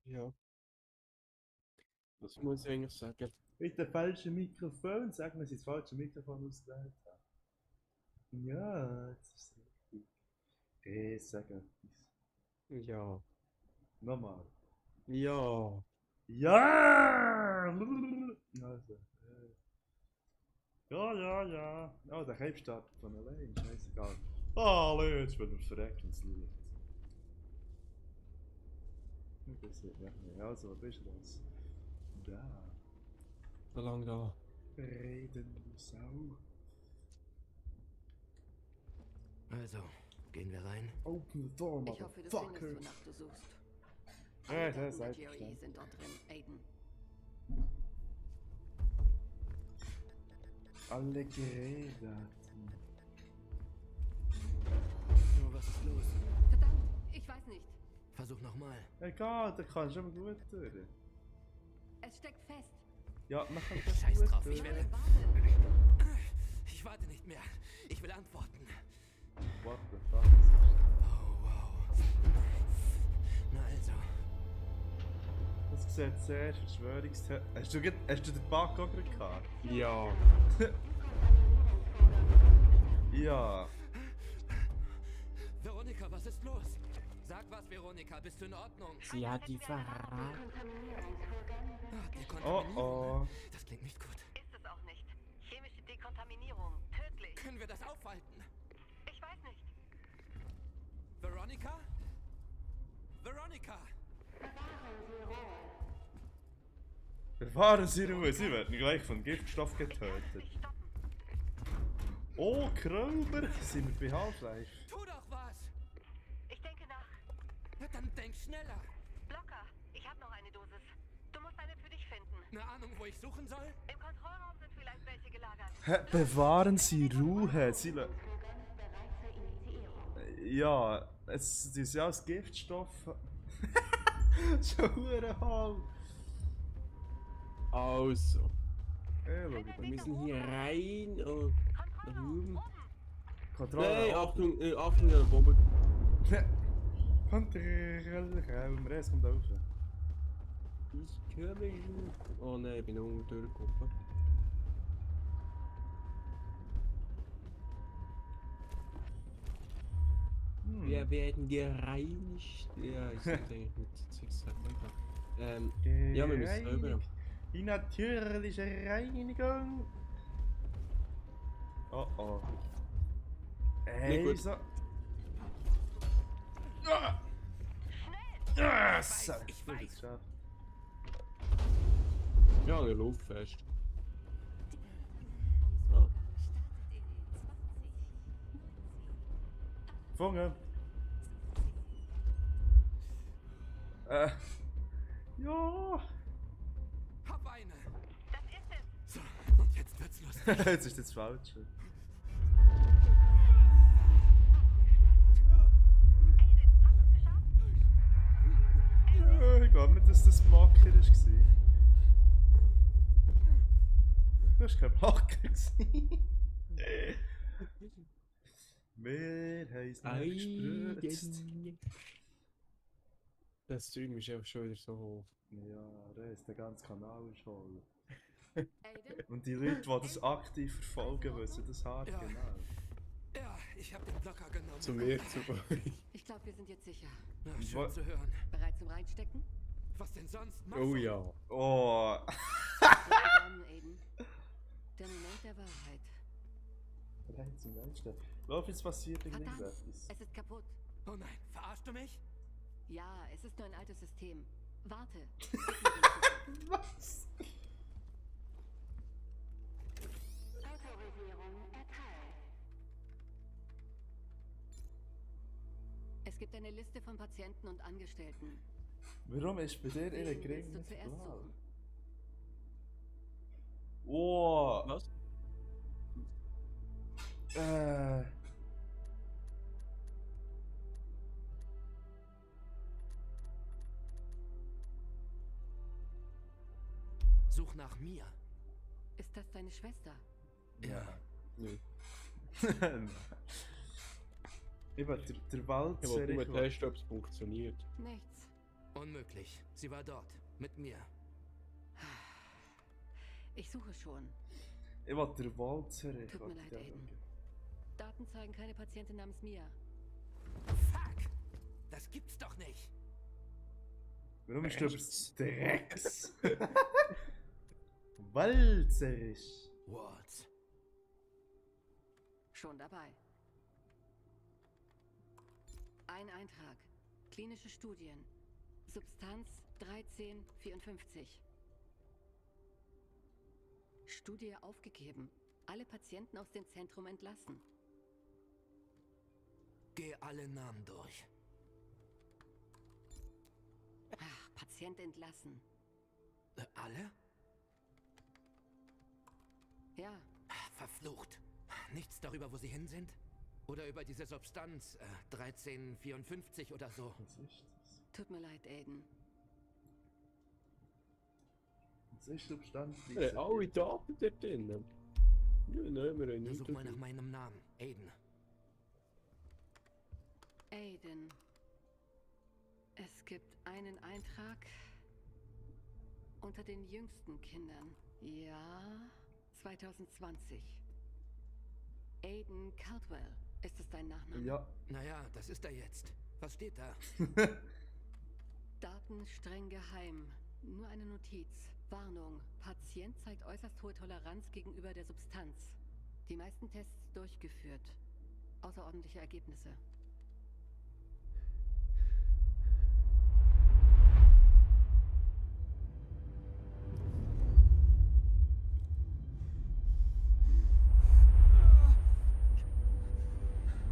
Ja, das muss ich eigentlich sagen. Mit dem falschen Mikrofon, sag mir, dass ich das falsche Mikrofon ausgewählt habe. Ja, jetzt ist es richtig. Sag etwas. Ja. Nochmal. Ja. Ja! Also, ja, ja, ja. Oh, der Cape startet von allein, scheißegal. Hallo, jetzt wird er verreckt ins Licht. Das wird nicht mehr. Also, was ist das? Da. So lange da. Redende Sau. Also, gehen wir rein. Open the door, Ich hoffe, du findest, motherfucker. wonach du suchst. Ja, Alle das Daten ist der einverstanden. GRE sind dort drin, Aiden. Alle Gerätdaten. Nur was ist los? Verdammt, ich weiß nicht. Versuch nochmal. Egal, da kannst du aber gut durch. Es steckt fest. Ja, man kann das Scheiß gut drauf, durch. ich werde. Warte. Ich warte nicht mehr. Ich will antworten. What the fuck? Oh, wow. Na also. Das sieht sehr verschwörungstechnisch. Hast du den Bug auch gerade gehabt? Ja. Ja. Veronika, was ist los? Sag was, Veronika, bist du in Ordnung? Sie hat die verraten. Die Oh Kontaminierung. oh. Das klingt nicht gut. Ist es auch nicht. Chemische Dekontaminierung. Tödlich. Können wir das aufhalten? Ich weiß nicht. Veronika? Veronika! Bewahren Sie Ruhe, Sie werden gleich von Giftstoff getötet. Nicht stoppen. Oh, Krömer, sind wir bei Half-Life? Tu doch was! Ich denke nach. Na, dann denk schneller. Blocker. Ich habe noch eine Dosis. Du musst eine für dich finden. Eine Ahnung, wo ich suchen soll? Im Kontrollraum sind vielleicht welche gelagert. Bewahren Sie Ruhe, Sie ja, es ist ja als Giftstoff. Schon hure. Also, Schau, wir müssen hier rein und nach oben. Nein, Kontrolle. Achtung, Achtung, der Bombe. Kontrollraum, es kommt raus. Ich komme schon. Oh nein, ich bin unten durchgekommen. Wir werden gereinigt. Ja, ich sollte eigentlich mit 6 sagen. Ja, wir müssen rüber. Die natürliche Reinigung. Oh oh. Ey, gut. so. Ah! Ah, so. ich Gut, weiß. jetzt geschafft. Ja, der Luft fest. Oh. Gefangen. Ja. Hab eine! Das ist es. So, und jetzt wird's lustig. Jetzt ist das falsch. Ich glaube nicht, dass das Blocker war. Das war kein Blocker. Wir haben es nicht gespritzt. Das Stream ist einfach schon wieder so hoch. Ja, der ganze Kanal ist voll. Aiden? Und die Leute, die das aktiv verfolgen, wissen das hart Ja. genau. Ja, ich hab den Blocker genommen. Zu mir, zu euch. Ich glaube, wir sind jetzt sicher. Na, Wa- schön zu hören. Bereit zum Reinstecken? Was denn sonst? Mach Oh so. ja. Oh. Begonnen, Aiden. Der Moment der Wahrheit. Rein zum Menschen. Lauf, jetzt passiert Verdammt, irgendetwas. es ist kaputt. Oh nein, verarschst du mich? Ja, es ist nur ein altes System. Warte. Was? Autorisierung erteilt. Es gibt eine Liste von Patienten und Angestellten. Warum ist bei dir ihre Wen willst Gring du nicht zuerst blau? suchen? Oh. Was? Such nach mir. Ist das deine Schwester? Ja. Nö. Eben, der Ich wollte Walzer. nur testen, ob es funktioniert. Nichts. Unmöglich. Sie war dort. Mit mir. Ich suche schon. Ich wollte den Walzer. Ich Tut mir wollte leid, den Aiden. schauen. Daten zeigen keine Patientin namens Mia. Fuck! Das gibt's doch nicht. Warum ist du übers Drecks? Walzerisch. Waltz. Schon dabei. Ein Eintrag. Klinische Studien. Substanz 1354. Studie aufgegeben. Alle Patienten aus dem Zentrum entlassen. Geh alle Namen durch. Ach, Patient entlassen. Alle? Ja, Verflucht. Nichts darüber, wo sie hin sind? Oder über diese Substanz 1354 oder so? Was ist das? tut mir leid, Aiden. Was ist Substanz? Alle Daten dort drin. Ja, nein, wir haben nichts. Versuch mal nach meinem Namen. Aiden. Aiden. Es gibt einen Eintrag unter den jüngsten Kindern. Ja, 2020. Aiden Caldwell. Ist es dein Nachname? Ja. Naja, das ist er jetzt. Was steht da? Daten streng geheim. Nur eine Notiz. Warnung. Patient zeigt äußerst hohe Toleranz gegenüber der Substanz. Die meisten Tests durchgeführt. Außerordentliche Ergebnisse.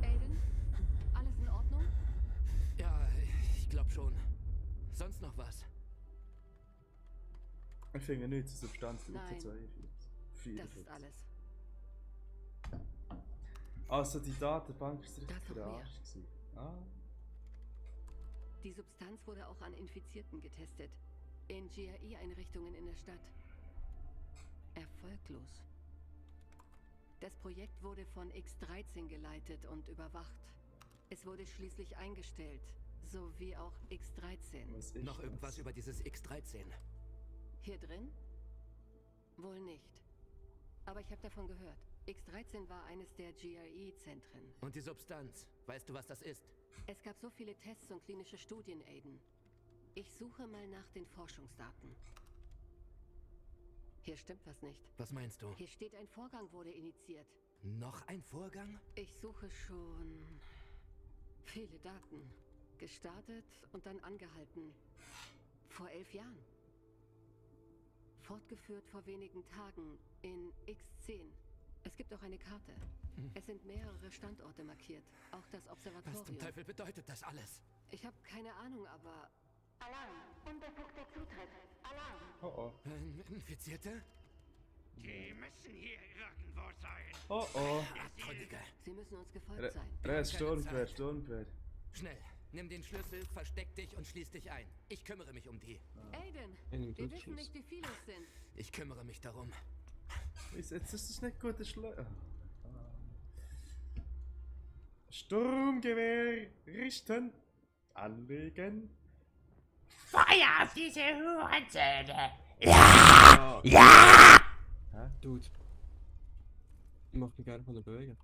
Aiden? Alles in Ordnung? Ja, ich glaube schon. Sonst noch was? Ich finde nichts zur Substanz. Nein. 42. Das ist alles. Also die Datenbank ist richtig Das noch mehr. verarscht gewesen. Ah. Die Substanz wurde auch an Infizierten getestet. In GRI-Einrichtungen in der Stadt. Erfolglos. Das Projekt wurde von X13 geleitet und überwacht. Es wurde schließlich eingestellt, sowie auch X13. Was ist Noch das? irgendwas über dieses X13? Hier drin? Wohl nicht. Aber ich habe davon gehört. X13 war eines der GRI-Zentren. Und die Substanz? Weißt du, was das ist? Es gab so viele Tests und klinische Studien, Aiden. Ich suche mal nach den Forschungsdaten. Hier stimmt was nicht. Was meinst du? Hier steht, ein Vorgang wurde initiiert. Noch ein Vorgang? Ich suche schon viele Daten. Gestartet und dann angehalten. Vor 11 Jahren. Fortgeführt vor wenigen Tagen in X10. Es gibt auch eine Karte. Es sind mehrere Standorte markiert. Auch das Was zum Observatorium. Teufel bedeutet das alles? Ich habe keine Ahnung, aber... Alarm! Unbefugter Zutritt! Alarm! Oh oh. Infizierte? Die müssen hier irgendwo sein. Oh oh. Abtrünnige. Sie müssen uns gefolgt sein. Sturmgewehr, Zeit. Sturmgewehr. Schnell, nimm den Schlüssel, versteck dich und schließ dich ein. Ich kümmere mich um die. Aiden! Einen Wir Glücksschuss. wissen nicht, wie viele es sind. Ich kümmere mich darum. Jetzt ist das nicht gut, das Sturmgewehr richten. Anlegen. Feuer auf diese Hurensöhne! Dude. Ich mach mich gerne von der Bewegung.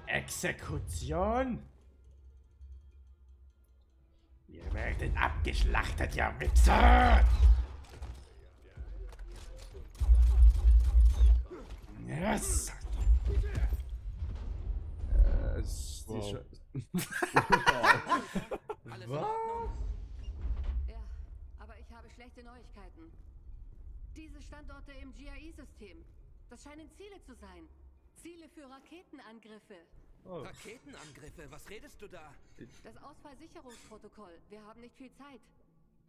Exekution! Wir werden abgeschlachtet, ihr Wichser! Yes! Wow. Alles in Ordnung? Ja, aber ich habe schlechte Neuigkeiten. Diese Standorte im GRI-System, das scheinen Ziele zu sein. Ziele für Raketenangriffe. Oh. Raketenangriffe, was redest du da? Das Ausfallsicherungsprotokoll. Wir haben nicht viel Zeit.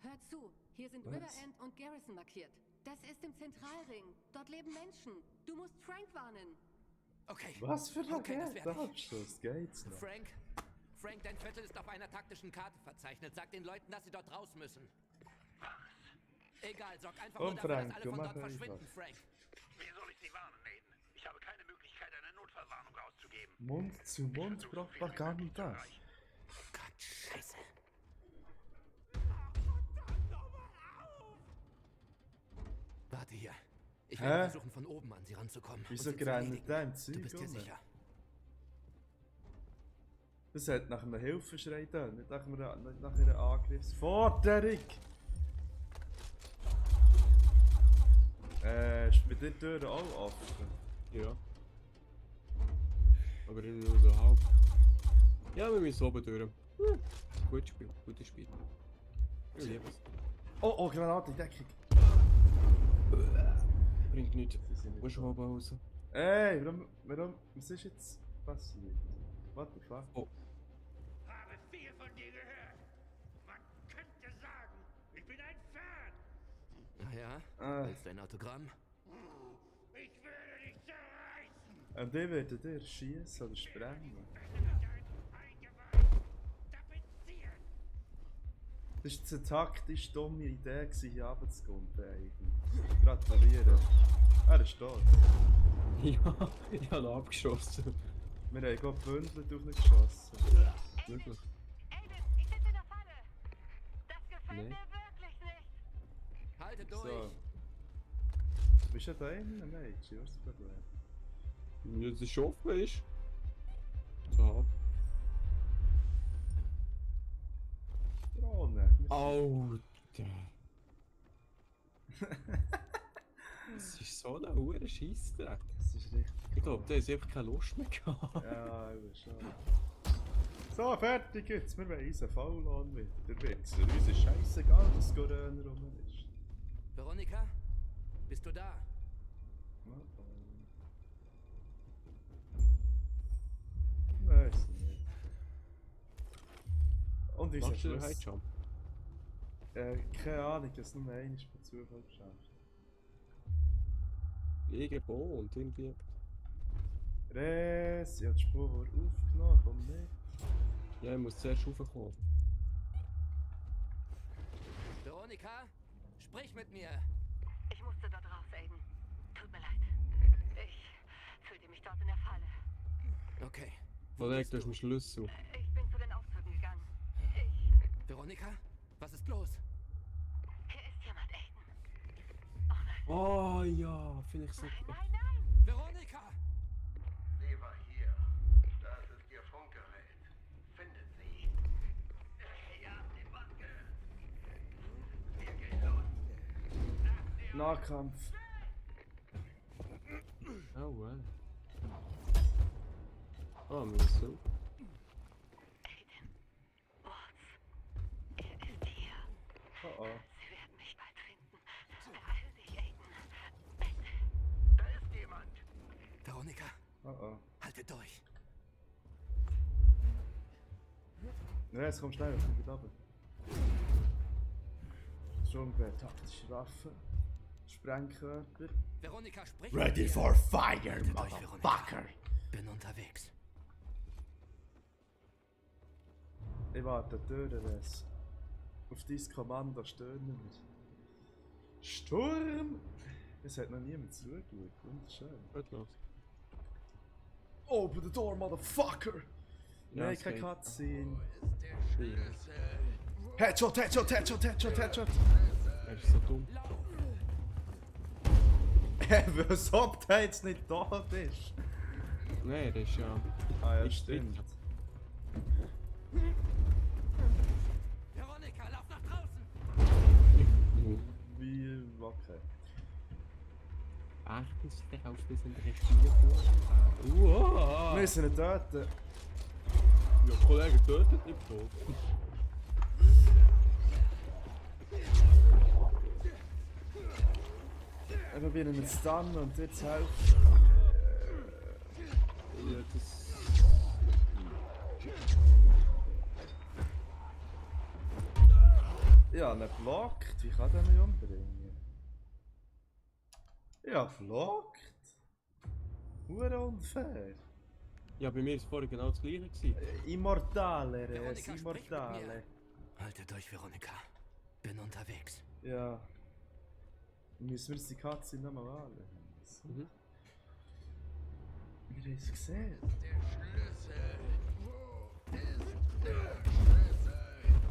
Hört zu, hier sind Was? Riverend und Garrison markiert. Das ist im Zentralring. Dort leben Menschen. Du musst Frank warnen. Okay. Was für ein Okay, das werde ich. Abschluss geht's noch? Frank, dein Viertel ist auf einer taktischen Karte verzeichnet. Sag den Leuten, dass sie dort raus müssen. Egal, sorg einfach nur Und dafür, dass Frank, alle du von dort mach einfach. verschwinden, Frank. Wie soll ich Sie warnen, Aiden? Ich habe keine Möglichkeit, eine Notfallwarnung auszugeben. Mund-zu-Mund-Propaganda. Gott, Scheiße. Warte hier. Ich werde versuchen, von oben an sie ranzukommen. Wieso und sie zu rennt erledigen. der im Du Zeug bist dir rum? sicher? Das hat nach einem Hilfeschrei da, nicht nach einer Angriffsforderung. Ist bei der Tür auch offen? Ja. Aber nur so halb. Ja, wir müssen oben durch. Gutes Spiel, gutes Spiel. Ich liebe es. Oh, Granate, Deckung. Bringt nichts. Sie sind nicht Musst du oben raus. Ey, warum, was ist jetzt passiert? What the fuck? Oh. Habe viel von dir gehört. Man könnte sagen, ich bin ein Fan. Ach ja? Willst du ein Autogramm? Ich würde dich zerreißen. Und die werden dir schießen oder sprengen. Tapezieren. Das war eine taktisch dumme Idee, hier runterzukommen. Gratuliere. Er ist tot. Ja, ich habe ihn abgeschossen. Wir haben gerade gebündelt auf ihn geschossen. Wirklich? Aiden, ich sitze in der Falle. Das gefällt Nee. mir wirklich nicht. Haltet durch! So. Bist du da innen, Mädchen? Was ist das Problem? Wenn es offen ist. So halb. Drohne. Alter. Das ist so ein hoher Scheissdreck. Das ist richtig. Ich glaube, der hat einfach keine Lust mehr gehabt. Ja, ich schon. So, fertig jetzt. Wir wollen unseren Faullohn wieder. Der Wichser. Uns ist scheißegal, dass Corona rum ist. Veronika? Bist du da? Weiß nicht. Und unser Machst du den Schluss. Highjump? Keine Ahnung, dass nur einmal per Zufall geschafft. Irgendwo und irgendwie. Res, ich habe die Spur aufgenommen, komm mit. Ja, ich muss zuerst raufkommen. Veronika? Sprich mit mir! Ich musste dort raus, Aiden. Tut mir leid. Ich fühlte mich dort in der Falle. Okay. Verlegt durch den Schlüssel. Ich bin zu den Aufzügen gegangen. Veronika? Was ist los? Hier ist jemand, Aiden. Oh nein. Oh ja, finde ich so. Nein, nein, nein. Veronika! Sie war hier. Das ist ihr Funkgerät. Findet sie. Ja, die Wacke. Wir gehen los. Nahkampf. Oh well. Oh, mir ist so. Aiden. Wurz. Er ist hier. Oh oh. Sie werden mich bald finden. Beeil dich, Aiden. Da ist jemand. Veronika, Oh oh. haltet durch! Res, komm schnell, komm wieder runter. Sturmgewehr, taktische Waffe. Sprengkörper. Veronika, sprich Ready mit mir. for fire, Haltet euch, motherfucker! Bin unterwegs. Ich warte an der Tür, Res. Auf dein Kommando stören wir. Sturm! Es hat noch niemand zugeschaut. Wunderschön. Gut los. Open the door, motherfucker! Ja, Nein, es kein geht. Cutscene. Schwierig. Headshot, Headshot, Headshot, Headshot, Headshot! Er ist so dumm. Was ob der jetzt nicht tot ist? Nein, das ist ja. Ah ja, nicht stimmt. fit. Veronika, lauf nach draußen! Wie, okay. Achten Sie darauf, wir sind regiert worden. Wir Wow! müssen ihn töten. Ja, Kollege, tötet nicht tot. Ich probiere ihn zu stunnen und jetzt helfen. Ja, das. Ja, ihn blockt. Wie kann der mich umbringen? Ja, blockt. Hure unfair. Ja, bei mir ist vorher genau das gleiche gewesen. Immortale, Res, Veronika, sprich mit Immortale. mir. Haltet euch, Veronika. Bin unterwegs. Ja. Müssen wir jetzt die Katze nochmal wählen? So. Mhm. Wir haben es gesehen.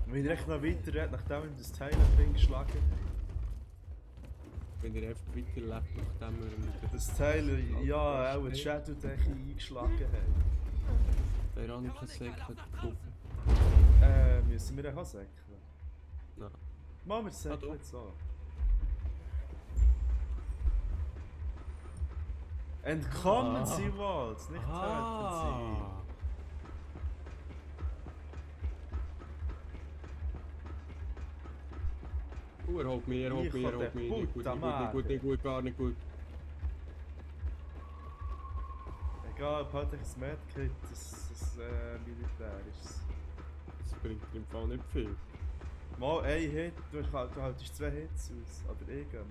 Wenn ich echt noch weiter rede, nachdem ich das Teil drin geschlagen habe. Wenn er einfach weiterlebt, nachdem wir mit Das Teil, ja, auch die Shadow-Decke eingeschlagen haben. der anderen Säcke getroffen. Müssen wir auch säckeln? Nein. Machen wir säckeln doch. jetzt auch. Entkommen Sie wollt, nicht töten Sie. Er holt mich, er holt mich, er holt mich. Nicht gut, nicht gut, nicht gut, gar nicht gut. Egal, ob halt ein Medkit, das Militär ist. Das bringt im Fall nicht viel. Mal ein Hit, du haltest 2 Hits aus, oder irgendwann.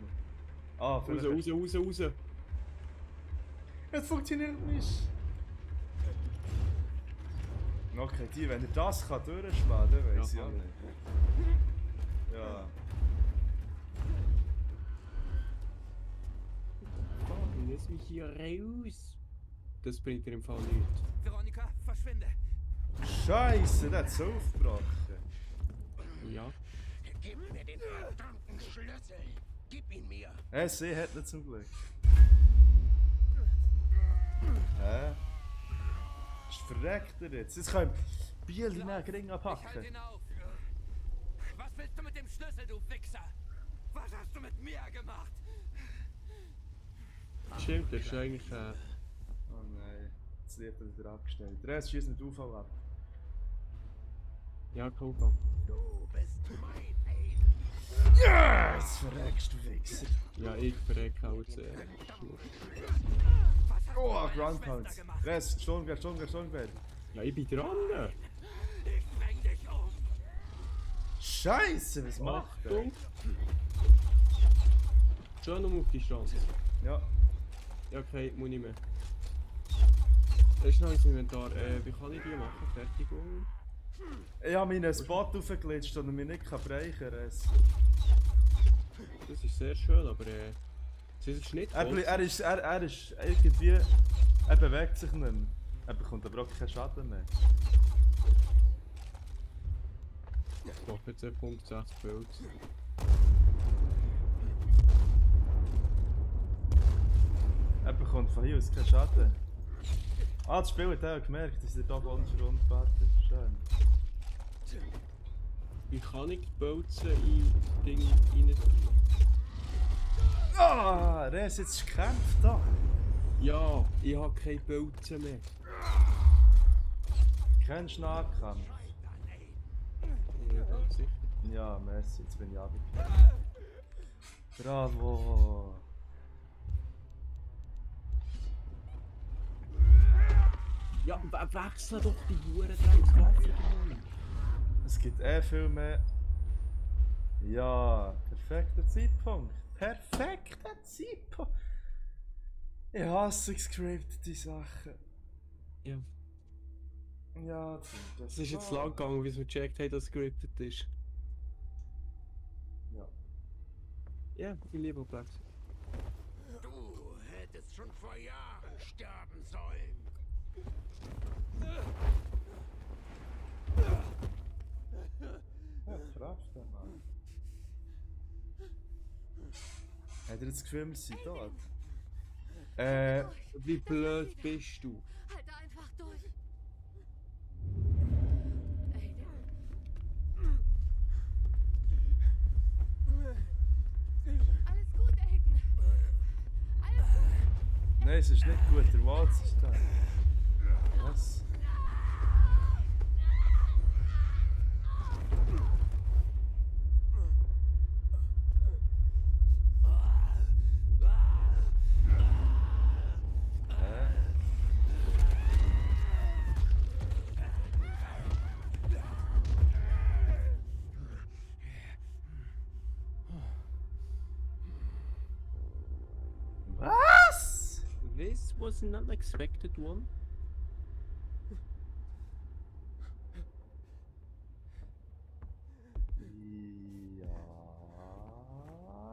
Ah, Raus. Es funktioniert nicht! Okay, wenn er das kann durchschlagen, dann weiss ich Ja, auch nicht. Ja. Lass mich hier raus. Das bringt dir im Fall nichts. Veronika, verschwinde! Scheiße, der hat so aufgebrochen. Ja. Gib mir den verdammten Schlüssel. Gib ihn mir. Sie hat ihn zum Glück. Hä? Ist verreckt er jetzt? Jetzt kann ich Biel in den Ring Ich halte abhacken. ihn auf! Was willst du mit dem Schlüssel, du Wichser? Was hast du mit mir gemacht? Stimmt, das ist eigentlich Oh nein, jetzt wird er wieder abgestellt. Der Rest schießt mit UV ab. ja, cool. Du bist mein Feind. Jetzt verreckst du Wichser. Ja, ich verrecke auch sehr. Was hast du Oh, mit meiner Ground Schwester Pounds. gemacht? Rest, Sturmgewehr. Ja, ich bin dran. Ich bring dich um! Scheiße, was macht der? Achtung. Schon noch auf die Chance. Ja, Ja, okay, muss nicht mehr. Das ist noch ins Inventar. Wie kann ich die machen? Fertigung? ich habe meinen Spot aufgeglitscht und mich nicht brechen kann. Das ist sehr schön, aber es ist nicht Er voll. ist irgendwie... Er bewegt sich nicht mehr. Er bekommt aber auch keinen Schaden mehr. Ich mache jetzt 1.60 Bild. Er bekommt von hier aus keinen Schaden. Ah, das Spiel hat auch gemerkt, dass er da unverwundbar ist. Schön. Wie kann ich die Bolzen in das Ding rein? Ah, Res, jetzt kämpft da. Ja, ich habe keine Bolzen mehr. Kein Nahkampf. Ja, ganz sicher. Ja, merci, jetzt bin ich runtergekommen. Bravo. Ja, wechsel doch die Hurendreckswaffe. Es gibt viel mehr. Ja, perfekter Zeitpunkt. Perfekter Zeitpunkt. Ich hasse gescriptete Sachen. Ja. Ja, das Es ist jetzt lang gegangen, bis wir gecheckt haben, dass es scripted ist. Ja. Ja, ich liebe Black. Du hättest schon vor Jahren sterben sollen. Ja, krass, der Mann. Hat er jetzt das Gefühl, wir sind tot? Wie blöd bist du? Halt einfach durch. Aiden. Alles gut, Aiden. Alles gut. Nein, es ist nicht gut, der Walz ist da. Was? Was? This was an unexpected one. Ja.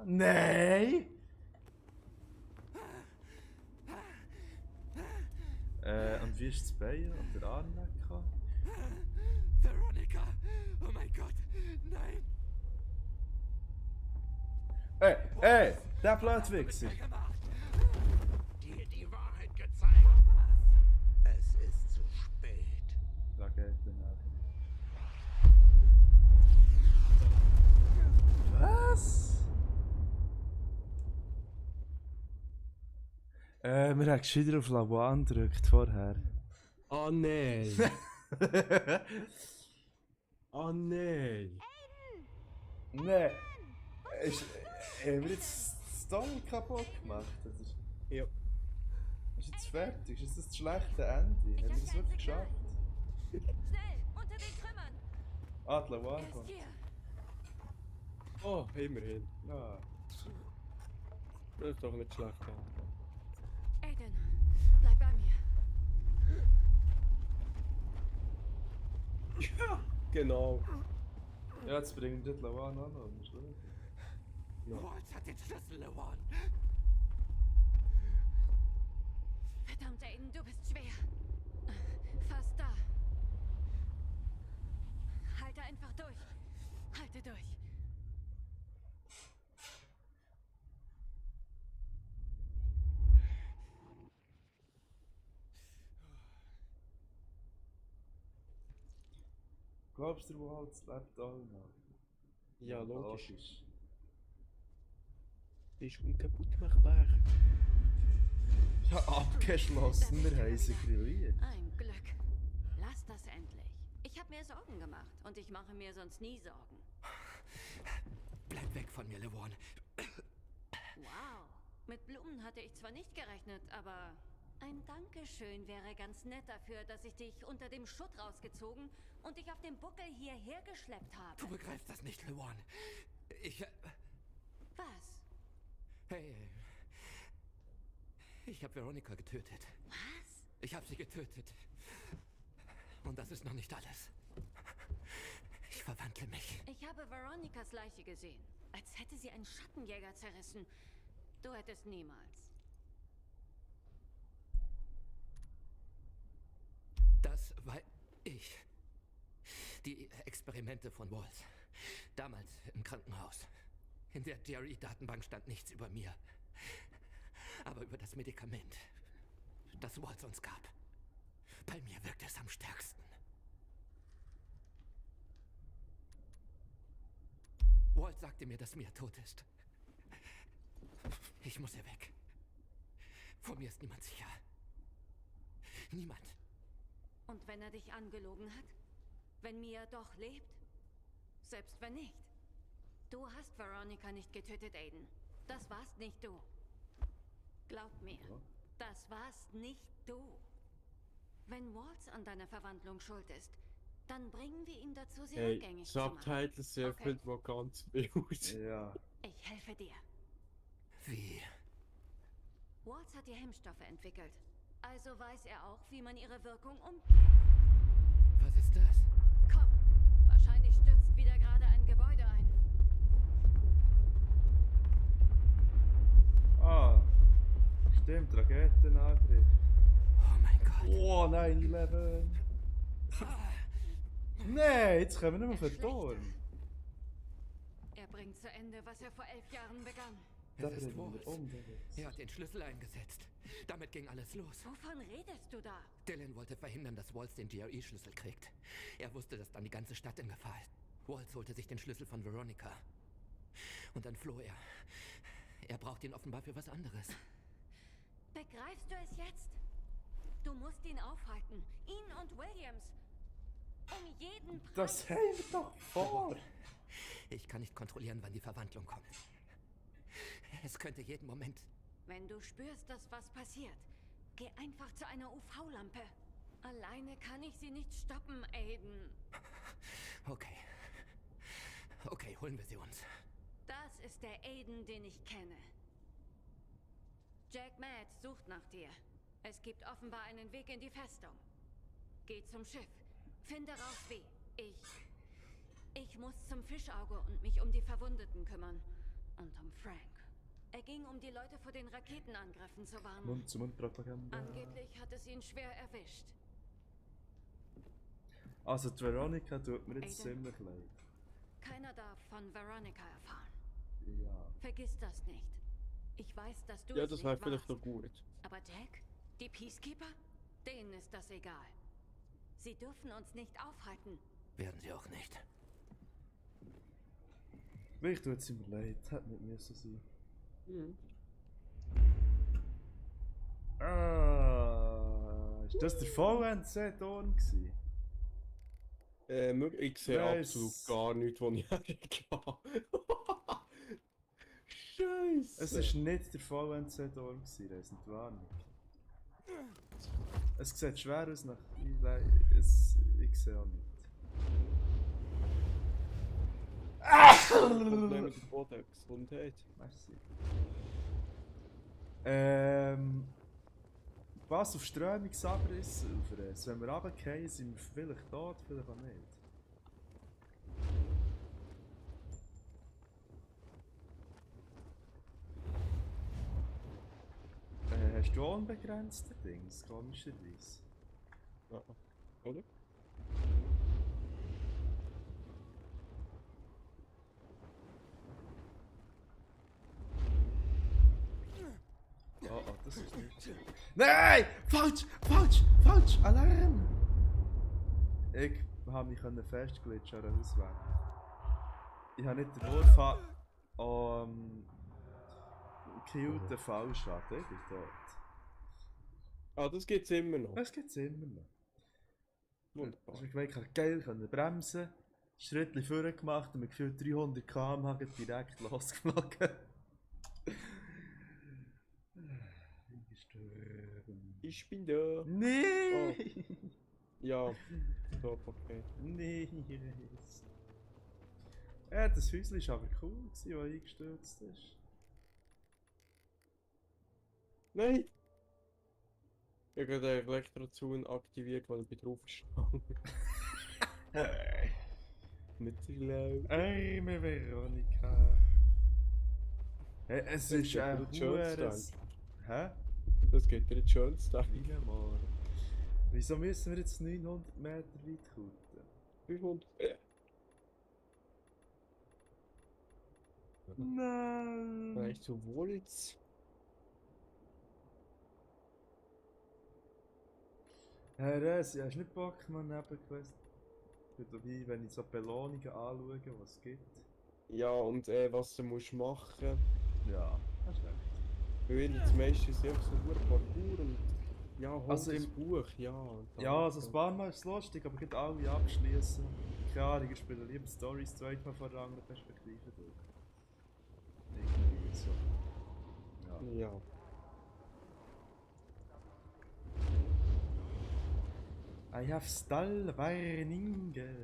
Nein! Und wie ist das Bein und der Arm weggekommen? Veronika! Oh mein Gott! Nein! Der Blödwichser. Gemacht. Dir die Wahrheit gezeigt. Es ist zu spät. Raketenabend. Was? Wir haben gescheiter auf Lawan gedrückt vorher. Oh nein! Oh nein! Nein! Haben wir jetzt das Tunnel kaputt gemacht? Das ist, Ja. ist jetzt fertig? Ist das schlechte Ende? Haben wir das wirklich geschafft? Schnell, unter den Trümmern. Ah, die Lawan Er ist kommt. hier. Oh, immerhin. Ah. Das ist doch nicht schlecht. Aiden, bleib bei mir. Ja, genau. Ja, jetzt bringen wir die Lawan an. Musst du schauen. Waltz hat den Schlüssel, Lewan. Verdammt, Aiden, du bist schwer. Fast da. Halte einfach durch. Halte durch. Glaubst du, Waltz lebt alle noch? Ja, logisch. Logisch. Ist unkaputtmachbar. Ja, abgeschlossen, wir haben sie grilliert. Ein Glück. Lass das endlich. Ich habe mir Sorgen gemacht und ich mache mir sonst nie Sorgen. Bleib weg von mir, Lewan. Wow. Mit Blumen hatte ich zwar nicht gerechnet, aber ein Dankeschön wäre ganz nett dafür, dass ich dich unter dem Schutt rausgezogen und dich auf dem Buckel hierher geschleppt habe. Du begreifst das nicht, Lewan. Was? Hey. Ich habe Veronica getötet. Was? Ich habe sie getötet. Und das ist noch nicht alles. Ich verwandle mich. Ich habe Veronicas Leiche gesehen, als hätte sie einen Schattenjäger zerrissen. Du hättest niemals. Das war ich. Die Experimente von Waltz. Damals im Krankenhaus. In der GRE-Datenbank stand nichts über mir. Aber über das Medikament, das Waltz uns gab. Bei mir wirkt es am stärksten. Walt sagte mir, dass Mia tot ist. Ich muss hier weg. Vor mir ist niemand sicher. Niemand. Und wenn er dich angelogen hat? Wenn Mia doch lebt? Selbst wenn nicht. Du hast Veronica nicht getötet, Aiden. Das warst nicht du. Glaub mir, das warst nicht du. Wenn Waltz an deiner Verwandlung schuld ist, dann bringen wir ihn dazu, sie Hey, rückgängig zu machen. Subtitles sehr Okay. viel ganz Bild. Ja. Ich helfe dir. Wie? Waltz hat die Hemmstoffe entwickelt. Also weiß er auch, wie man ihre Wirkung Was ist das? Komm, wahrscheinlich stürzt wieder gerade ein Gebäude ein. Ah. Stimmt, Raketenangriff. Oh mein Gott. Oh, 9/11. Nein, jetzt kommen wir nicht mehr auf den Turm. Er bringt zu Ende, was er vor 11 Jahren begann. Da Es ist bringen wir Waltz. um. der Witz. Er hat den Schlüssel eingesetzt. Damit ging alles los. Wovon redest du da? Dylan wollte verhindern, dass Waltz den GRE-Schlüssel kriegt. Er wusste, dass dann die ganze Stadt in Gefahr ist. Waltz holte sich den Schlüssel von Veronica. Und dann floh er. Er braucht ihn offenbar für was anderes. Begreifst du es jetzt? Du musst ihn aufhalten. Ihn und Williams. Um jeden Preis. Das haben wir doch vor. Ich kann nicht kontrollieren, wann die Verwandlung kommt. Es könnte jeden Moment... Wenn du spürst, dass was passiert, geh einfach zu einer UV-Lampe. Alleine kann ich sie nicht stoppen, Aiden. Okay. Okay, holen wir sie uns. Das ist der Aiden, den ich kenne. Jack Mads sucht nach dir. Es gibt offenbar einen Weg in die Festung. Geh zum Schiff. Finde raus, wie. Ich muss zum Fischauge und mich um die Verwundeten kümmern. Und um Frank. Er ging, um die Leute vor den Raketenangriffen zu warnen. Mund-zu-Mund-Propaganda. Angeblich hat es ihn schwer erwischt. Also, die Veronica tut mir jetzt Aiden. ziemlich leid. Keiner darf von Veronica erfahren. Ja. Vergiss das nicht. Ich weiß, dass du Ja, es das nicht wäre vielleicht warst. noch gut. Aber Jack, die Peacekeeper, denen ist das egal. Sie dürfen uns nicht aufhalten. Werden sie auch nicht. Mich tut es mir leid, hätte nicht müssen sein. Mhm. Ist das der VNC-Ton gewesen? Ich sehe Nein, absolut es- gar nichts, was ich hergehe. Scheiße! Es ist nicht der VNC-Ton gewesen, das ist nicht Warnung. Es sieht schwer aus nach... Ich sehe auch nicht. Problem mit dem Boden, Gesundheit. Merci. Was auf Strömungsabriss. Wenn wir runterfallen, sind wir vielleicht tot, vielleicht auch nicht. Hast du auch unbegrenzte Dings, komischerweise? Ja. Oder? Oh, das ist nicht. Nein! Falsch! Falsch! Falsch! Alarm! Ich habe mich festglitschen an der Hauswand. Ich habe nicht den Wurf gekillt, falsch an. Ich bin tot. Ah, das gibt's immer noch. Das gibt es immer noch. Wunderbar. Also ich konnte geil bremsen, Schrittchen vorne gemacht und mit gefühlt 300 km/h direkt losgeflogen. Ich bin da. Nee! Ja, top, okay. Nee! Ja, das Häuschen war aber cool, das eingestürzt ist. Nein! Ich habe gerade den Elektrozaun aktiviert, weil ich drauf stand. Nicht so laut. Arme Veronika! Hey, es Das ist geht ein dir jetzt schön zu Huren... Hä? Das geht dir jetzt schön zu tun. Mann. Wieso müssen wir jetzt 900 Meter weit kommen? 500. Nein! Vielleicht so Wolz. Herr Resi, hast du nicht Bock, mal Nebenquest? Dabei, wenn ich so Belohnungen anschaue, was es gibt. Ja, und was du musst machen. Ja, hast recht. Weil das meiste ist einfach so nur Parkour und ja, hol Also das im- Buch, ja. Und dann- Ja, also ein paar Mal ist es lustig, aber ich kann alle abschließen. Keine Ahnung, ich spiele lieber Storys zweimal von der anderen Perspektive durch. Irgendwie so. Ja. Ja. I have stall Warninge.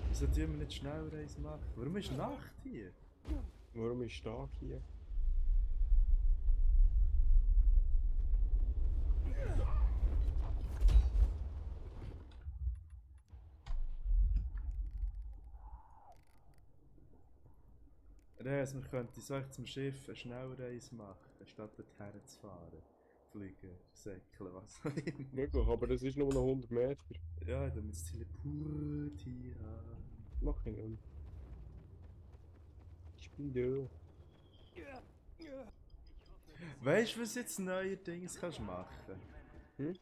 Wieso tun wir nicht Schnellreise machen? Warum ist Nacht hier? Warum ist Tag hier? Res, wir könnten so zum Schiff eine Schnellreise machen, statt dorthin zu fahren. Fliegen, säckeln, was auch immer. Möglich, aber das ist nur noch 100 Meter. Ja, damit es teleportieren. Mach ich nicht. Ich bin da. Weißt du, was jetzt neuerdings kannst machen? Hm?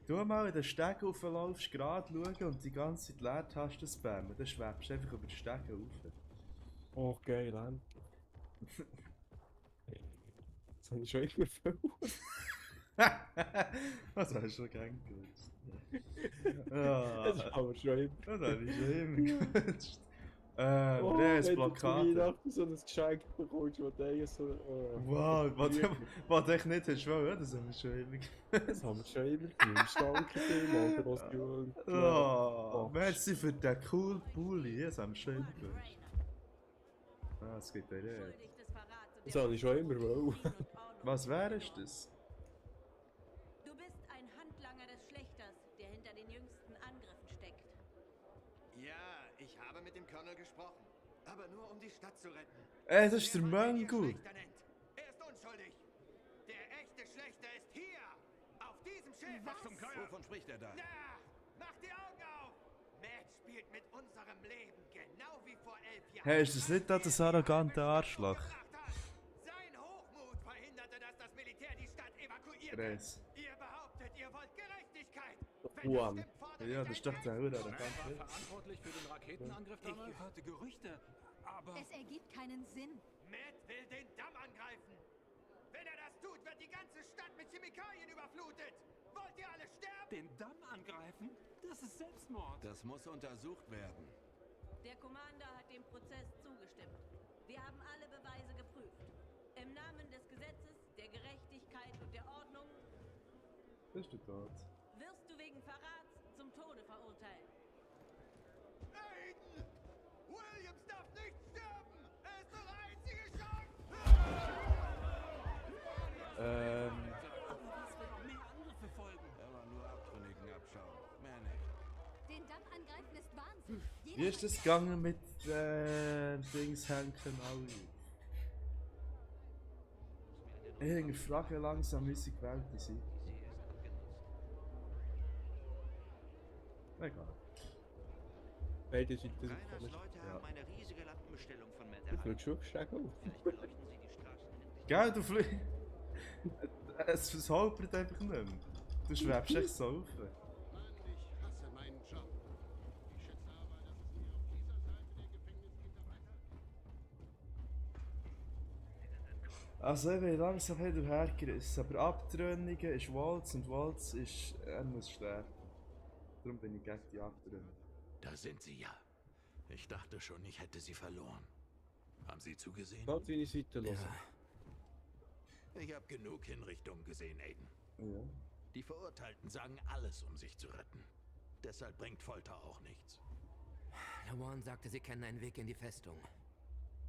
Du mal in den Steg rauflaufst, gerade schauen und die ganze Zeit Leertasten spammen, dann schwebst du einfach über den Steg rauf. Oh, geil, Das habe ich schon immer viel. Was hast du schon gern gewusst? Ja, Das haben wir schon immer. das habe ich schon immer gewünscht. Oh, Res, wenn du zu Plakate. Weihnachten so ein Geschenk bekommst, wo der so... Wow, was ich nicht hast wollen, das haben wir schon immer Das haben wir schon immer gewünscht. Danke vielmals, dass du... Oh, merci für den coolen Pulli, das haben wir schon immer gewünscht. Ah, es geht bei dir. Das habe ich schon immer wollen. Was wärst das? Du bist ein Handlanger des Schlechters, der hinter den jüngsten Angriffen steckt. Ja, ich habe mit dem Colonel gesprochen. Aber nur um die Stadt zu retten. Das ist der Wer von denen ihr Möngur. Schlechter nennt, er ist unschuldig. Der echte Schlechter ist hier. Auf diesem Schiff. Was zum Geier? Wovon spricht er da? Na, mach die Augen auf. Matt spielt mit unserem Leben, genau wie vor 11 Jahren. Hey, ist das nicht das arrogante Arschloch? Gräs. Ihr behauptet, ihr wollt Gerechtigkeit. Juan. Ja, das ist doch der Hörer, der Wer ganz war viel. verantwortlich für den Raketenangriff damals? hörte Gerüchte, aber... Es ergibt keinen Sinn. Matt will den Damm angreifen. Wenn er das tut, wird die ganze Stadt mit Chemikalien überflutet. Wollt ihr alle sterben? Den Damm angreifen? Das ist Selbstmord. Das muss untersucht werden. Der Commander hat dem Prozess zugestimmt. Wir haben alle Beweise geprüft. Im Namen des Gesetzes, der Gerechtigkeit und der Ordnung Das ist der Tod. wirst du wegen Verrats zum Tode verurteilt. Aiden! Williams darf nicht sterben! Er ist eure einzige Chance! Aber was, wenn noch mehr Angriffe folgen? Er war nur abtrünnigen Abschauen. Mehr nicht. Den Damm angreifen ist Wahnsinn. Wie ist das gegangen mit Dings Henken alle? Ich hinterfrage langsam unsere gewählte Seite. Egal. Beide Seiten sind Reiners komisch. Leute Ja. haben eine riesige Lampenbestellung von Matt Ich erhalten. will schon stark auf. Vielleicht beleuchten sie die Straßen endlich. Gell, du fliegst. Es holpert einfach nicht mehr. Du schwebst echt so auf. Ich hasse meinen Job. Ich schätze aber, dass es mir auf dieser Seite der Gefängnisgitter weiter... Also ich bin langsam hin und her gerissen, aber Abtrennungen ist Waltz und Waltz ist... Er muss sterben. Darum bin ich gegen die Abtrennung. Da sind sie ja. Ich dachte schon, ich hätte sie verloren. Haben Sie zugesehen? Lass deine Seite los. Ich habe genug Hinrichtungen gesehen, Aiden. Ja. Die Verurteilten sagen alles, um sich zu retten. Deshalb bringt Folter auch nichts. Lawan sagte, sie kennen einen Weg in die Festung.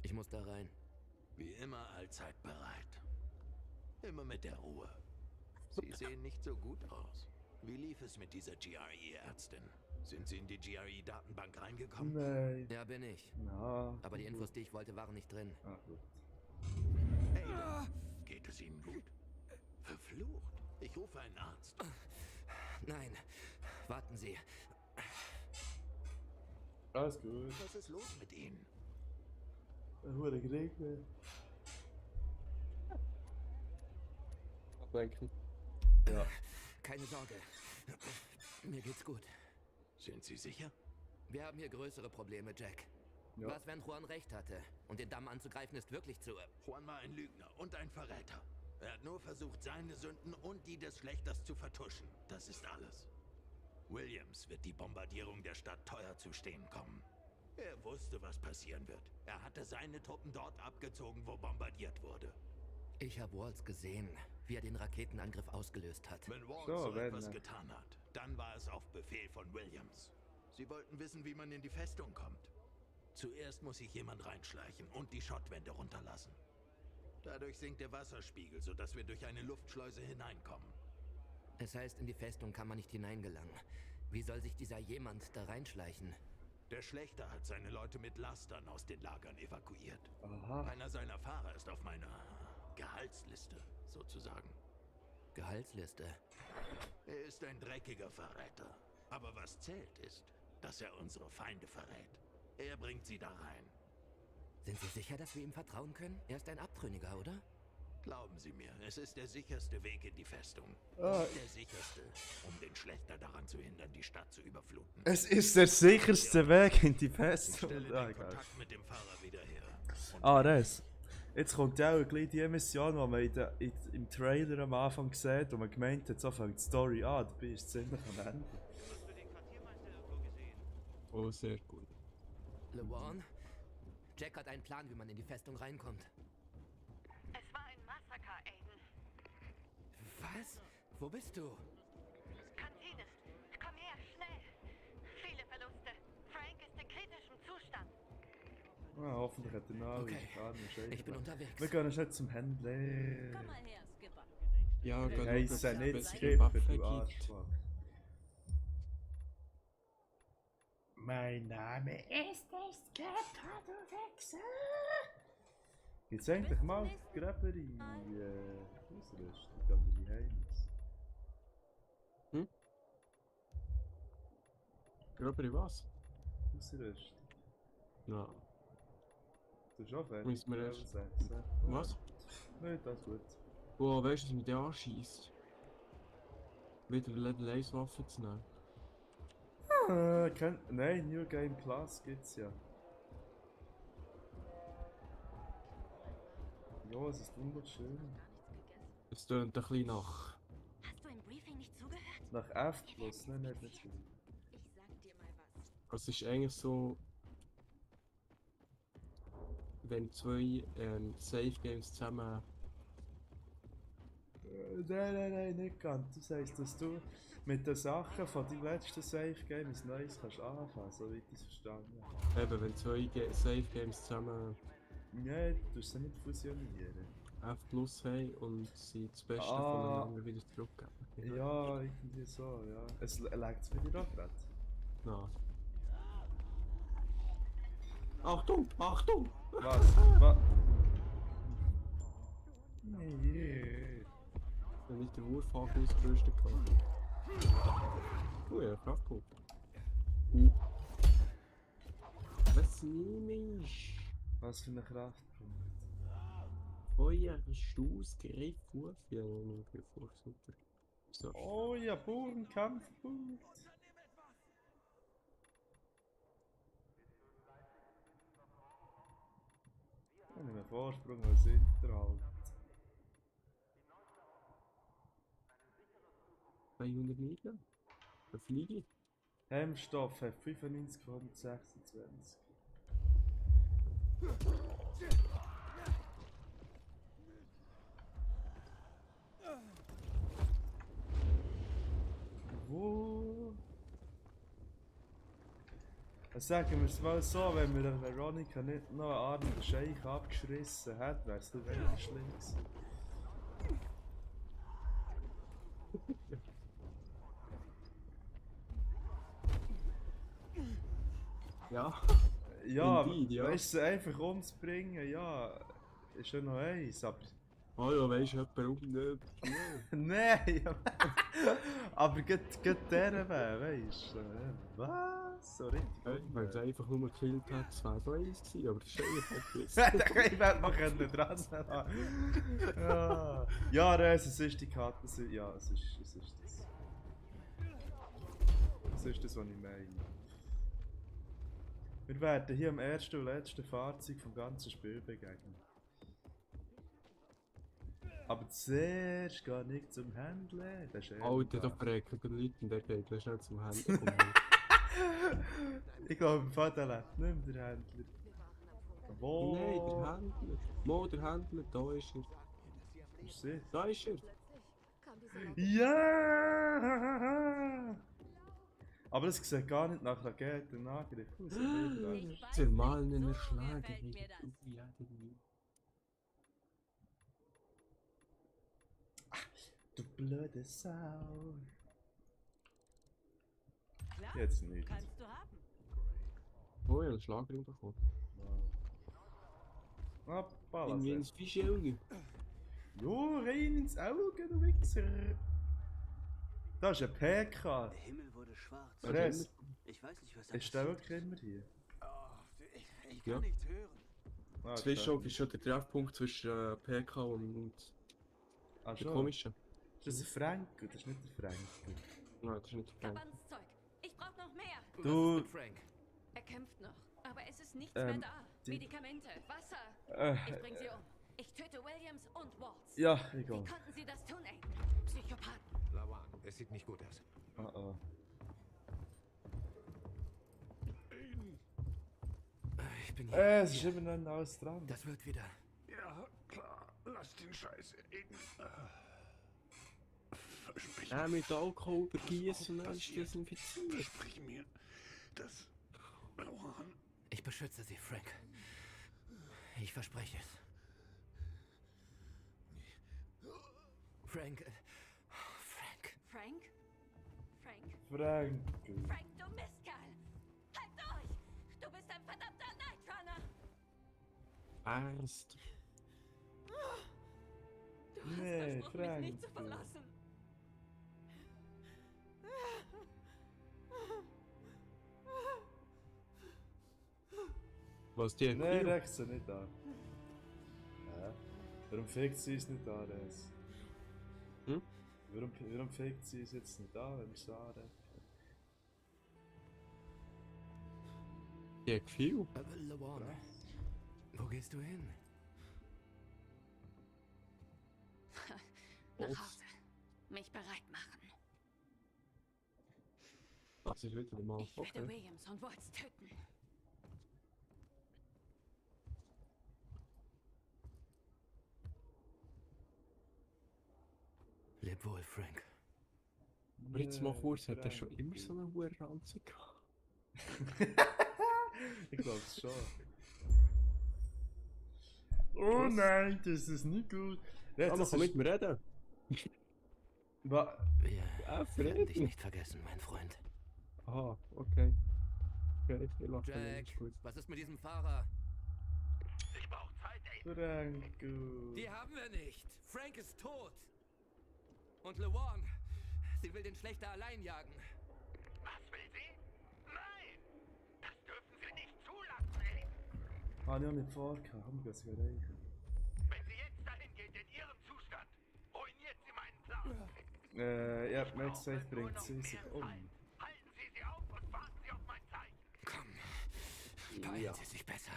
Ich muss da rein. Wie immer allzeit bereit. Immer mit der Ruhe. Sie sehen nicht so gut aus. Wie lief es mit dieser GRE-Ärztin? Sind Sie in die GRE-Datenbank reingekommen? Nein. Ja, bin ich. Na. Aber die Infos, die ich wollte, waren nicht drin. Ah, gut. Aiden, geht es Ihnen gut? Verflucht. Ich rufe einen Arzt. Nein, warten Sie. Alles gut. Was ist los mit Ihnen? Ein hoher Gegner. Ablenken. Ja. Keine Sorge. Mir geht's gut. Sind Sie sicher? Wir haben hier größere Probleme, Jack. Ja. Was, wenn Juan recht hatte? Und den Damm anzugreifen ist wirklich zu... Juan war ein Lügner und ein Verräter. Er hat nur versucht, seine Sünden und die des Schlechters zu vertuschen. Das ist alles. Williams wird die Bombardierung der Stadt teuer zu stehen kommen. Er wusste, was passieren wird. Er hatte seine Truppen dort abgezogen, wo bombardiert wurde. Ich habe Waltz gesehen, wie er den Raketenangriff ausgelöst hat. Wenn Waltz So, so wenn, etwas ne? getan hat, dann war es auf Befehl von Williams. Sie wollten wissen, wie man in die Festung kommt. Zuerst muss sich jemand reinschleichen und die Schottwände runterlassen. Dadurch sinkt der Wasserspiegel, sodass wir durch eine Luftschleuse hineinkommen. Es heißt, in die Festung kann man nicht hineingelangen. Wie soll sich dieser jemand da reinschleichen? Der Schlechter hat seine Leute mit Lastern aus den Lagern evakuiert. Aha. Einer seiner Fahrer ist auf meiner Gehaltsliste, sozusagen. Gehaltsliste. Er ist ein dreckiger Verräter. Aber was zählt ist, dass er unsere Feinde verrät. Er bringt sie da rein. Sind Sie sicher, dass wir ihm vertrauen können? Er ist ein Abtrünniger, oder? Glauben Sie mir, es ist der sicherste Weg in die Festung. Ah. Nicht der sicherste, um den Schlechter daran zu hindern, die Stadt zu überfluten. Es ist der sicherste Weg in die Ich Festung. stelle Ah, den egal. Kontakt mit dem Fahrer wieder her. Und Ah, das. Jetzt kommt ja auch gleich die Mission, die man im Trailer am Anfang sieht, wo man gemeint hat, so fängt die Story an, du bist ziemlich am Ende. Hast du den Quartiermeister irgendwo gesehen? Oh, sehr gut. Lawan? Jack hat einen Plan, wie man in die Festung reinkommt. Es war ein Massaker, Aiden. Was? Wo bist du? Kantine. Komm her, schnell. Viele Verluste. Frank ist in kritischem Zustand. Ah, hoffentlich hat er noch Okay, gar nicht schlecht. ich bin unterwegs. Wir gehen schnell zum Händler. Komm mal her, Skipper. Ja, Ich gerade heisse nicht bessere Skipper, Waffe du gibt. Arschloch. Mein Name ist der Skipper, du Wichser. Gibt's eigentlich mal Gräberi Ausrüstung oder die Heims? Gröber was? Ausrüstung. Ja. Du bist auch fertig? Müssen wir Level erst- 6, ja. Was? Nein, das ist gut. Boah, weißt du, was mich der anschießt? wieder Level 1 Waffen zu nehmen. Nein, New Game Plus gibt's ja. Ja, es ist wunderschön. Es tönt ein bisschen nach. Hast du im Briefing nicht zugehört? Nach F plus, nein, nicht so. Ich sag dir mal was. Es ist eigentlich so, wenn zwei Safe Games zusammen. Nein, nicht ganz. Das heisst, dass du mit den Sachen von deinem letzten Safe Game ein neues kannst anfangen, so wie ich das verstanden habe. Eben, wenn zwei Safe Games zusammen Nein, du tust sie nicht fusionieren. F plus haben und sie das Beste voneinander wieder zurückgeben. Ja, irgendwie so, ja. Es legt es wieder auch gerade. Nein. Achtung! Achtung! Was? Nee. Ich habe nicht den Wurfhaken ausgerüstet gehabt. Ja, Kraftpunkt. Was nehme ich? Was für eine Kraftpunkt? Feuer, Stoß, Griff, Wurf. Ja, nur Griff, Wurf, super. So. Oh ja, Burenkampfpunkt. Ich habe einen Vorsprung als Hinterhalt. 200 Meter? Eine Fliege? Hemmstoff hat 95 von 126. Wo? Sagen wir es mal so, wenn wir der Veronica nicht noch einen Arm den Scheich abgeschrissen hätte, wäre es weniger schlimm gewesen. Ja. Ja, Indeed, ja. weißt du, einfach umzubringen, ja, ist ja noch eins, aber... Oh ja, weisst du, jemand nicht. Nein! Aber gerade der weißt du, was? So richtig. Wenn es einfach nur gekillt hat, das wäre so eins gewesen, aber das ist eigentlich Da kann ich mal dran sein. Ja, es ist die Karte, ja, es ist das. Das ist das, was ich meine. Wir werden hier am ersten und letzten Fahrzeug vom ganzen Spiel begegnen. Aber zuerst gar nicht zum Händler. Das ist Alter, da verrecken die Leute und der geht schnell zum Händler. Ich glaube, im Vater lebt nicht mehr der Händler. Wo? Nein, der Händler. Mo, der Händler, da ist er. Ist sie? Da ist er. Ja! Aber das sieht gar nicht nach Raketenangriff aus. Zermahlen erschlagen. Du blöde Sau. Klar, Jetzt nicht. kannst du haben. Oh, ja, einen Schlagring bekommen. Hoppala. Irgendwie ins Fischauge. Jo, rein ins Auge, du Wichser. Das ist ein PK. Der Himmel wurde schwarz. Stress. Ich weiß nicht, was da Ist der wirklich immer hier? Ich kann nichts hören. Das Fischauge ist schon der Treffpunkt zwischen PK und der komischen. Das ist ein Frank, das ist nicht der Frank. Nein, das ist nicht der Frank. Verbandszeug. Ich brauch noch mehr. Du- Was ist mit Frank? Er kämpft noch, aber es ist nichts mehr da. Medikamente, Wasser. Ich bring sie um. Ich töte Williams und Waltz. Ja, egal. Wie konnten sie das tun, Aiden? Psychopath. Lawan, es sieht nicht gut aus. Oh. Ich bin hier. Es ist immer noch alles dran. Das wird wieder. Ja, klar. Lass den Scheiß, Aiden. Versprich Ja, mit Alkohol übergießen und dann ist das infiziert. Versprich mir, dass Lawan... Ich beschütze sie, Frank. Ich verspreche es. Frank. Frank? Frank? Frank. Frank, du Mistkerl! Halt durch! Du bist ein verdammter Nightrunner! Ernst. Du hast Nee, versprochen, mich nicht Frank. zu verlassen. Was die Nein, regt sie nicht an. Warum fickt sie es nicht an, Res? Hm? Warum fegt sie es jetzt nicht an, wenn wir es anreden? Ja, viel. Aber LeBron, wo gehst du hin? Nach Hause. Mich bereit machen. Das ist wieder mal Ich werde Williams und Waltz töten. Leb wohl, Frank. Aber jetzt mal kurz, hat er schon immer so eine hohe Ranze gehabt? Ich glaube es schon. Oh nein, das ist nicht gut. Ja, Aber komm mit mir reden. Was? Wir werden dich nicht vergessen, mein Freund. Aha, okay. Okay, ich lasse Jack, was ist mit diesem Fahrer? Ich brauche Zeit, ey. Franco. Die haben wir nicht. Frank ist tot. Und LeWan, sie will den Schlechter allein jagen. Was will sie? Nein! Das dürfen sie nicht zulassen, ey! Habe ich auch nicht vorgehabt, haben wir es erreichen. Wenn sie jetzt dahin geht in ihrem Zustand, ruiniert sie meinen Plan. Ja, Max gesagt, bringt sie sich um. Halten Sie sie auf und warten Sie auf mein Zeichen. Komm, beeilen Sie sich besser.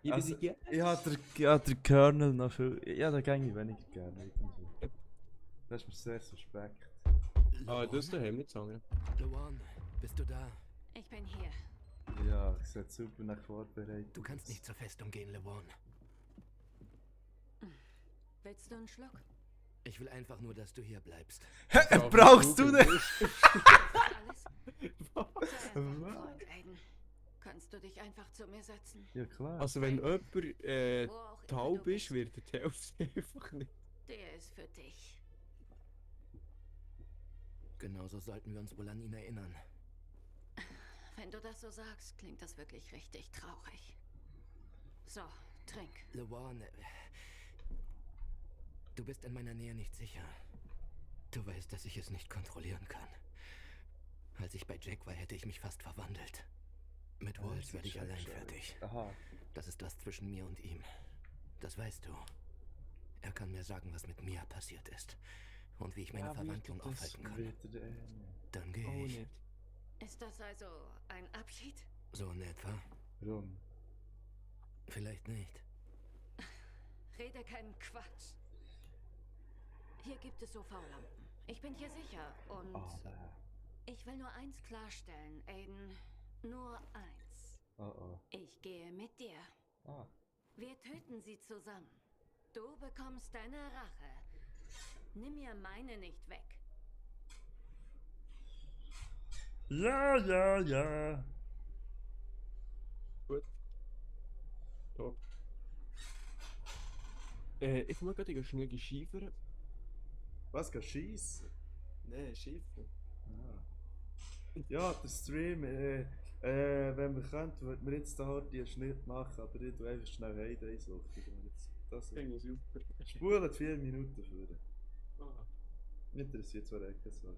Also, ich habe den Colonel noch viel... Ja, den gehe ich weniger gerne. Irgendwie. Das ist mir sehr suspekt. Ah, das ist daheim nicht sagen. LeWan, bist du da? Ich bin hier. Ja, ich sehe super nach vorbereitet. Du kannst nicht zur Festung gehen, LeWan. Willst du einen Schluck? Ich will einfach nur, dass du hier bleibst. Brauchst du nicht? Alles? Freund Aiden. Kannst du dich einfach zu mir setzen? Ja, klar. Also wenn jemand Wo auch immer taub du ist, wird die Hälfte einfach nicht. Der ist für dich. Genauso sollten wir uns wohl an ihn erinnern. Wenn du das so sagst, klingt das wirklich richtig traurig. So, trink. LeWan, du bist in meiner Nähe nicht sicher. Du weißt, dass ich es nicht kontrollieren kann. Als ich bei Jack war, hätte ich mich fast verwandelt. Mit Waltz werde ich allein fertig. Aha. Das ist was zwischen mir und ihm. Das weißt du. Er kann mir sagen, was mit Mia passiert ist. Und wie ich meine Verwandlung aufhalten kann. Dann gehe ich. Ist das also ein Abschied? So in etwa. Warum? Vielleicht nicht. Rede keinen Quatsch. Hier gibt es UV-Lampen. Ich bin hier sicher und ich will nur eins klarstellen, Aiden. Nur eins. Ich gehe mit dir. Wir töten sie zusammen. Du bekommst deine Rache. Nimm mir meine nicht weg. Ja, ja, ja. Gut. So. Ich muss gerade schnell geschiefern. Was, geh schiessen? Nein, schiffen. Ja, der Stream, wenn wir könnten, würden wir jetzt da halt die Schnitt machen, aber ich tue einfach schnell Heide einsuchen. Das spulen 4 Minuten für. Interessiert zwar echt so.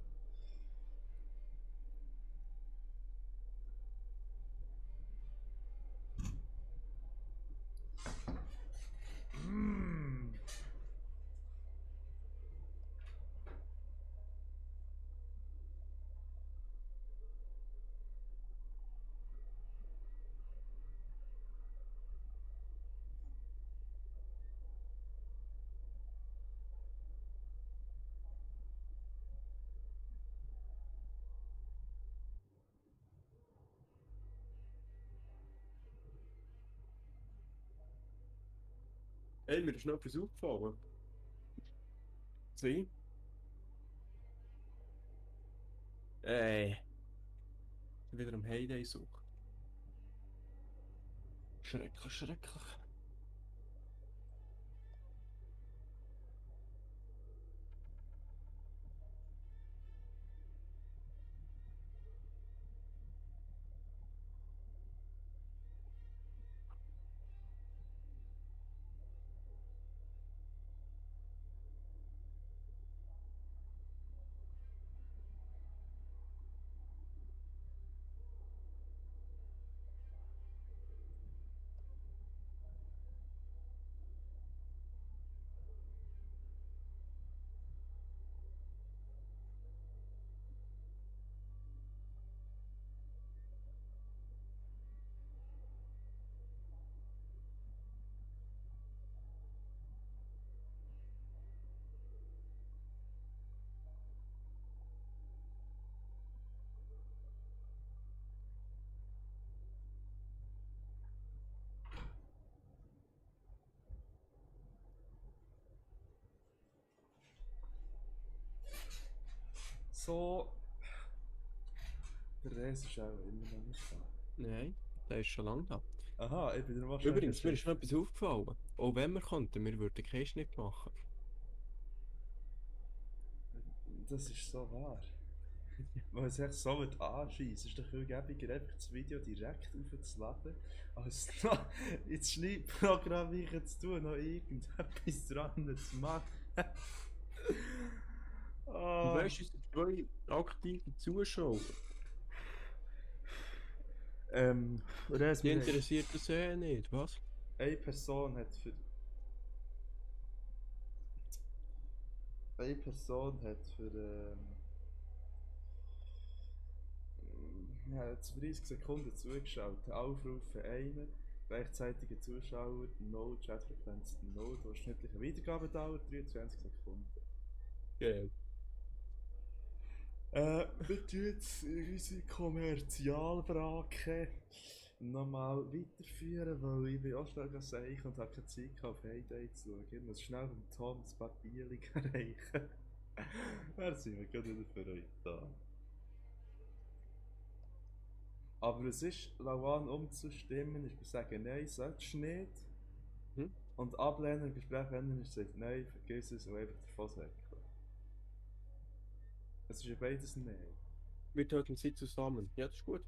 Ey, mir ist noch etwas aufgefallen. Sieh. Ey. Wieder am Heyday suchen. Schrecklich, schrecklich. so... Der Res ist auch immer noch nicht da. Nein, der ist schon lange da. Aha, ich bin wahrscheinlich... Übrigens, mir ist noch etwas aufgefallen. Auch wenn wir könnten, wir würden keinen Schnitt machen. Das ist so wahr. Weil es echt so wird anschießen, ist doch viel gäbiger, einfach das Video direkt aufzuladen, als noch ins Schneidprogramm zu tun, noch irgendetwas dran zu machen. Und weißt du, es sind 2 aktive Zuschauer. Die interessiert das nicht, was? Eine Person hat für... ja, 30 Sekunden zugeschaut. Aufrufe 1, gleichzeitige Zuschauer 0, Chatfrequenz 0, durchschnittliche Wiedergabedauer 23 Sekunden. Geil. Wir tun jetzt unsere Kommerzialbrake nochmal weiterführen, weil ich bin auch schnell gesagt und habe keine Zeit gehabt, auf Heyday zu schauen. Ich muss schnell mit Tom das Papierchen erreichen. Wer sind wir gerade wieder für euch da? Aber es ist, Lawan umzustimmen, ist, wir sagen nein, solltest du nicht. Und ablehnen im Gespräch, wenn er sagt nein, vergiss es und einfach davon sagen. Es ist ja beides nein. Wir töten sie zusammen. Ja, das ist gut.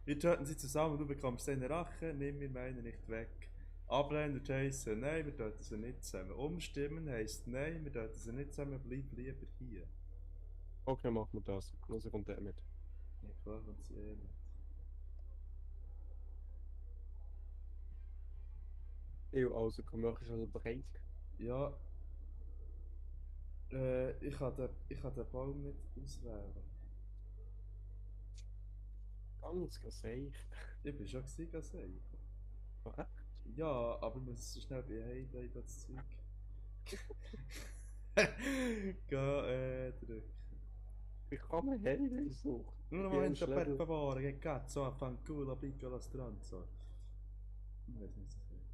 Wir töten sie zusammen, du bekommst seine Rache, nimm mir meine nicht weg. Ablehnen heisst nein, wir töten sie nicht zusammen. Umstimmen heisst nein, wir töten sie nicht zusammen, bleib lieber hier. Okay, machen wir das. Also kommt der mit. Ja klar, kommt sie eh mit. Ja, also komm, mach ich schon bereit. Ja. Ich kann den Baum nicht auswählen. Ganz seich. Ich bin schon gesehen. Was? Ja, aber wir müssen schnell bei Heyday das Zeug. Drücken. Wie kann man Heyday suchen? Un momento per favore, che cazzo affanculo piccola stronzo. Ich weiß nicht, was das heißt.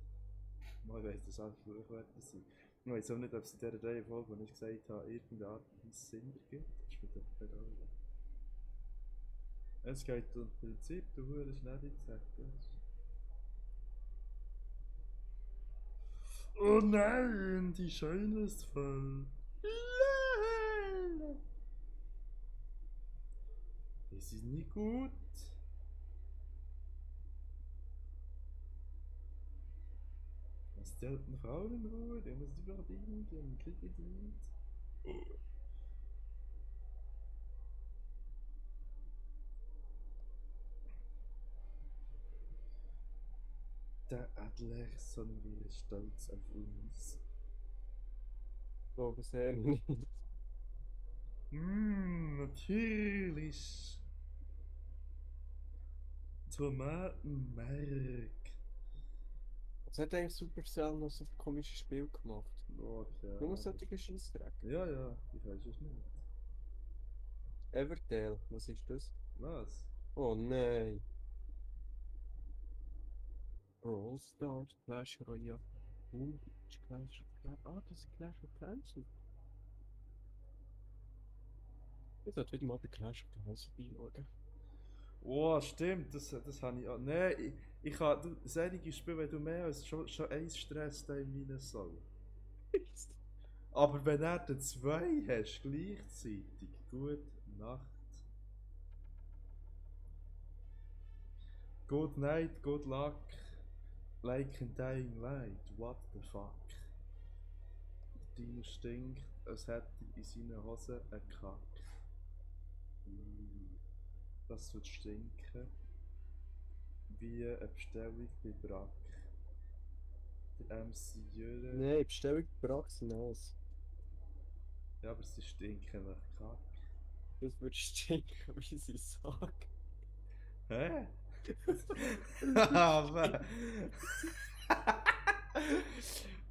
Ich weiss, dass alle Fluchwörter sind. Ich weiss auch nicht, ob es in dieser Reihenfolge, die ich gesagt habe, irgendeine Art und Weise Sinn ergibt. Das ist mir doch verloren. Es geht im Prinzip, du Hure schnell gesagt. Oh nein, die Scheune ist voll. Das ist nicht gut. Was stellt eine Frau in Ruhe? Der muss die verdienen, die haben Krieg gedient. Der Adler sind wir stolz auf uns. So gesehen nicht. Natürlich. Tomatenmark. Was hat eigentlich Supercell noch so ein komisches Spiel gemacht? Okay. Nur solche Scheissdreck. Ja, ich weiß es nicht. Everdale, was ist das? Was? Oh nein. Brawl Stars, Clash Royale. Clash of Clans. Ah, das ist Clash of Clans. Ich sollte wieder mal bei Clash of Clans vorbeischauen. Oh, stimmt, das habe ich auch. Nein, ich habe solche Spiele, wenn du mehr als schon eins Stress in meiner Soul. Aber wenn er den 2 hast, gleichzeitig, gute Nacht. Good night, good luck. Like in Dying Light, what the fuck? Der Dino stinkt, als hätte in seinen Hosen einen Kack. Das wird stinken. Wie eine Bestellung bei Brack. Der MC Jöre. Nein, Bestellung bei Brack sind nass. Ja, aber sie stinken nach Kack. Das wird stinken, wie sie sagen. Hä? Aber.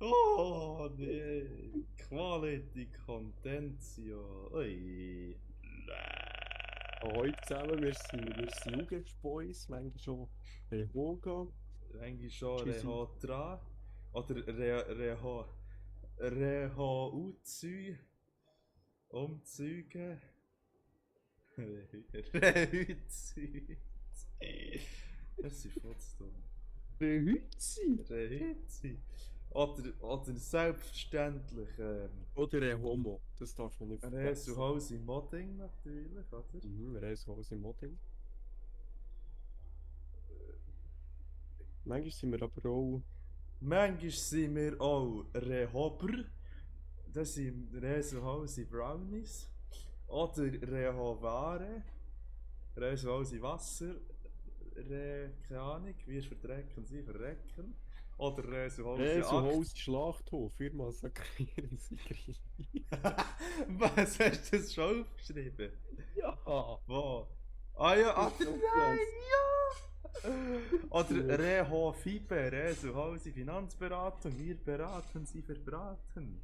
Oh nee. Quality Contentio. Ui. Heute zusammen, wir sind Jugendboys, manchmal schon Rehoga. Manchmal schon Rehotra. Oder Reho Uzi. Umzüge. Rehützi. Das ist futzdumm. Rehützi? Rehützi. Oder selbstverständlich. Oder ein Homo. Das darf man nicht vergessen. Resuhaus im Modding natürlich, oder? Resuhaus im Modding. Manchmal sind wir aber auch... Manchmal sind wir auch Rehober. Das sind Resuhaus in Brownies. Oder Rehovare. Resuhaus in Wasser. Keine Ahnung, wir vertrecken, sie verrecken. Oder Resuhaus in Schlachthof, wir massakrieren sie. Was hast du das schon aufgeschrieben? Ja! Wo? Ah ja, nein, ja! Oder Reho Fibe, Resuhaus in Finanzberatung, wir beraten, sie verbraten.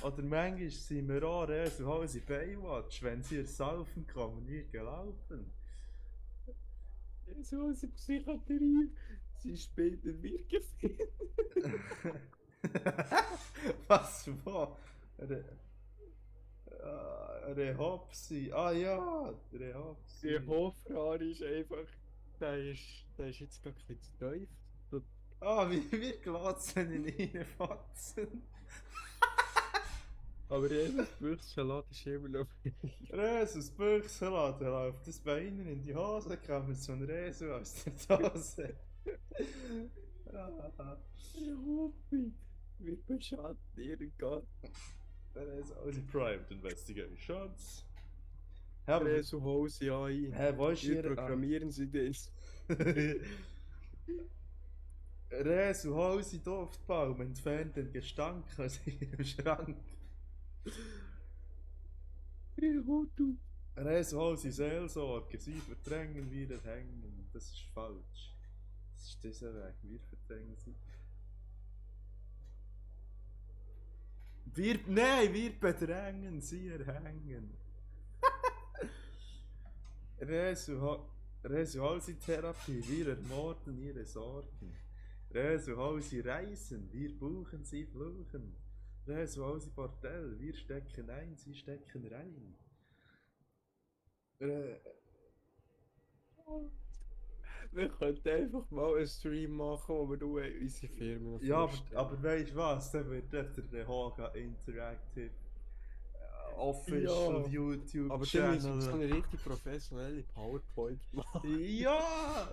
Oder manchmal sind wir auch Resuhaus in Baywatch, wenn sie ersaufen kommen, wir gelaufen. Resuhaus in Psychiatrie. Sie später Wirkefilm. Was war? Rehopsi. Ah ja, Rehopsi. Der Hofrat ist einfach. Der ist jetzt gar ein bisschen zu tief. Ah, wir glotzen in ihnen Fotzen. Aber Jesus Büchsensalat ist immer noch. Resus Büchsensalat, der läuft das bei ihnen in die Hose, kann man so ein Resu aus der Dose. Hobby. Wir beschatten ihren Garten. Das ist also Private Investigations. Resuhaus AI. Wo ist Wir programmieren sie das. Resuhaus in Duftbaum entfernt den Gestank aus ihrem Schrank. Resuhaus in Seelsorge, sie verdrängen, wir hängen. Das ist falsch. Das ist dieser Weg, wir verdrängen sie. Nein, wir bedrängen, sie erhängen. Resuhaus in Therapie, wir ermorden ihre Sorgen. Resuhaus in Reisen, wir buchen, sie fluchen. Resuhaus in Bordell, wir stecken ein, sie stecken rein. Wir könnten einfach mal einen Stream machen, wo wir nur unsere Firmen Ja, aber weißt du was? Dann wird der Hoga Interactive Official YouTube aber Channel. Aber dann müssen wir so eine richtig professionelle PowerPoint machen. Ja!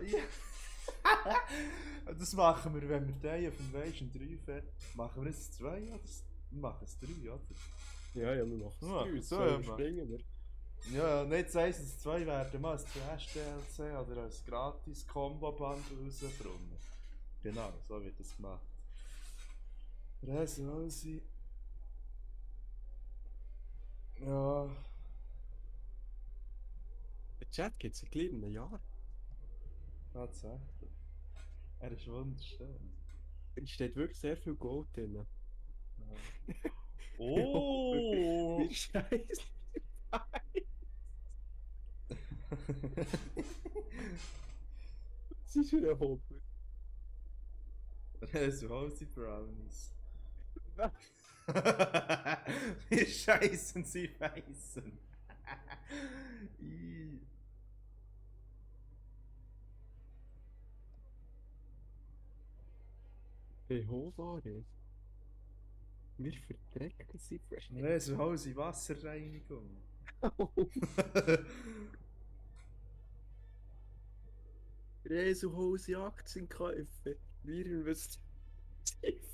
Das machen wir, wenn wir den auf Invasion 3 fertig machen. Wir jetzt 2 oder wir machen es 3, oder? Ja, wir machen es 3. So springen wir. Ja, nicht 1 und 2 werden mal als Trash-DLC oder als gratis Combo-Bundle rausbringen. Genau, so wird das gemacht. Resuhaus. Ja. Der Chat gibt es seit einem Jahr. Tatsächlich. Er ist wunderschön. Es steht wirklich sehr viel Gold drin. Ja. Oh! Wie scheiße. Was ist für ein Hopper? Resuhaus in Brownies. Wir scheißen, sie weißen. Rehovare. Wir verdrecken sie verschieden. Resuhaus in Wasserreinigung. Resuhaus in Aktienkäufe. Wir investieren nicht.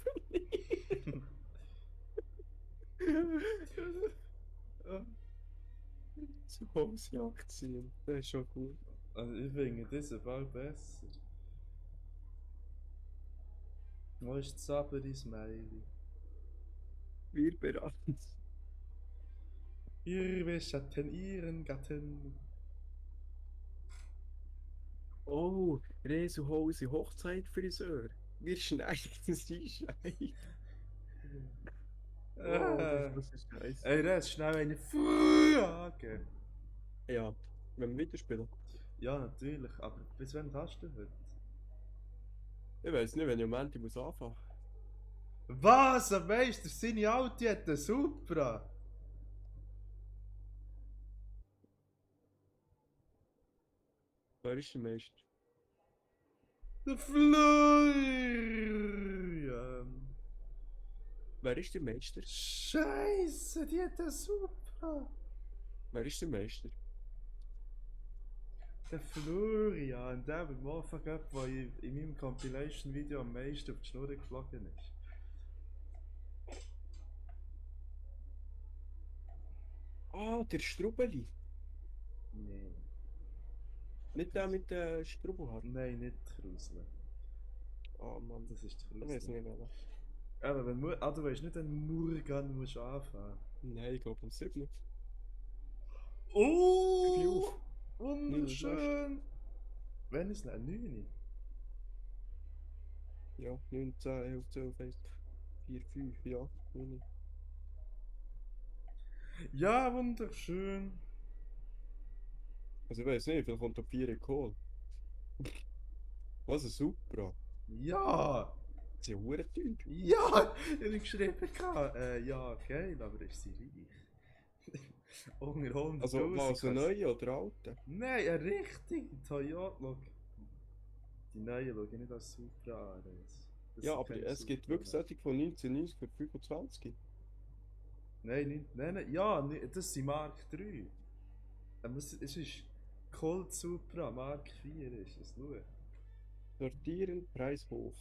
Resuhaus in Aktien. Das ist schon gut. Also ich finde diesen Fall besser. Wo ist das Saberi Smiley? Wir beraten es. Wir beschatten ihren Gatten. Oh, Resuhaus in Hochzeitfriseur. Wir schneiden sie schneiden. Oh, das ist scheiße. Ey, das ist schnell eine Frage. Ja, wenn wir weiterspielen. Ja, natürlich, aber bis wann kannst du heute? Ich weiß nicht, wenn ich am Ende muss anfangen. Was? Ein Meister, seine Alte hat einen Supra. Wer ist der Meister? Der Florian! Wer ist der Meister? Scheiße, die hat den Supra! Wer ist der Meister? Der Florian, der beim Morpha Cup, der in meinem Compilation-Video am meisten auf die Schnur geflogen ist. Ah, der Strubeli. Nee. Nicht der mit der Strubelhaar. Nein, nicht Krusle. Oh Mann. Das ist die Ich weiß Krusle. nicht mehr. Aber wenn du, du weißt nicht, wenn Murgan musst anfangen. Nein, ich glaube um 7. Oh! Wunderschön! Wann ist es denn? 9? Ja, 9, 10, 11, 12, 1, 4, 5, ja, 9. Ja, wunderschön! Also ich weiß nicht, vielleicht kommt da 4 Kohl. Was ein Supra. Ja! Sie sind hure teuer. Ja! Ich habe geschrieben, ja, geil, aber ist sie reich? Unter 100.000. Also was, ein neuer oder alte? Nein, ein richtiger Toyota. Schau. Die neuen schaue ich nicht als Supra an. Das Ja, sind aber keine es gibt Supra wirklich mehr. solche von 1990 für 25. Nein, ja, das sind Mark 3. Aber es ist Colt Supra, Mark 4 ist es, schau. Sortieren, Preis hoch.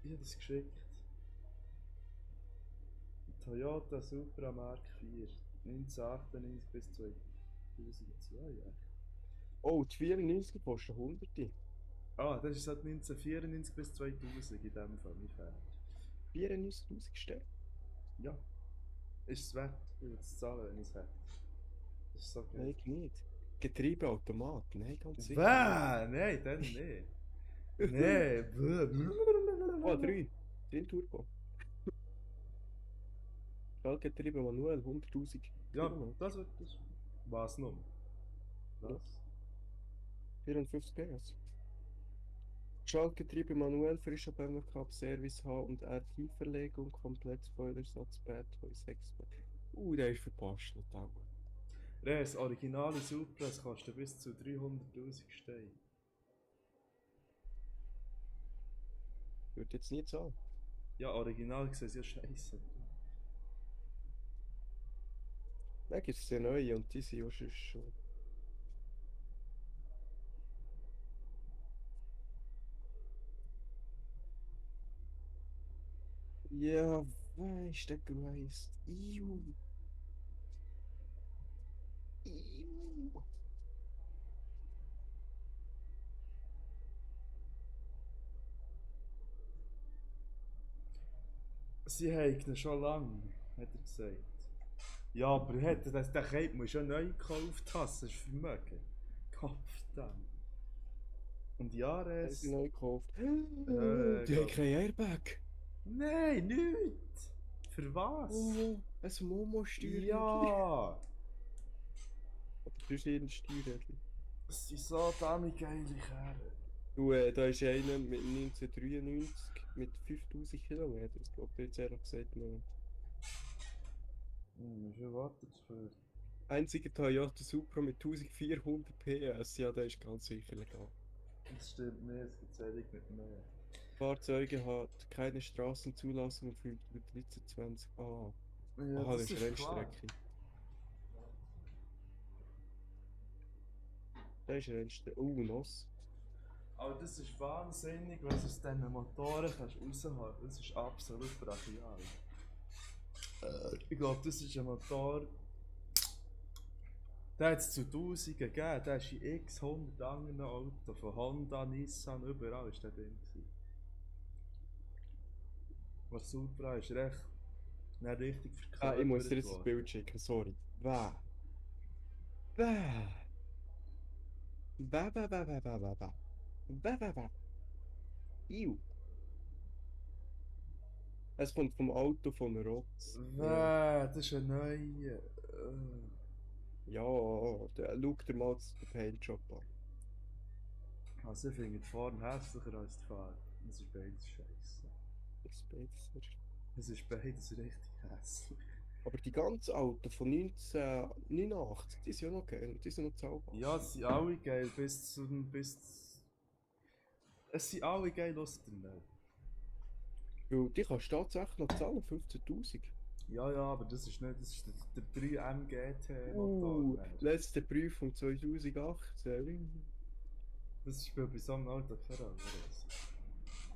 Ich habe das geschickt. Toyota Supra Mark 4, 1998 bis 2002, ja. Oh, die 94 kosten 100. Ah, das ist seit 1994 bis 2000 in dem Fall, nicht fair. 94.000 Stellen? Ja. Ist es wert, ich würde es zahlen, wenn ich es hätte. Das ist so geil. Nein, nicht. Getriebeautomat, nein, ganz sicher. Wer? Nein, dann nicht. Nein. Ah, 3. 3 Turbo. Schaltgetriebe manuell, 100.000 Ja, Kilometer. das wird das. Was noch? Was? 54 PS. Schaltgetriebe manuell, frischer Bänder-Cup, Service H und R Tiefverlegung, komplett Spoilersatz, Bad Toy 6. Der ist verpasst, nicht auch. Das originale Supra, das kostet bis zu 300.000 Steine. Würde jetzt nie zahlen. Ja, original gesehen ist ja scheiße. Da gibt es ja neue und die sind ja schon. Ja, weißt du, Geist. Iu. Iu. Sie haben ihn schon lange, hat er gesagt. Ja, aber hätte das, den Cape muss schon neu gekauft haben, das ist Vermögen. Kopfdammt. Und Jahres... Haben sie neu gekauft. Die haben kein Airbag. Nein, nicht! Für was? Oh, ein Momo-Steuer. Ja! Aber du hast jeden Steuerrädchen. Das sind so dämlich geile Kerle. Du, da ist einer mit 1993 mit 5000 Kilometern. Ich glaube jetzt ehrlich gesagt noch. Schon wartet für. Einziger Toyota Supra mit 1400 PS. Ja, der ist ganz sicher legal. Das stimmt nicht, es gibt Zählung nicht mehr. Fahrzeuge hat keine Straßenzulassung für 1320a. Ja, Aha, das das ist ist klar. Rennstrecke. Das ist Rennstrecke. Nos. Aber das ist wahnsinnig, wenn du aus diesen Motoren kannst rausholen. Das ist absolut brachial. Ich glaube, das ist ein Motor. Der hat es zu Tausenden gegeben. Der ist in x 100 anderen Autos. Von Honda, Nissan, überall ist der drin. Was Supra ist recht. Nicht richtig verkauft. Ich muss dir jetzt das Bild schicken, sorry. Wer? Iu. Es kommt vom Auto von Rotz. Das ist ein neuer. Ja, schau dir mal den Paintjob an. Also ich finde die Form hässlicher als die Farbe. Das ist beides scheiße. Das ist beides. Es ist beides richtig hässlich. Aber die ganz alten von 1989, die sind ja noch geil, die sind noch zahlbar. Ja, sie sind alle geil, es sind alle geil aus der Welt. Weil die kannst du tatsächlich noch zahlen, 15'000. Ja, aber das ist nicht, das ist der 3M GT Motor. Letzte Prüfung 2018. Das spielt bei so einem Auto keine Rolle.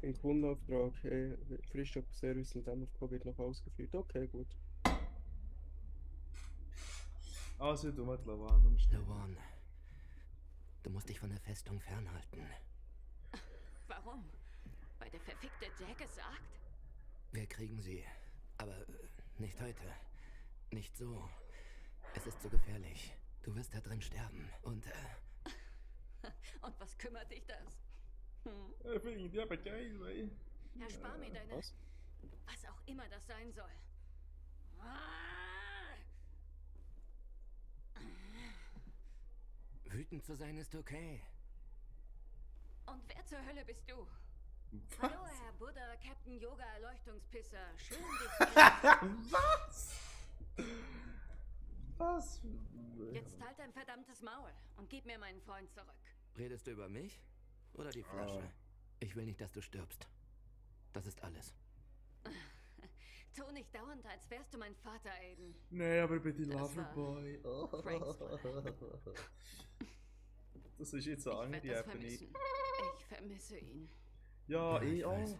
Im Kundenauftrag, Frischstoffservice und MFK wird noch ausgeführt. Okay, gut. Also, du musst Lawan umstellen. Lawan, du musst dich von der Festung fernhalten. Warum? Weil der verfickte Jack es sagt? Wir kriegen sie. Aber nicht heute. Nicht so. Es ist zu gefährlich. Du wirst da drin sterben. Und Und was kümmert dich das? Ich finde die aber geil, weil. Erspar mir deine... Was? Was auch immer das sein soll. wütend zu sein ist okay. Und wer zur Hölle bist du? Was? Hallo, Herr Buddha, Captain Yoga, Erleuchtungspisser. Schön, dich Was? Was? Jetzt halt dein verdammtes Maul und gib mir meinen Freund zurück. Redest du über mich? Oder die Flasche? Ich will nicht, dass du stirbst. Das ist alles. Tu nicht dauernd, als wärst du mein Vater, Aiden. Nee, aber bei die Das war Loverboy. Franks Das ist jetzt eine Ich werd andere das Ebene. vermissen. Ich vermisse ihn. Ja, Ja, ich ich weiß. auch.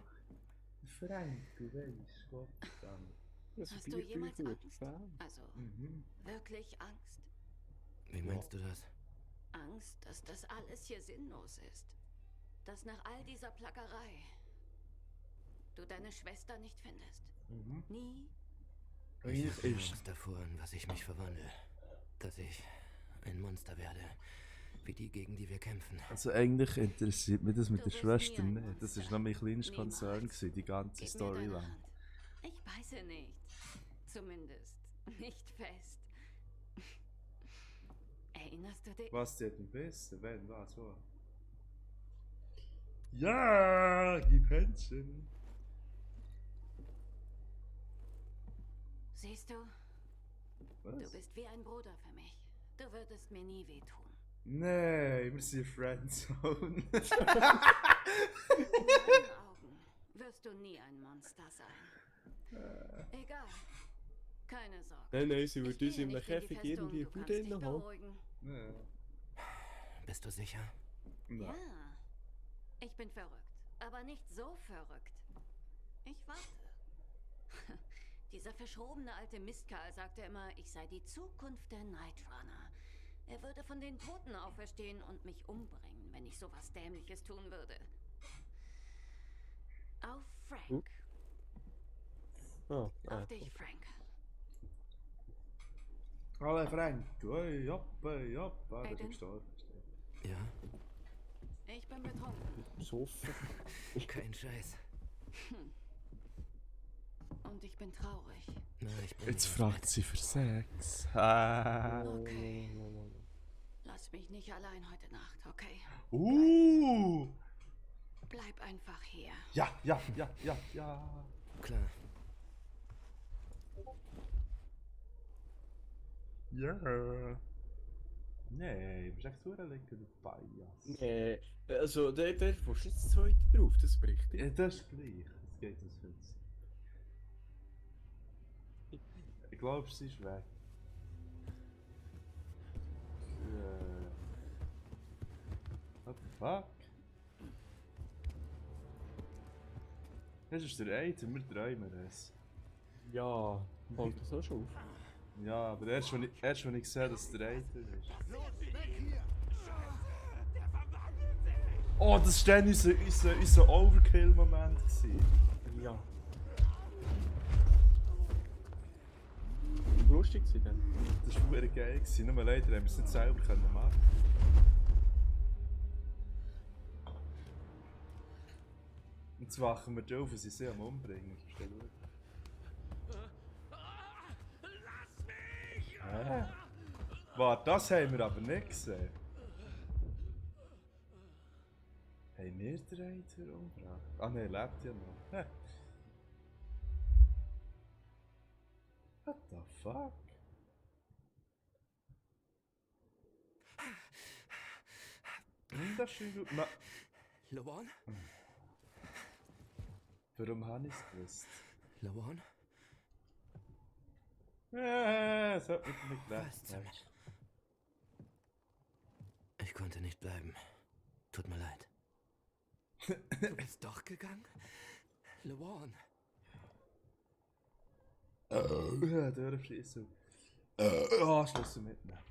Frank, du weißt, Gott verdammt. Hast du jemals Angst? Also, wirklich Angst? Wie meinst du das? Angst, dass das alles hier sinnlos ist. Dass nach all dieser Plackerei du deine Schwester nicht findest. Nie? Ich habe Angst davor, in was ich mich verwandle. Dass ich ein Monster werde. Wie die, gegen die wir kämpfen. Also eigentlich interessiert mich das mit der wirst Schwester nie ein nicht. Das Monster. war noch mein kleinster Niemals. Konzern, gewesen, die ganze Gib mir deine Storyline. Hand. Ich beiße nicht. Zumindest nicht fest. Erinnerst du dich? Was, die hat ihn besser? Wenn, was, wo? Ja, gib Händchen. Siehst du? Du Was? bist wie ein Bruder für mich. Du würdest mir nie wehtun. Nee, wir sind Friendzone. In meinen Augen wirst du nie ein Monster sein. Egal. Keine Sorge. Nein, sie wird Ich uns gehe in einem nicht in die Käfig Festung, irgendwie du Food kannst dich drin haben. beruhigen. Ja. Bist du sicher? Ja. Ich bin verrückt. Aber nicht so verrückt. Ich warte. Dieser verschrobene alte Mistkerl sagte immer, ich sei die Zukunft der Night Runner. Er würde von den Toten auferstehen und mich umbringen, wenn ich sowas Dämliches tun würde. Auf Frank. Ah, Auf dich, Frank. Alle Frank. Oi, hopp, hopp. Ah, du bist Aiden? gestorben. Ja? Ich bin betrunken. Sofa. Kein Scheiß. Und ich bin traurig. Na, ich bin Jetzt nicht fragt sie für Sex. Ah. Okay. Lass mich nicht allein heute Nacht, okay? Bleib einfach hier. Ja. klar. Ja. Nee, du bist echt so ein lecker Bias. Nee, also der willst du jetzt das zweite drauf, das bricht Ja, dich. das ist gleich. Das geht uns jetzt. Ich glaube, sie ist weg. What the fuck? Das ist der Eiter, wir träumen es. Ja, kommt das auch schon auf? Ja, aber erst wenn ich sehe, dass es der Eiter ist. Oh, das war dann unser Overkill-Moment. Ja. Lustig sie denn? Das war verdammt geil. Nur leider haben wir es nicht selber machen. Jetzt wachen wir drauf und sie sind am Umbringen. Verstehst du? Warte, das haben wir aber nicht gesehen. Haben wir den Reiter umgebracht? Ah ne, er lebt ja noch. What the fuck? Wunderschön gut. Lawan? Warum habe ich es gewusst? Lawan? Es hat mit mir gedacht. Ich konnte nicht bleiben. Tut mir leid. Du bist doch gegangen? Lawan? Ja, Dörfschießung. Schlüssel mitnehmen.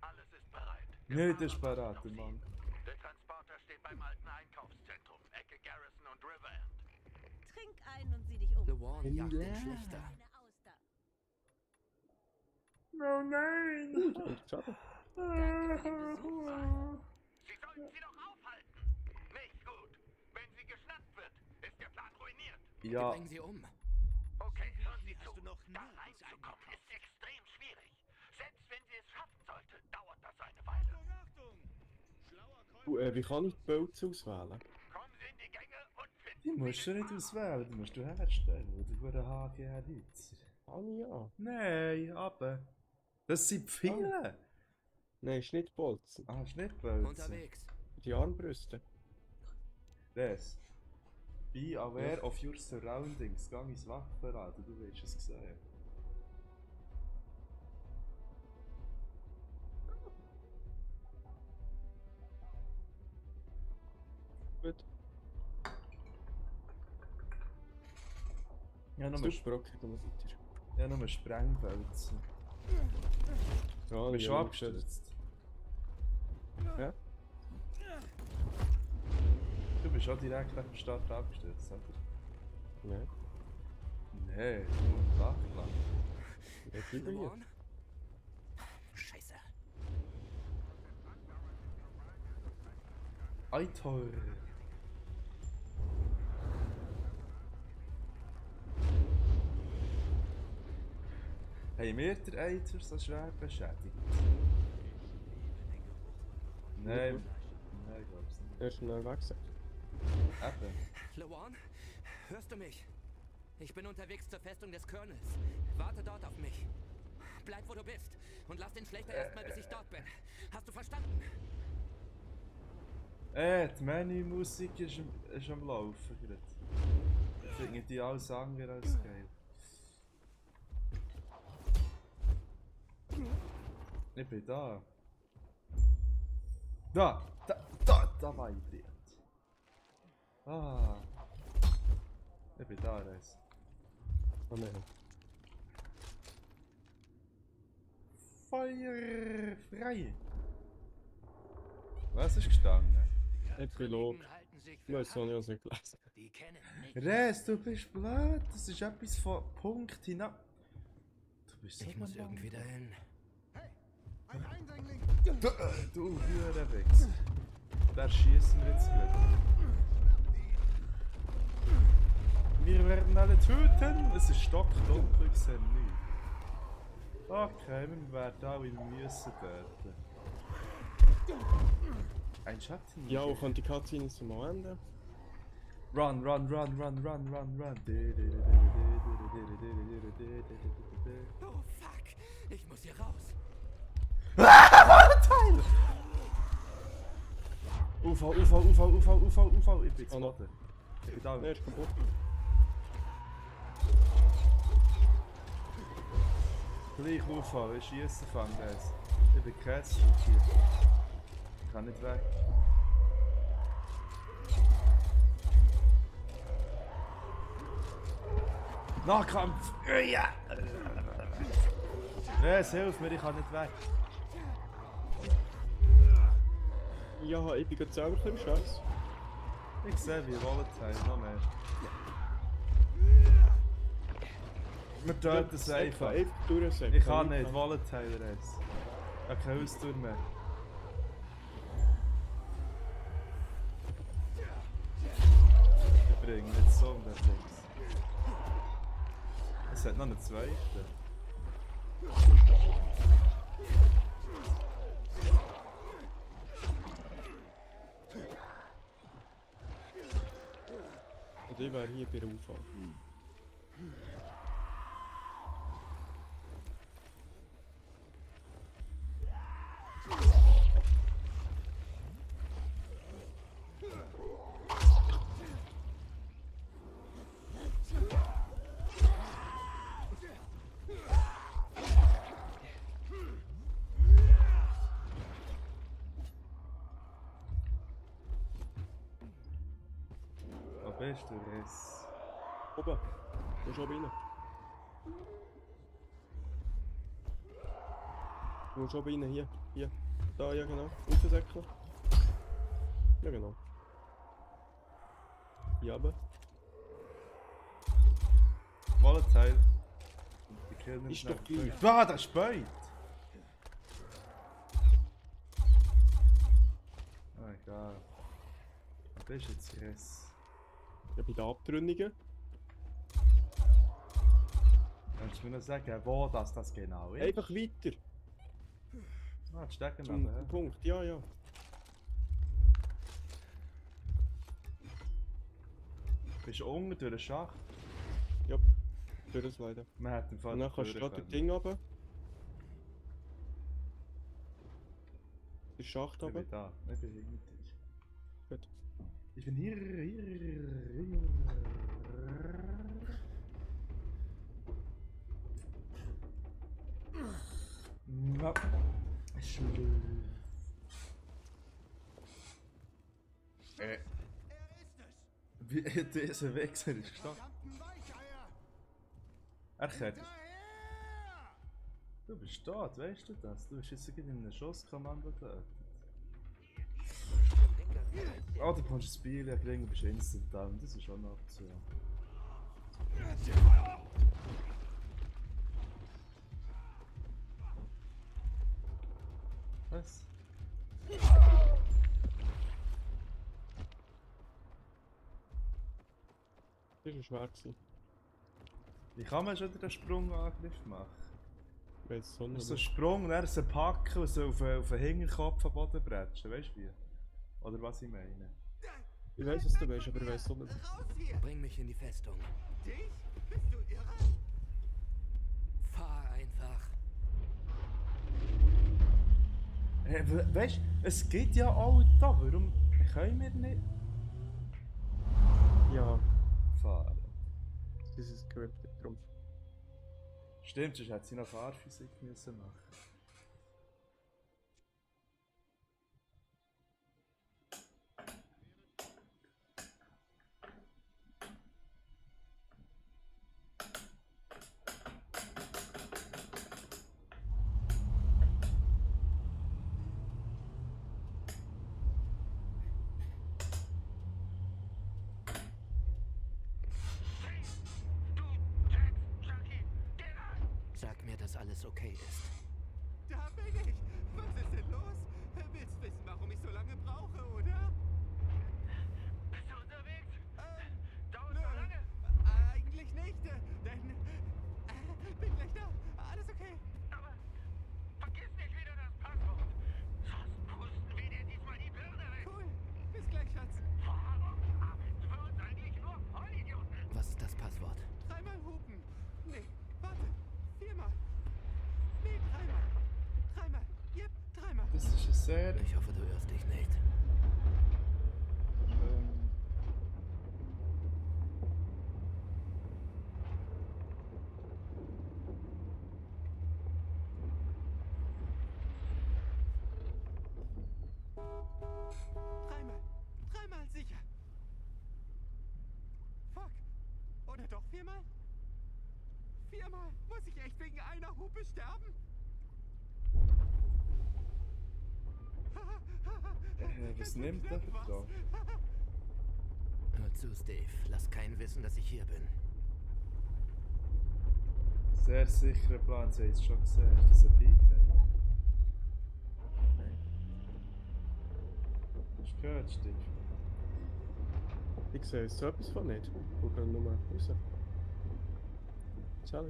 Alles ist bereit. Nicht der Sparat, Mann. Der Transporter steht beim alten Einkaufszentrum, Ecke Garrison und River End. Trink ein und sieh dich um. Lawan jagt den Schlechter. Eine Auster. Oh nein! Schade. Sie sollten sie doch aufhalten! Nicht gut! Wenn sie geschnappt wird, ist der Plan ruiniert! Ja. Bringen sie um. Okay, hören Sie zu. Hast du noch Da nie reinzukommen ist extrem schwierig. Selbst wenn sie es schaffen sollte, dauert das eine Weile. Wie kann ich die Pilze auswählen? Kommen Sie in die Gänge und finden Die musst du nicht auswählen, die musst du herstellen. Du wirst ein HGR-Nutzer. Ah ja. Nein, aber. Das sind Pfeile. Nein, Schnittbolzen. Ah, Schnittbolzen. Unterwegs. Die Armbrüste. Das. Be aware of your surroundings. Gang ins Wachverraten, du willst es sehen. Gut. Ja, nur Super, okay, dann weiter. Ja, nur Sprengbolzen. Ja, Bist du ja, abgestürzt? Ja. Du bist auch direkt nach dem Start abgestürzt, oder? Nein. Nein, nur ein Dach lang. Ja, wieder hier. Lawan? Scheiße. Eitor. Haben wir den Eitor so schwer beschädigt? Nein. Nein, glaub's nicht. Er ist schnell weg. Eben. Lawan? Hörst du mich? Ich bin unterwegs zur Festung des Colonels. Warte dort auf mich. Bleib, wo du bist. Und lass den Schlechter erstmal, bis ich dort bin. Hast du verstanden? Die Menü-Musik ist am Laufen gerade. Ich finde die alles andere als geil. Ich bin da. Da vibriert. Ah. Ich bin da, Reis. Oh nein. Feuer frei. Was ist gestanden? Epilog. Ich weiß auch nicht, was ich gelesen habe. Die kennen mich. Res, du bist blöd. Das ist etwas von Punkt hinab. Du bist so Ich muss irgendwie dahin. Ein Eindringling! Du Hurenwichs. Da schießen wir jetzt gleich. Wir werden alle töten. Es ist stockdunkel, ich sehe nichts. Okay, wir werden alle müssen töten. Ein Schatten. Ja, wo kommt die Cutscene zum Ende? Run, run, run, run, run, run, run. Oh fuck! Ich muss hier raus. Teil! UV. Ich bin Oh, no. gespottet. Ich bin da. Der ist kaputt. Gleich UV, ich schieße fangen das. Ich bin Kätzchen hier. Ich kann nicht weg. Nahkampf! Ja! Res, hilf mir, ich kann nicht weg. Ja, ich bin gerade selber ein bisschen Scheiß. Ich sehe wie Volatile, noch mehr. Wir töten es einfach. Ich kann nicht, Volatile Res. Ich habe keine Ausdauer mehr. Ich bringe nicht so um den Dings. Es hat noch einen zweiten. Und ich wäre hier bei der UV. Bist du Riss? Oben. Du musst oben rein. Du musst oben rein, hier. Hier. Da, ja genau. Raussäckeln. Ja genau. Hier oben. Wallenteil. Die killen Ist doch gleich. Ah, der speit! Oh egal. Du bist jetzt Riss. Ja, bei den Abtrünnigen. Kannst du mir noch sagen, wo das genau ist? Einfach weiter. Ah, die stecken Zum aber, Punkt, ja, ja. Bist du unten durch den Schacht? Ja, durch das leider. Man hat den Fall. Und dann kannst du gerade das Ding runter. Den Schacht Ich runter. bin da, ich bin hinter dir. Gut. Ich bin hier. Na, Er ist es! Wie dieser Wechsel ist gestanden? Verdammten Weicheier! Er kennt. Daher! Du bist dort, weißt du das? Du bist jetzt in einem Schusskommando getötet. Oh, du kannst das Spiel ja kriegen, du bist instant down. Das ist schon eine Option. Was? Das war schwer gewesen. Wie kann man schon wieder einen Sprungangriff machen? Weiss so So nicht. einen Sprung, dann so packen und so auf den Hinterkopf am Boden bretschen, weißt du wie? Oder was ich meine? Ich weiss, was du weißt, aber ich weiss so nicht. Raus hier! Bring mich in die Festung. Dich? Bist du irre? Fahr einfach. Weißt du, es geht ja auch da, warum können wir nicht Ja, fahren? das ist scripted drum. Stimmt, sonst hätte sie noch Fahrphysik müssen machen. Sag mir, dass alles okay ist. Da bin ich! Was ist denn los? Willst wissen, warum ich so lange brauche, oder? Bist du unterwegs? Dauert noch lange? Eigentlich nicht, denn... bin gleich da. Alles okay. Aber vergiss nicht wieder das Passwort. Sonst pusten wir dir diesmal die Birne weg. Cool. Bis gleich, Schatz. Warum arbeiten für uns eigentlich nur Vollidioten? Was ist das Passwort? Dreimal hupen. Nee, warte. Viermal. Nee, dreimal. Dreimal. Yep, dreimal. Das ist ein sehr... Ich hoffe, du irrst dich nicht. Dreimal. Dreimal sicher. Fuck. Oder doch viermal? Viermal? Muss ich echt wegen einer Hupe sterben? Was nimmt der da? Hör zu, Steve. Lass keinen wissen, dass ich hier bin. Sehr sicherer Plan, sie haben es schon gesehen. Ist das ein Peak? Nein. Hast du gehört, Steve? Ich sehe jetzt so etwas von nicht. Wir gehen nur raus. Ciao.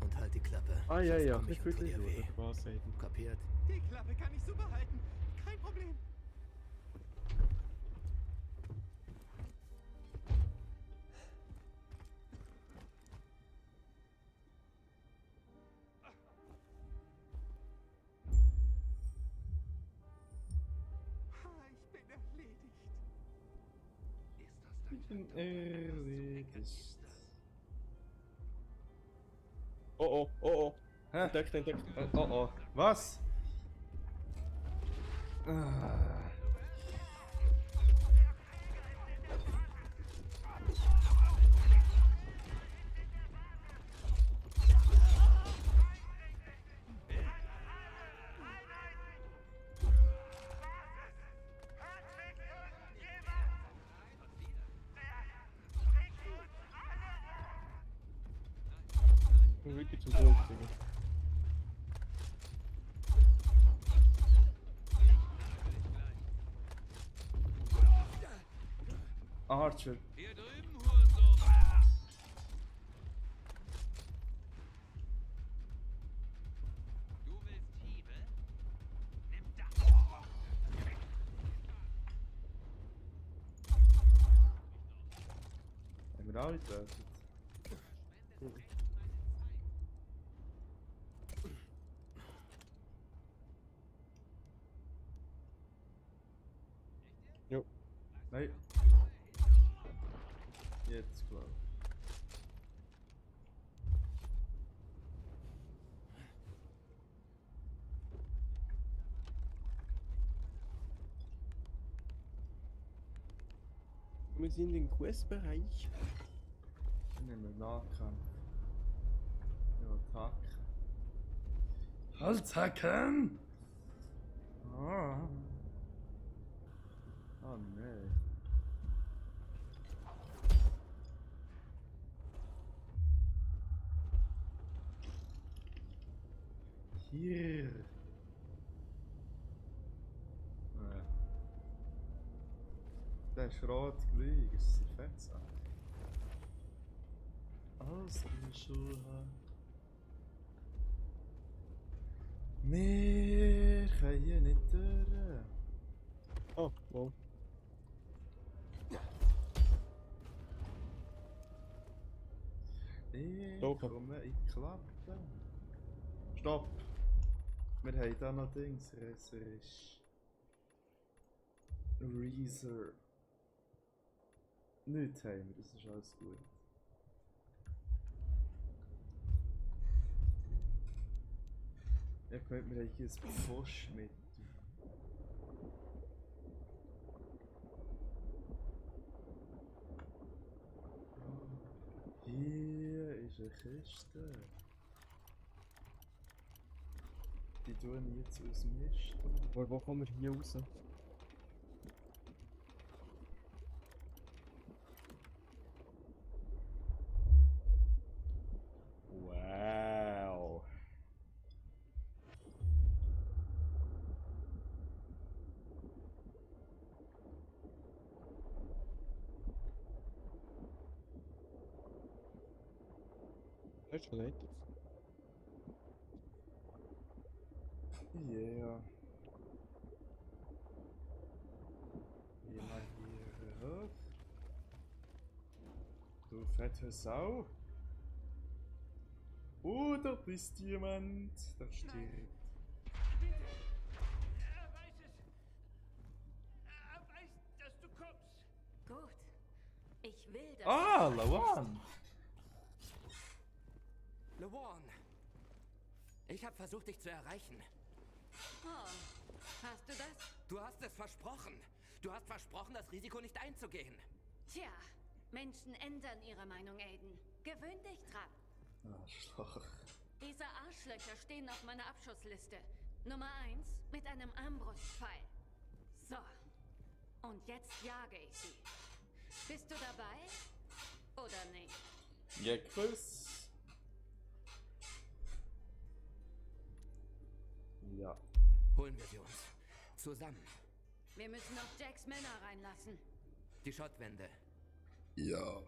Und halt die Klappe. Ah ja, sonst ja, komm ich und will tu dich dir weh. schauen. Was sagen? Kapiert? Die Klappe kann ich super halten. Kein Problem. Ich bin erledigt. Ich bin erledigt. Oh, oh, oh, oh. Hä? Entdeckt, entdeckt. Oh oh. Was? Wirklich zum Boden, Digga. Archer. Hier drüben, Hurensohn! Du willst Hiebe? Nimm das! Haben wir alle getötet? Jo. Nein. Jetzt glaube ich. Wir sind im Questbereich. Ich nehme Nahkampf. Ja, Attacken. Haltacken! Ah. Oh nein. Hier. Nein. Der ist rot gleich, ist ein Fettsack. Alles in Schuhe. Wir können hier nicht durch. Oh, wow. Ich Doch. komme in die Klappe. Stopp! Wir haben da noch Dings. Reserisch. Reezer. Nichts haben wir, das ist alles gut. Ich meine, wir haben hier ein Pfoschmittel. Hier ist eine Kiste. Die tun wir jetzt aus dem Mist. Wo kommen wir hier raus? Wow. Das ist schon nett. Yeah. Geh mal hier hoch. Du fette Sau. Da bist jemand. Da stirbt. Bitte! Er weiß es! Er weiß, dass du kommst! Gut. Ich will das. Ah, Lawan! LeWarn! Ich habe versucht, dich zu erreichen. Oh, hast du das? Du hast es versprochen. Du hast versprochen, das Risiko nicht einzugehen. Tja, Menschen ändern ihre Meinung, Aiden. Gewöhn dich dran. Arschloch. Diese Arschlöcher stehen auf meiner Abschussliste. Nummer 1 mit einem Armbrustpfeil. So. Und jetzt jage ich sie. Bist du dabei? Oder nicht? Ja, Chris. Ja. Holen wir sie uns. Zusammen. Wir müssen noch Jacks Männer reinlassen. Die Schottwände. Ja.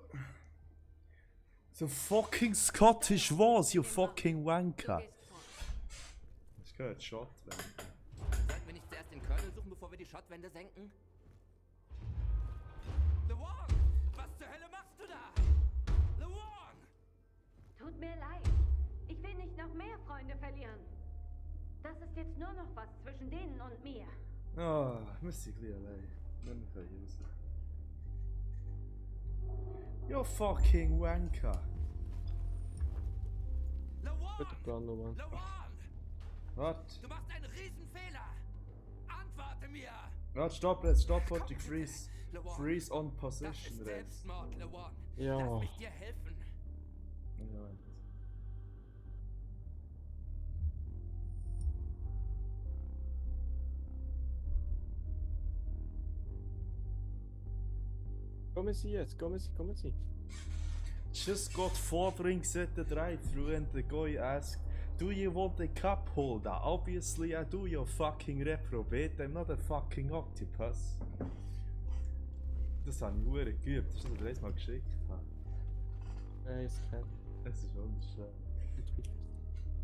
So fucking Scottish was, you fucking wanker. Das gehört Schottwände. Sollten wir nicht zuerst den Colonel suchen, bevor wir die Schottwände senken? LeWarn! Was zur Hölle machst du da? LeWarn! Tut mir leid. Ich will nicht noch mehr Freunde verlieren. Das ist jetzt nur noch was zwischen denen und mir. Ah, wir sind gleich allein. Wir können raus. You fucking wanker. LeWarn! Guter Plan, Mann. LeWan! Warte. Du machst einen Riesenfehler! Antworte mir! Warte, stopp jetzt, stopp, Fortig, freeze. LeWan, Freeze on Das position, ist Res. Selbstmord, LeWan. Ja. Lass mich dir helfen. Ja. Kommen Sie jetzt, kommen Sie. Just got 4 drinks at the drive-thru and the guy asked, "Do you want a cup holder?" Obviously I do, you fucking reprobate. I'm not a fucking octopus. Das habe ich hure geübt, das ist das mal geschickt. Nein, es kennt. Es ist wunderschön.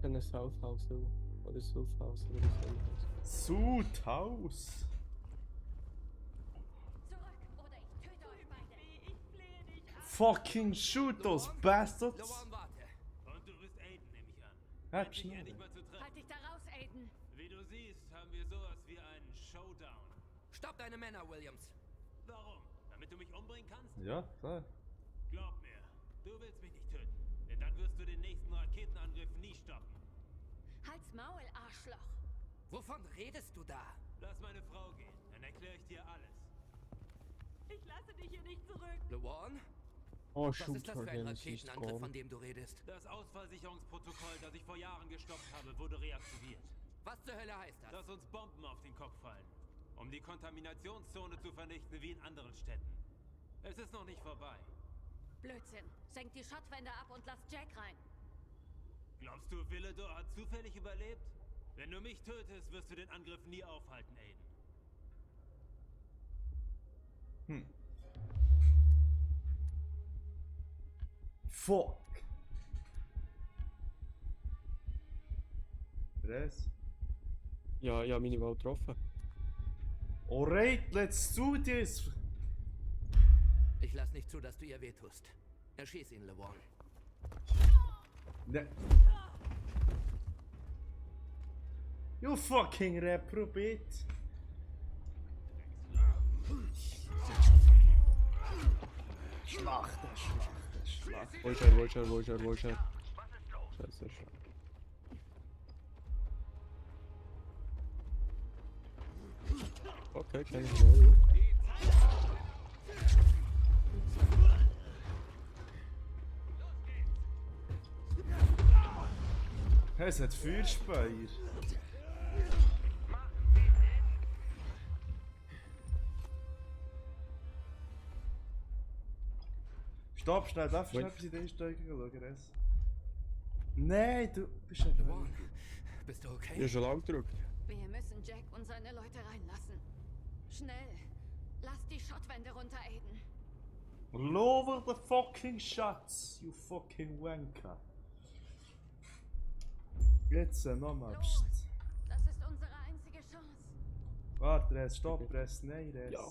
Ein Southhouse oder Southhouse oder so. Southhouse! Fucking shoot those bastards! LeWan, warte. Und du bist Aiden, nehme ich an. Hab Dich hier schnell. nicht mal zu treffen. Halt dich da raus, Aiden. Wie du siehst, haben wir sowas wie einen Showdown. Stopp deine Männer, Williams. Warum? Damit du mich umbringen kannst? Ja, klar. Glaub mir, du willst mich nicht töten. Denn dann wirst du den nächsten Raketenangriff nie stoppen. Halt's Maul, Arschloch. Wovon redest du da? Lass meine Frau gehen, dann erkläre ich dir alles. Ich lasse dich hier nicht zurück. LeWan? Oh, Was shoot ist das für ein again, es ist Raketenangriff, gone. von dem du redest? Das Ausfallsicherungsprotokoll, das ich vor Jahren gestoppt habe, wurde reaktiviert. Was zur Hölle heißt das? Dass uns Bomben auf den Kopf fallen, um die Kontaminationszone zu vernichten wie in anderen Städten. Es ist noch nicht vorbei. Blödsinn. Senk die Schottwände ab und lass Jack rein. Glaubst du, Villedor hat zufällig überlebt? Wenn du mich tötest, wirst du den Angriff nie aufhalten, Aiden. Fuck! Res? Ja, ja, meine Wahl getroffen. Alright, let's do this! Ich lass nicht zu, dass du ihr wehtust. Erschieß ihn, LeWan. Ne. You fucking reprobate! Schlachten, Schlachten, Schlachten. Wo ist er? Scheiße, scheiße. Okay, kann ich mal. Es hat Feuerspeier. Stopp, schnell, darf ich schnell etwas in die Einstellungen schauen, Res? Nein, du bist ja LeWan, bist du okay? Ich habe schon lange gedrückt. Wir müssen Jack und seine Leute reinlassen. Schnell. Lass die Schottwände runter, Aiden. Lower the fucking shots, you fucking wanker. Jetzt nochmal. Los! Das ist unsere einzige Chance. Warte, Res, stopp, Res, nein, Res. Ja.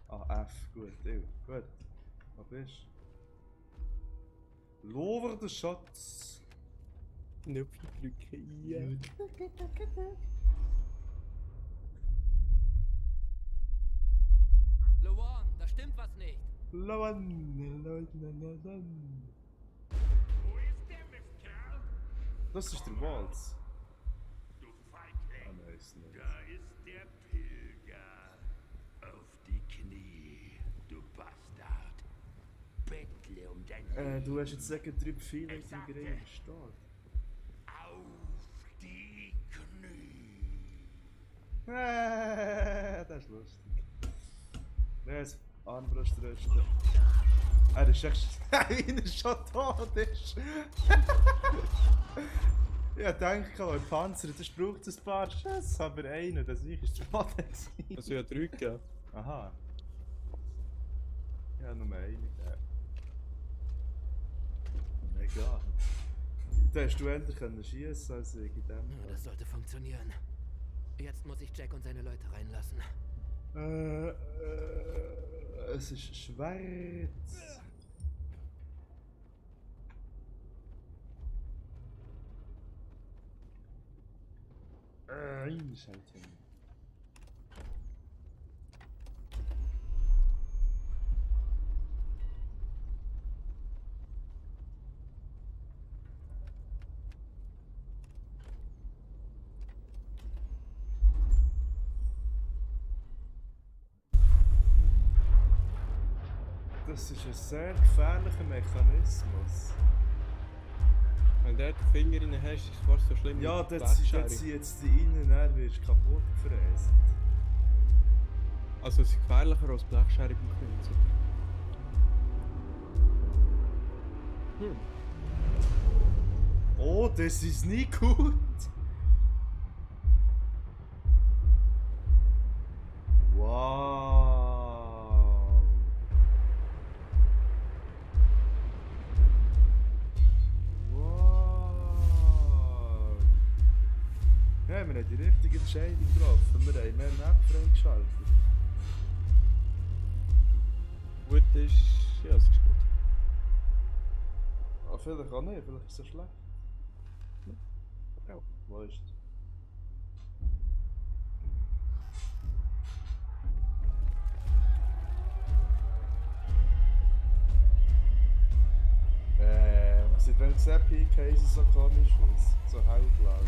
Ah, F, gut, ew, gut. Wo bist du? Lower the shots. Knöpfe drücken, ja. LeWan, da stimmt was nicht. Wo ist der Mistkerl? Das ist der Walz. Du Feigling. Ah, nein, ist nicht. Da ist der Pilger. Auf die Knie, du Bastard. Bettle um dein Leben. Du hast jetzt sagen, 3 Befehle in sagte- der Reihe stark. Auf die Knie. Das ist lustig. Res, Armbrust rösten. Er ist echt. Wie er schon tot ist. Ich denke, weil Panzer, das braucht ein paar Schüsse, aber einer, das ist der Boden. Also ja, drücken. Aha. Ja, nur einen. Egal. Da hast du endlich schießen als ich in dem Ja, Fall. das sollte funktionieren. Jetzt muss ich Jack und seine Leute reinlassen. Es ist schwarz. Einschalten. Das ist ein sehr gefährlicher Mechanismus. Wenn du den Finger rein hast, ist es fast so schlimm. Ja, wie die dort Blechschere. ziehen jetzt die rein, dann wirst du kaputt gefräst. Also es ist gefährlicher als Blechschere beim Knünzen. Oh, das ist nicht gut. Wow. Wow. Ja, wir haben die richtige Entscheidung getroffen. Wir haben mehr Map freigeschaltet. Gut ist... ja, es ist gut. Ah, vielleicht auch nicht, vielleicht ist es schlecht. Ja. Wo ist es? Seit wann sieht PKs so komisch aus? So hellblau.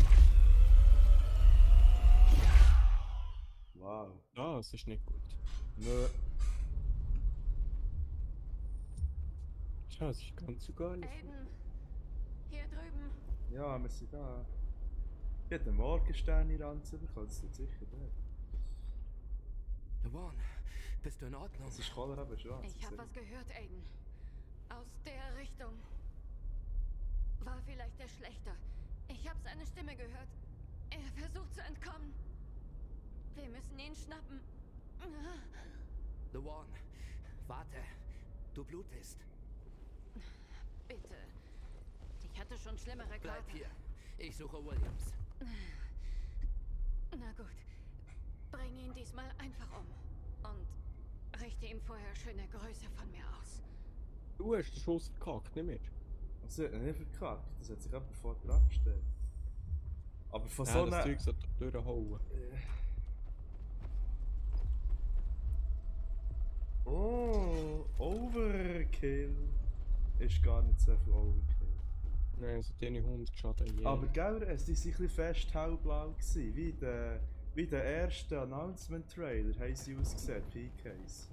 Wow. Ah, es ist nicht gut. Nö. Schau, es ist ganz so gar nicht. Aiden, hier drüben. Ja, wir sind da. Ich hätte einen Morgenstern in Ranzen bekommen, das tut sicher nicht. LeVaughn, bist du in Ordnung? Das ist Cholera beschwert. Ich hab was gehört, Aiden. Aus der Richtung. War vielleicht der Schlechter. Ich hab seine Stimme gehört. Er versucht zu entkommen. Wir müssen ihn schnappen. LeVaughn, warte. Du blutest. Bitte. Ich hatte schon schlimmere Bleib Kater. hier. Ich suche Williams. Na gut. Bring ihn diesmal einfach um. Und richte ihm vorher schöne Grüße von mir aus. Du hast den Schuss verkackt, nicht mehr? Das hat er nicht verkackt, das hat sich jemand vor dran gestellt. Aber von Ja, so das einer... Zeug sollte doch durchhauen. Oh, Overkill. Ist gar nicht so viel Overkill. Nein, es hat ja nicht 100 Schaden. Je. Aber gell, es war ein bisschen fest hellblau gewesen. Wie der erste Announcement-Trailer haben sie ausgesehen, PKs.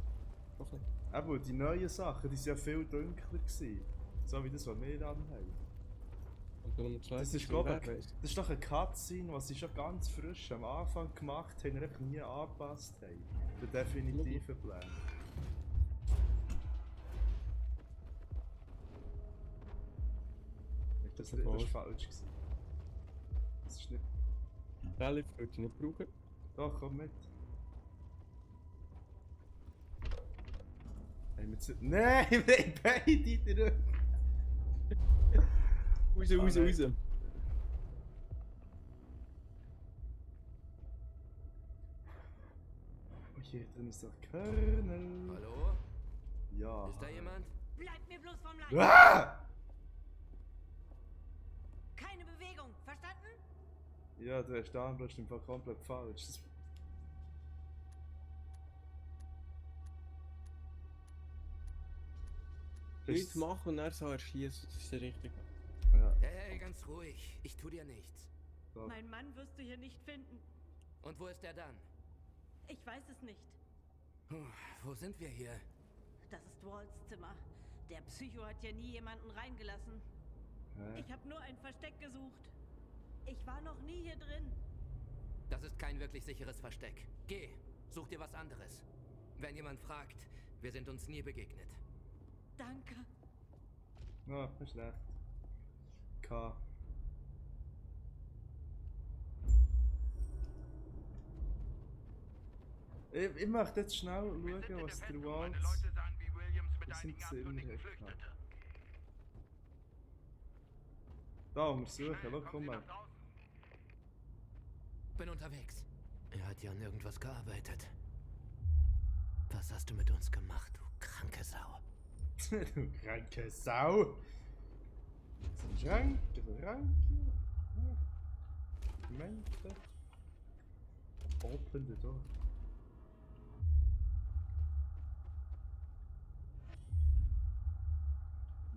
Okay. Eben, die neuen Sachen, die waren ja viel dunkler gewesen. So wie das, was wir anhaben. Das ist, glaube ich, das ist doch eine Cutscene, was sie schon ganz frisch am Anfang gemacht haben, und einfach nie angepasst haben. Der definitive Plan. Das war falsch gewesen. Das ist nicht... Relief würde ich nicht brauchen. Doch, komm mit. Haben wir zu... Nein, wir haben beide zurück! Raus, raus, raus! Oh, hier drin ist doch Kernel. Hallo? Ja. Ist da jemand? Bleib mir bloß vom Leib! Ah! Keine Bewegung, verstanden? Ja, der Sternblock ist im Fall komplett falsch. Das... Nichts machen und er so erschießen, das ist richtig. Ja. Hey, ganz ruhig. Ich tu dir nichts. So. Mein Mann wirst du hier nicht finden. Und wo ist er dann? Ich weiß es nicht. Wo sind wir hier? Das ist Walts Zimmer. Der Psycho hat ja nie jemanden reingelassen. Hä? Ich habe nur ein Versteck gesucht. Ich war noch nie hier drin. Das ist kein wirklich sicheres Versteck. Geh, such dir was anderes. Wenn jemand fragt, wir sind uns nie begegnet. Danke. Ja, ist schlecht. K. Ich möchte jetzt schnell schauen, was der Waltz aus dem Zimmer hat. Da untersuchen, schau, komm mal. Bin unterwegs. Er hat ja an irgendwas gearbeitet. Was hast du mit uns gemacht, du kranke Sau? Du kranke Sau! Das ist ein Schrank, Dokumente. Open the door.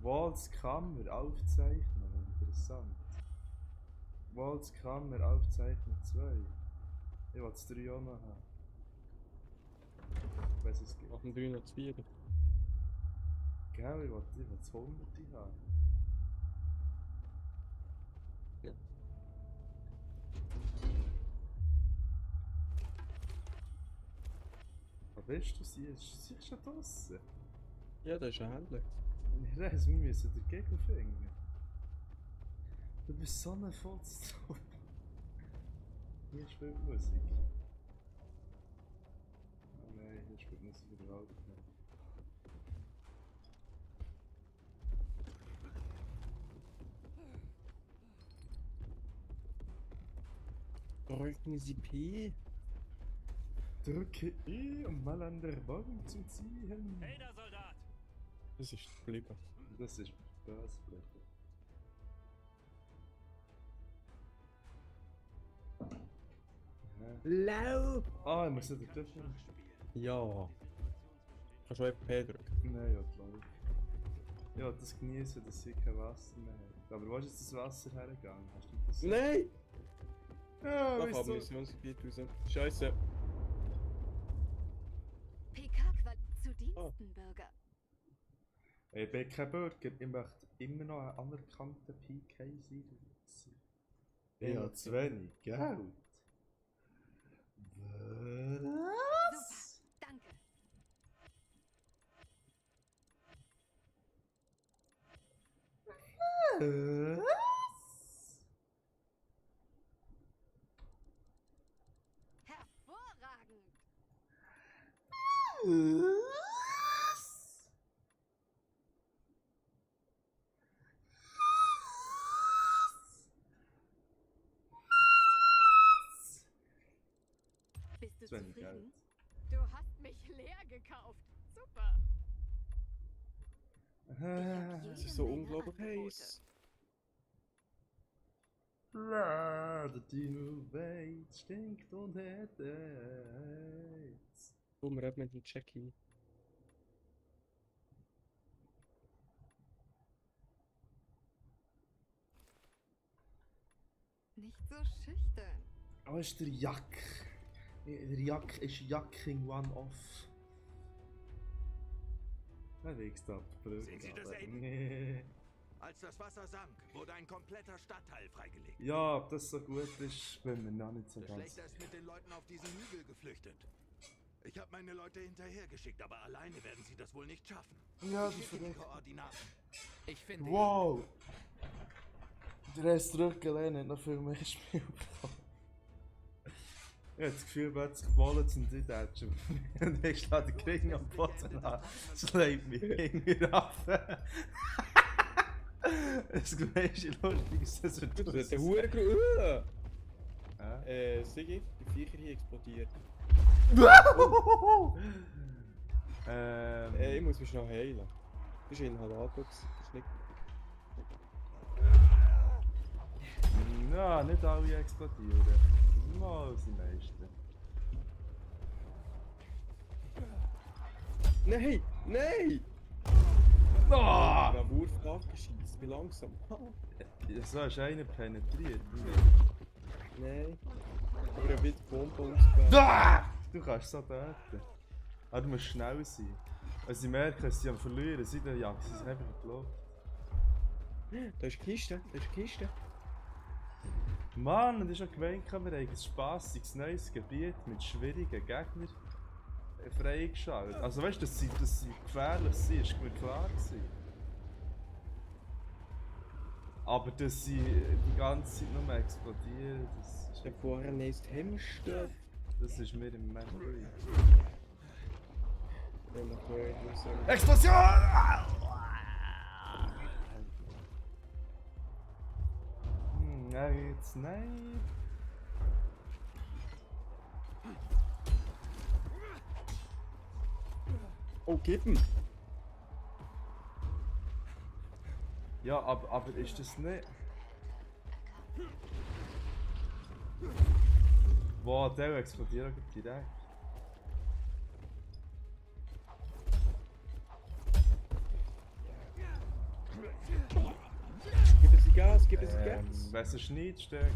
Waltz Kammer aufzeichnen, interessant. Waltz Kammer aufzeichnen 2. Ich will das 3 auch noch haben. Ich weiss es gibt. Machen 3 noch 4. Gell, ich will das 100 haben. Ja. Wo bist du? Sie ist schon draussen. Ja, das ist ein Händler. Reis, wir müssen dagegen finden. Du bist so ein Fotz. Hier spielt Musik. Oh nein, hier spielt Musik überhaupt nicht. Drücken Sie P. Drücke E, um mal an der Bank zu ziehen. Hey, der Soldat! Das ist Flipper. Das ist Gasfläche. Lau! Ah, ich muss ja da dürfen. Ja. Kannst du einfach P drücken? Nein, ja, klar. Ja, das genießen, dass sie kein Wasser mehr haben. Aber wo ist jetzt das Wasser hergegangen? Hast du das? Nein! Ja, Mach weißt ab du. Missionsgebiet raus. Scheiße. PK zu Diensten, Bürger. Ich bin kein Bürger, ich möchte immer noch ein anerkannter PK sein. Ich habe zu wenig Geld. Was? Super, danke. Hervorragend. Bist du Zu wenig zufrieden? Geld. Du hast mich leer gekauft. Super. Es ist so unglaublich heiß. Der Dino Bates stinkt und hat AIDS. Komm, wir mit dem Check-in. Nicht so schüchtern. Oh, ist der Jack. Der Jack ist Jacking One Off. Na, legst du ab, Brüder. Sehen Sie das, Aiden? Als das Wasser sank, wurde ein kompletter Stadtteil freigelegt. Ja, ob das so gut ist, wenn wir noch nicht so Der ganz. Schlechter ist mit den Leuten auf diesen Hügel geflüchtet. Ich habe meine Leute hinterhergeschickt, aber alleine werden sie das wohl nicht schaffen. Ja, Ich das gebe die verrückt. Koordinaten. Ich finde. Wow! Der Rest Rückenlehne hat noch viel mehr Spiel bekommen. Ich habe das Gefühl, plötzlich Bullets und die Tätschen. Und ich schlage den Krieg am Boden an. Das leidet mich irgendwie ab. Das gleiche Lustiges, das wird Das ist der Hure Sigi, die Viecher hier explodiert. Ich muss mich schnell heilen. Das ist Inhalator, das ist nicht... Ja, nicht alle explodieren. Mal die meisten. Nein! Nein! Ah! Der Wurf abgeschießt, ich bin langsam. Ja, so hast du einen penetriert. Nein. Aber er wird Bonbons gebracht. Ah! Du kannst so töten. Ah, du musst schnell sein. Wenn sie merken, dass sie am Verlieren sind, dann jagen sie sich einfach in die Luft. Da ist die Kiste, da ist die Kiste. Mann, und ich habe gemeint, wir haben ein spassiges neues Gebiet mit schwierigen Gegnern freigeschaltet. Also weißt du, dass sie gefährlich sind, ist mir klar gewesen. Aber dass sie die ganze Zeit nur explodieren, das ist... Der vorher ist Hemmstoff. Das ist mir im Moment ruhig. Explosion! Ja, jetzt nein. Oh, kippen! Ja, aber ist das nicht... Wow, der explodiert direkt. Gib es Gas, gib es Gas! Wenn es schneit, stärker.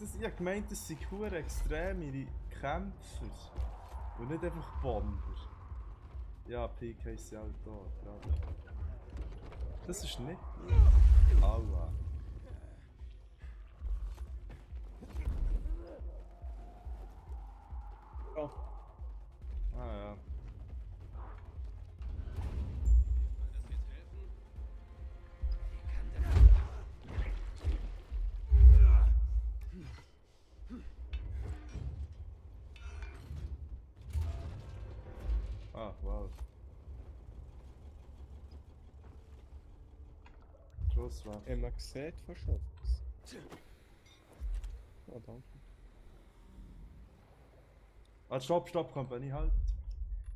Ich habe gemeint, das sind hure extreme Kämpfer. Und nicht einfach Bomber. Ja, PK ist ja auch da, gerade. Das ist nicht. Aua. Oh. Ah ja. Ah, wow. Schusswaffe. Man sieht fast schon. Oh, danke. Ah, stopp, Kompanie, halt.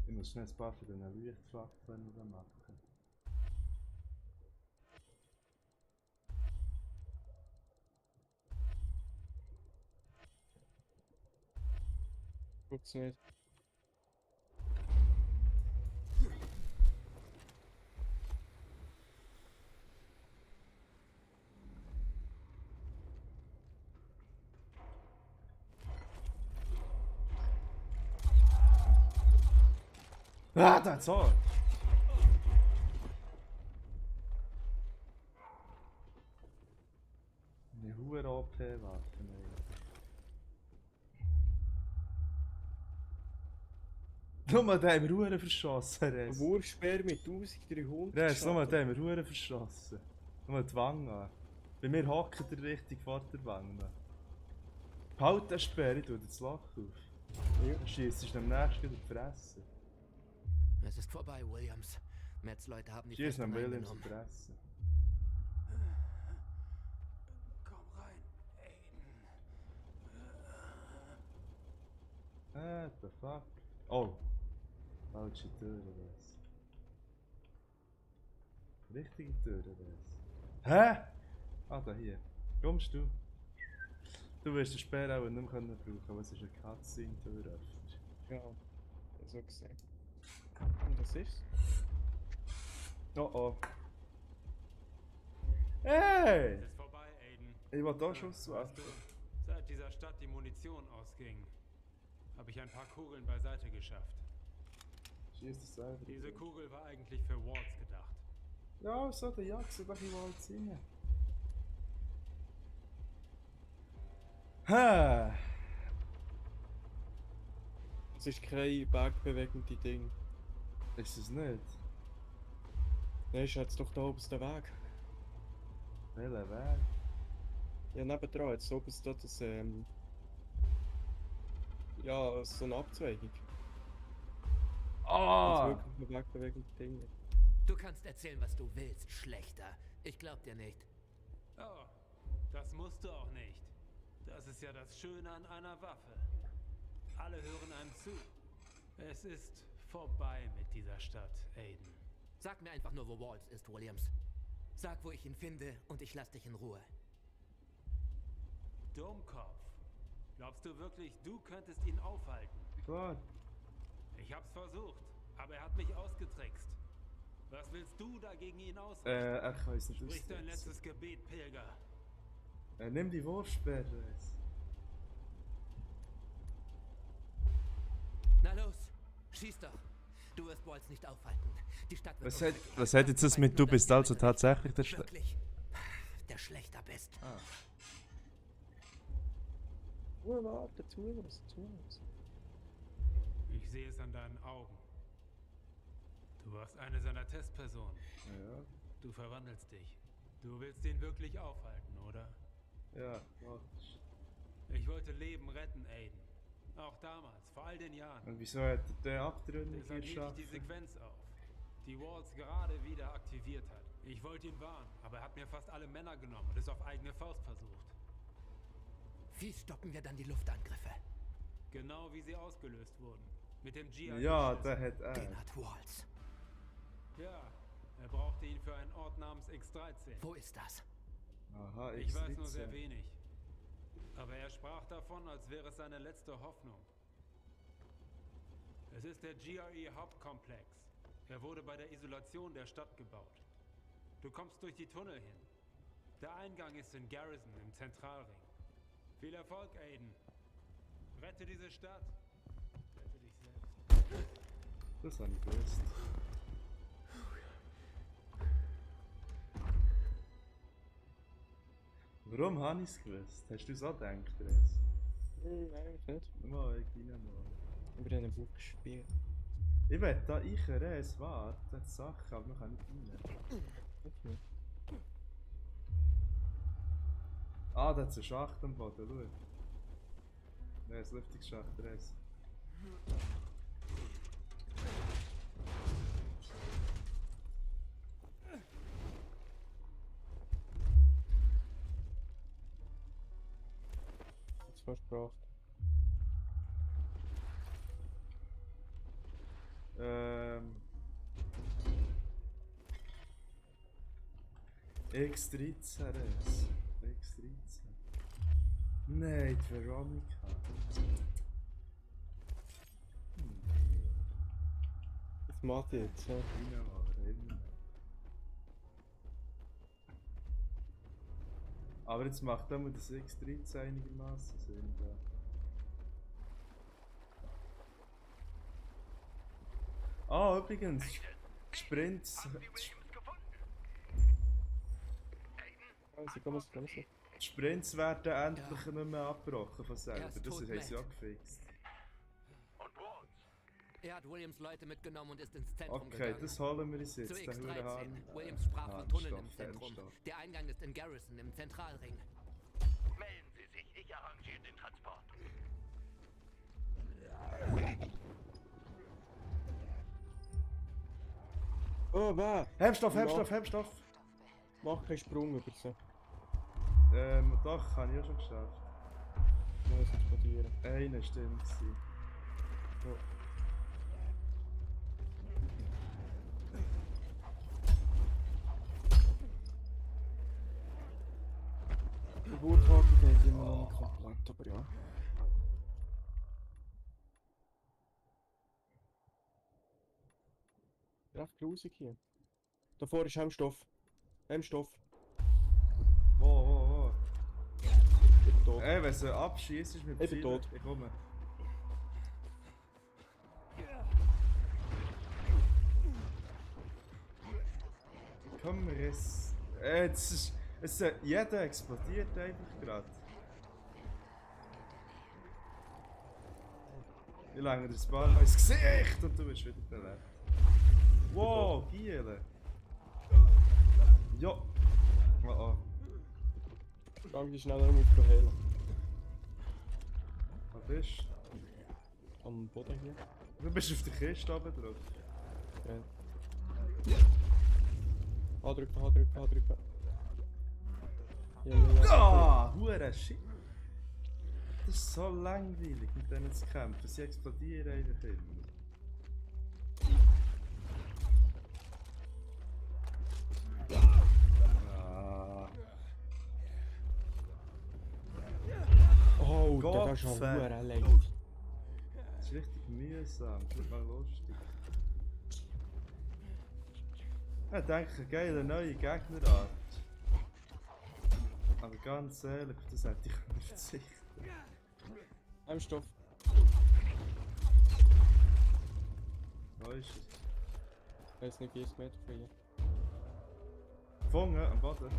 Ich muss schnell ein paar für den Lichtflappen machen. Guck's nicht. Ah, that's all. Eine hohe OP-Waffe, Nur den haben wir Huren verschossen, Res. Wurfspeer mit 1300. Res, nur den haben wir Huren verschossen. Nur die Wange. Bei mir hockt er richtig vor der Wange. Halt den Speer, ich tue das Loch auf. Ja. Dann schiesst du am nächsten in die Fresse. Es ist vorbei, Williams. Metz Leute haben die Schieß Festung am Williams in eingenommen. die Fresse. Komm rein, Aiden. What the fuck? Oh. Falsche Tür, was? Richtige Tür, was? Hä? Ah, da hier. Kommst du? Du wirst den Speer auch nicht mehr brauchen, aber es ist eine Katze in der Tür öffnet. Ja, so gesehen. Und das ist? Oh oh. Hey! Es ist vorbei, Aiden. Ich wollte auch Schuss Weißt du, seit dieser Stadt die Munition ausging, habe ich ein paar Kugeln beiseite geschafft. Schießt es selber. Diese Kugel war eigentlich für Waltz gedacht. Ja, so, der Jagd soll doch in Wald sein. Hä? Es ist kein bergbewegende Ding. Ist es nicht? Nein, ist jetzt doch da oben der Weg. Welcher Weg? Ja, nebendran, jetzt oben ist da das, ja, so eine Abzweigung. Ah! Das ist wirklich ein wegbewegende Ding. Du kannst erzählen, was du willst, Schlechter. Ich glaub dir nicht. Oh, das musst du auch nicht. Das ist ja das Schöne an einer Waffe. Alle hören einem zu. Es ist vorbei mit dieser Stadt, Aiden. Sag mir einfach nur, wo Waltz ist, Williams. Sag, wo ich ihn finde und ich lass dich in Ruhe. Dummkopf. Glaubst du wirklich, du könntest ihn aufhalten? Klar. Ich hab's versucht, aber er hat mich ausgetrickst. Was willst du dagegen ihn ausrichten? Er kann es nicht Sprich dein aussetzen. letztes Gebet, Pilger. Nimm die Wurfsperre. Na los, schieß doch. Du wirst Waltz nicht aufhalten. Die Stadt wird Was hat jetzt das mit du bist also tatsächlich der Wirklich der Schlechter bist. Ah. Oh, warte, zu uns. Ich sehe es an deinen Augen. Du warst eine seiner Testpersonen. Ja. Du verwandelst dich. Du willst ihn wirklich aufhalten, oder? Ja, logisch. Ich wollte Leben retten, Aiden. Auch damals, vor all den Jahren. Und wieso hat er den Abtrünnigen Deshalb hielt ich die geschaffen? Sequenz auf, die Waltz gerade wieder aktiviert hat. Ich wollte ihn warnen, aber er hat mir fast alle Männer genommen und es auf eigene Faust versucht. Wie stoppen wir dann die Luftangriffe? Genau wie sie ausgelöst wurden. Mit dem GI. Ja, der hat er. Den hat Waltz. Ja, er brauchte ihn für einen Ort namens X13. Wo ist das? Aha, Ich weiß nur sehr X13. wenig. Aber er sprach davon, als wäre es seine letzte Hoffnung. Es ist der GRE Hauptkomplex. Er wurde bei der Isolation der Stadt gebaut. Du kommst durch die Tunnel hin. Der Eingang ist in Garrison im Zentralring. Viel Erfolg, Aiden. Rette diese Stadt. Rette dich selbst. Das habe ich gewusst. Warum habe ich es gewusst? Hast du so gedacht, Res? Nein, eigentlich nicht. Mal, ich gehe mal. Über den Buch gespielt. Ich will da Res warte, das ist Sache, aber man kann nicht rein. Okay. Ah, da ist ein Schacht am Boden, schau. Nein, ein Lüftungsschacht, Res. Jetzt fast gebraucht. X13 Res. X13. Nein, die Veronica. Das macht jetzt, ja. Aber jetzt macht er das X13 einigermaßen Sinn. Ah, übrigens, Sprints. Die Sprints werden endlich nicht mehr abgebrochen von selber. Das haben sie auch gefixt. Er hat Williams Leute mitgenommen und ist ins Zentrum Okay, gegangen. das holen wir uns jetzt. Zu Den X13. Williams sprach von Tunneln im Zentrum. Der Eingang ist in Garrison im Zentralring. Melden Sie sich, ich arrangiere den Transport. Oh, wer? Hemmstoff! Mach keinen Sprung über sie. Doch, habe ich ja schon geschafft. Ich muss explodieren. Eine Stimme gewesen. Ja. Die Burgkarte geht immer noch nicht komplett, aber ja. Recht grusig hier. Davor ist Hemmstoff. Hemmstoff. Wo? Ich bin tot. Ey, wenn sie abschießt, ist mit Ich bin tot. Ich komme. Komm, Riss. Jetzt ist... jeder explodiert einfach gerade. Ich lange dir das Ball ins Gesicht und du bist wieder belebt. Wow, Giele. Ja. Oh. Danke, schneller auf heilen. Wo bist du? Am Boden hier. Du bist auf der Kiste oben drauf. Ja. A drücken. Ah, hure Shit. Das ist so langweilig mit denen zu kämpfen. Sie explodieren einfach immer. Oh, das ist schon hure leicht. Das ist richtig mühsam, das ist mal lustig. Ich denke, eine geile neue Gegnerart. Aber ganz ehrlich, auf das hätte ich nicht verzichten. Stoff. Wo ist es? Er ist nicht 40 Meter von hier. Gefangen am Boden.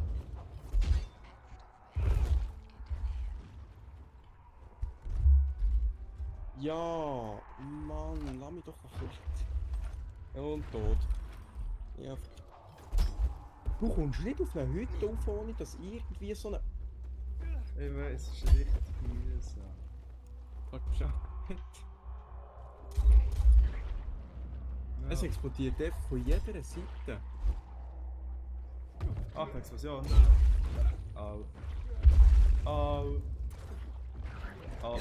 Ja, Mann, lass mich doch noch und tot. Ja. Du kommst nicht auf eine Hütte auf, ohne dass irgendwie so eine... Ich weiß, es ist richtig mühsam. Fuck, schau. Es explodiert einfach von jeder Seite. Ach, Explosion. Au. Au. Au.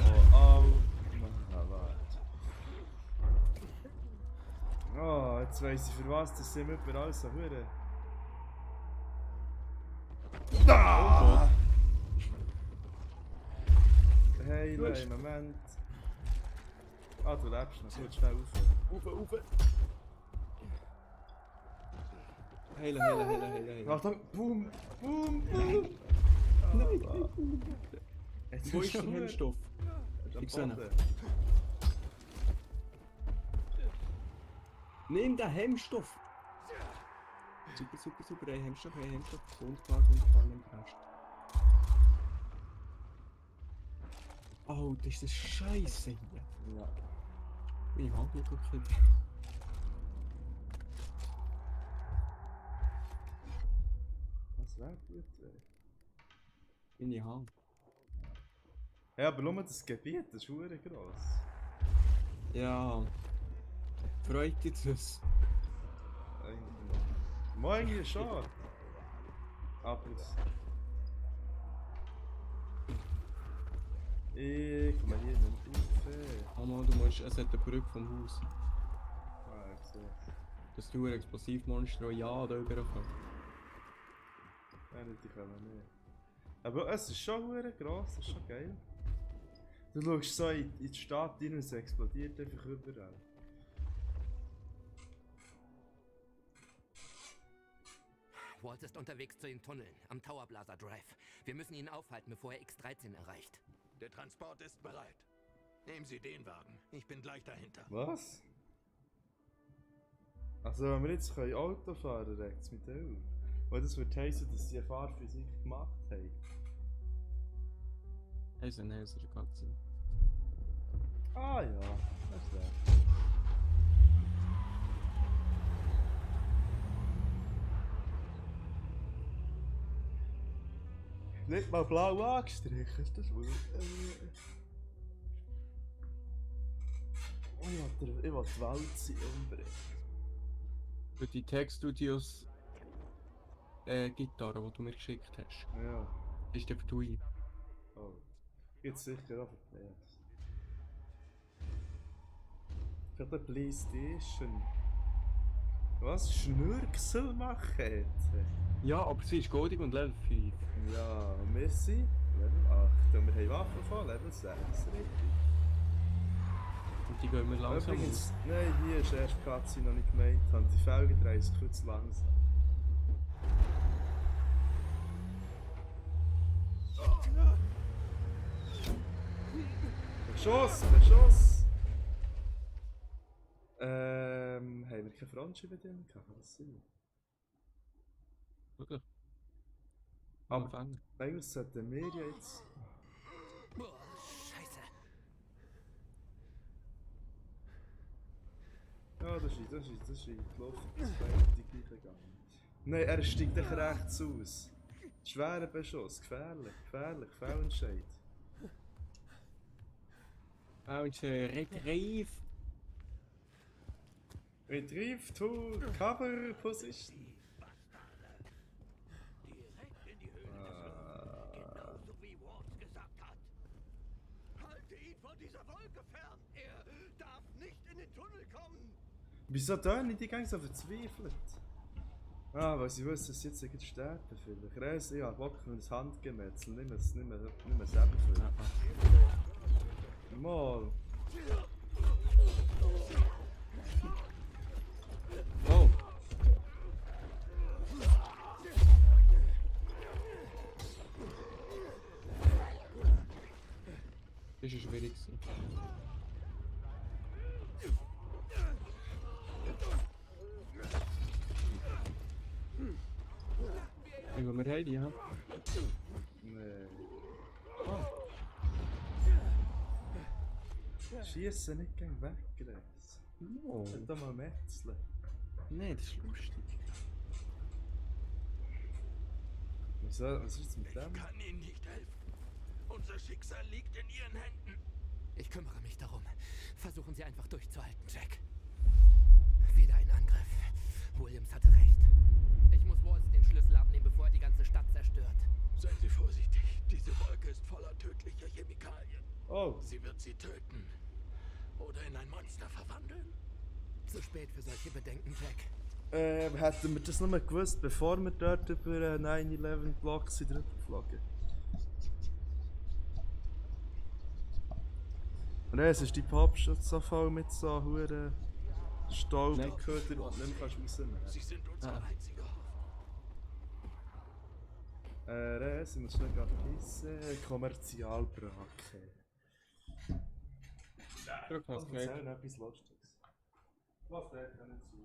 Na, warte. Oh, jetzt weiss ich für was, das sind überall so Hure. Ah! Hey, nein, Moment. Ah, du lebst noch, gut, schnell Rauf. Heilen. Achtung, boom. Nein, jetzt wo ist der Hemmstoff? Ich sehe ihn. Nimm den Hemmstoff! Super, super, super, ein Hemmstoff, Wundklar, nimm den Rest. Oh, das ist das Scheiße hier. Ja. Ich hab nicht geguckt. Das wäre gut, ey. Meine Hand. Ja, aber nur das Gebiet, das ist verdammt gross. Ja. Freut dich das? Eigentlich schon. Aber ich komme hier nicht rauf. Oh Mann, du musst, es hat eine Brücke vom Haus. Ah, ich sehe. Das ist ein Explosivmonster, ja, da überkommt. Ja, nicht, die kommen nicht. Aber es ist schon verdammt gross, das ist schon geil. Du schaust so in die Stadt rein und es explodiert einfach überall. Walt ist unterwegs zu den Tunneln am Tower Plaza Drive. Wir müssen ihn aufhalten, bevor er X13 erreicht. Der Transport ist bereit. Nehmen Sie den Wagen. Ich bin gleich dahinter. Was? Also wenn wir jetzt Auto fahren können, mit euch. Weil das würde heißen, dass sie eine Fahrphysik gemacht haben. Also nein, das ist eine Katze. Ah ja, das ist recht. Nicht mal blau angestrichen, ist das wohl? Oh ja, ich will die Welt umbringen. Für die Tech-Studios Gitarre, die du mir geschickt hast. Ja. Ist der für Tui. Oh. Jetzt sicher auch für die PS. Für die PlayStation. Was? Schnürksel machen jetzt? Ja, aber sie ist goldig und Level 5. Ja, wir sind Level 8 und wir haben Waffen von Level 6, richtig? Und die gehen wir langsam Übrigens, nein, hier ist erst die Katze noch nicht gemeint, haben die Felgen 30 viel zu langsam. Beschuss! Beschuss! Haben wir keine Frontscheibe-Ding gehabt? Kann das sein? Wirklich? Aber eigentlich sollten wir ja jetzt... Boah, Scheiße. Ja, das ist in die Luft, das wäre die gleiche gegangen. Nein, er steigt dich rechts aus. Schwerer Beschuss, gefährlich, Fehlentscheid. Retrieve! Retrieve to cover position. Direkt in die Höhle. Genauso wie Walt gesagt hat. Halte ihn von dieser Wolke fern. Er darf nicht in den Tunnel kommen. Wieso da nicht die ganze so verzweifelt? Ah, weil sie wissen, dass sie jetzt irgendwie sterben vielleicht. Reis, ich hab Bock auf ein Handgemetzel, nicht mehr selber können. Mal. Oh! Das ist schwierig. Wie wir Heidi haben? Nee. Schiessen nicht gegen weg, Reis. Oh. Nicht mal metzeln. Nein, das ist lustig. Was ist jetzt mit dem? Ich kann Ihnen nicht helfen. Unser Schicksal liegt in Ihren Händen. Ich kümmere mich darum. Versuchen Sie einfach durchzuhalten, Jack. Wieder ein Angriff. Williams hatte recht. Ich muss Waltz den Schlüssel abnehmen, bevor er die ganze Stadt zerstört. Seien Sie vorsichtig. Diese Wolke ist voller tödlicher Chemikalien. Oh. Sie wird Sie töten. Oder in ein Monster verwandeln. Zu spät für solche Bedenken, Jack. Hätten wir das noch mal gewusst, bevor wir dort über 9/11-Block sind drüber geflogen? Reis, ist die Popstadt so voll mit so huren Staubköder, und nicht mehr rausnehmen? Sie sind unsere einzige Hoffnung. Reis, ich muss schnell gerade pissen. Kommerzialbrake. Drück mal das Erzähl noch etwas Lustiges. Was der kann nicht zu.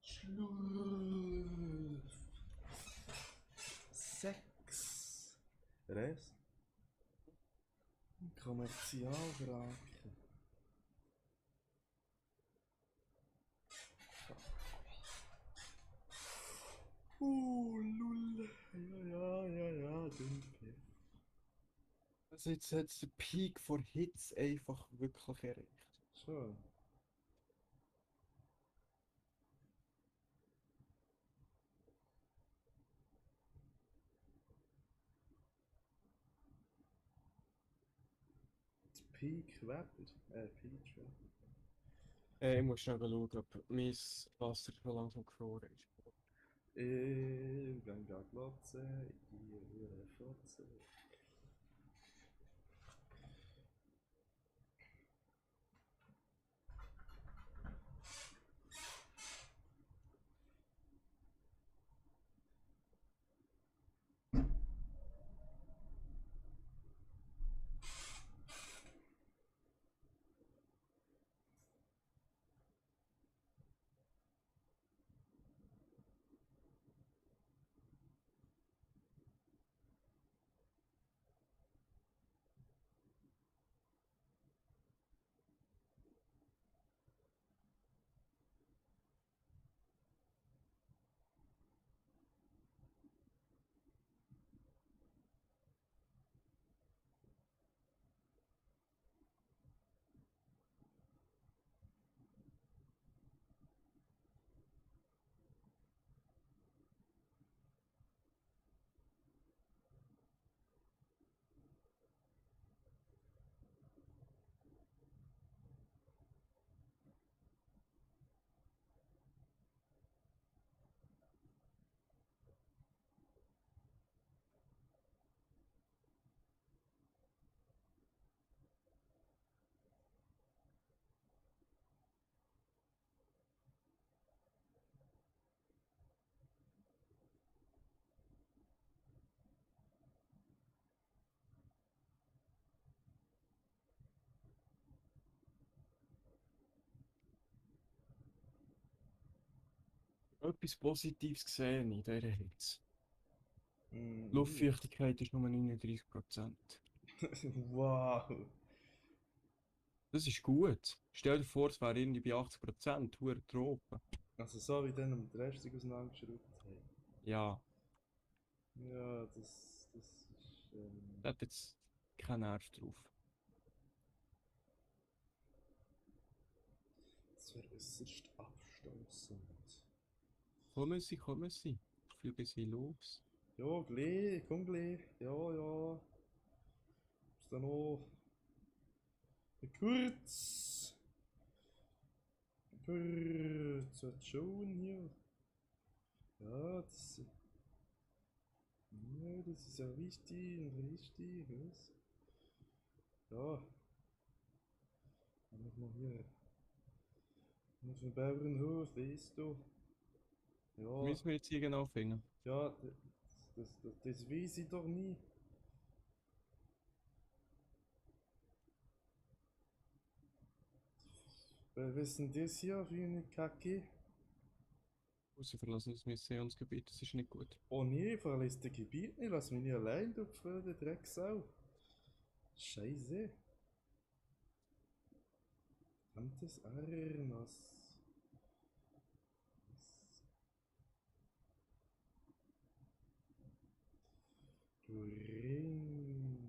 Schluss. 6. Rest. Kommerzialwraken. Lull. Ja, dunkel. Also jetzt hat der Peak vor Hits einfach wirklich erreicht. Schon. Peak Wetter? Peach Wetter. Ich muss schnell schauen, ob mein Wasser schon langsam gefroren ist. Ich gehe glotzen, ich Fotze. Etwas Positives gesehen in dieser Hitze. Die Luftfeuchtigkeit ist nur 39%. Wow. Das ist gut. Stell dir vor, es wäre irgendwie bei 80%, hure Tropen. Also so wie dann am Rest auseinandergeschraubt haben. Ja, Ja, das ist... da hat jetzt keinen Nerv drauf. Das wäre äußerst abstoßend. Kommen Sie. Fliegen Sie los. Ja, gleich, komm gleich. Ja. Ist da noch... Kurz. Was schon hier? Ja, das... Ja, das ist ja wichtig und richtig, was? Ja. Dann machen wir hier... Auf dem Bauernhof, weißt du? Ja. Müssen wir jetzt hier genau finden? Ja, Das weiß ich doch nie. Was ist denn das hier für eine Kacke? Sie verlassen das Missionsgebiet, das ist nicht gut. Oh nee, ich verlasse das Gebiet nicht, lass mich nicht allein, du Pferde Drecksau. Scheiße. Verdammtes Arnos. Du Ringer.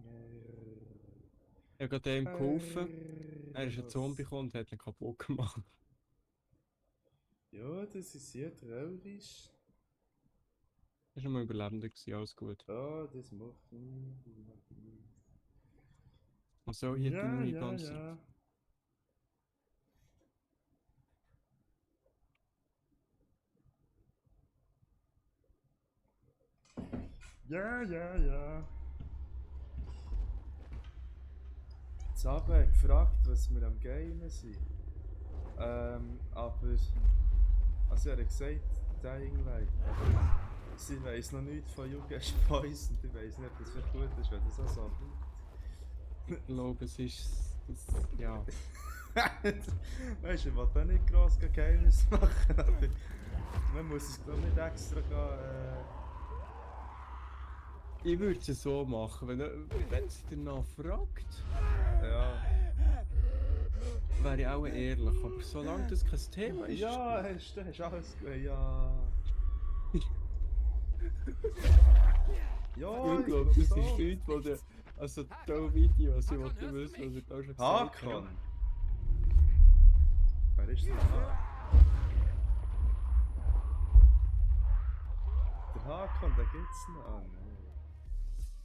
Ich habe gerade ihm geholfen. Er ist ein Zombie gekommen und hat ihn kaputt gemacht. Ja, das ist sehr traurig. Er war noch mal Überlebender, alles gut. Ja, das macht nichts. Also hier Ja, die ja, ganze ja. Ja, ja, ja. Jetzt habe ich gefragt, was wir am Gamen sind. Aber... Also er hat gesagt, Dying Light. Aber sie weiss noch nichts von Jugend's Poison. Ich weiss nicht, ob das vielleicht gut ist, wenn das auch so bleibt. Ich glaube, es ist... Das, ja. Weißt du, ich will da nicht gross Geheimnis machen, aber man muss es glaube nicht extra gehen, Ich würde es so machen, wenn sie danach fragt, ja. wäre ich auch ehrlich, aber solange das kein Thema ist... Ja, hast du alles gut, ja. Ja, ich glaube, das ist nichts, wo der... Also, da Videos, ich wollte wissen, was ich da schon gesagt habe. Hakan! Wer ist denn da? Der Hakan, der geht's noch an.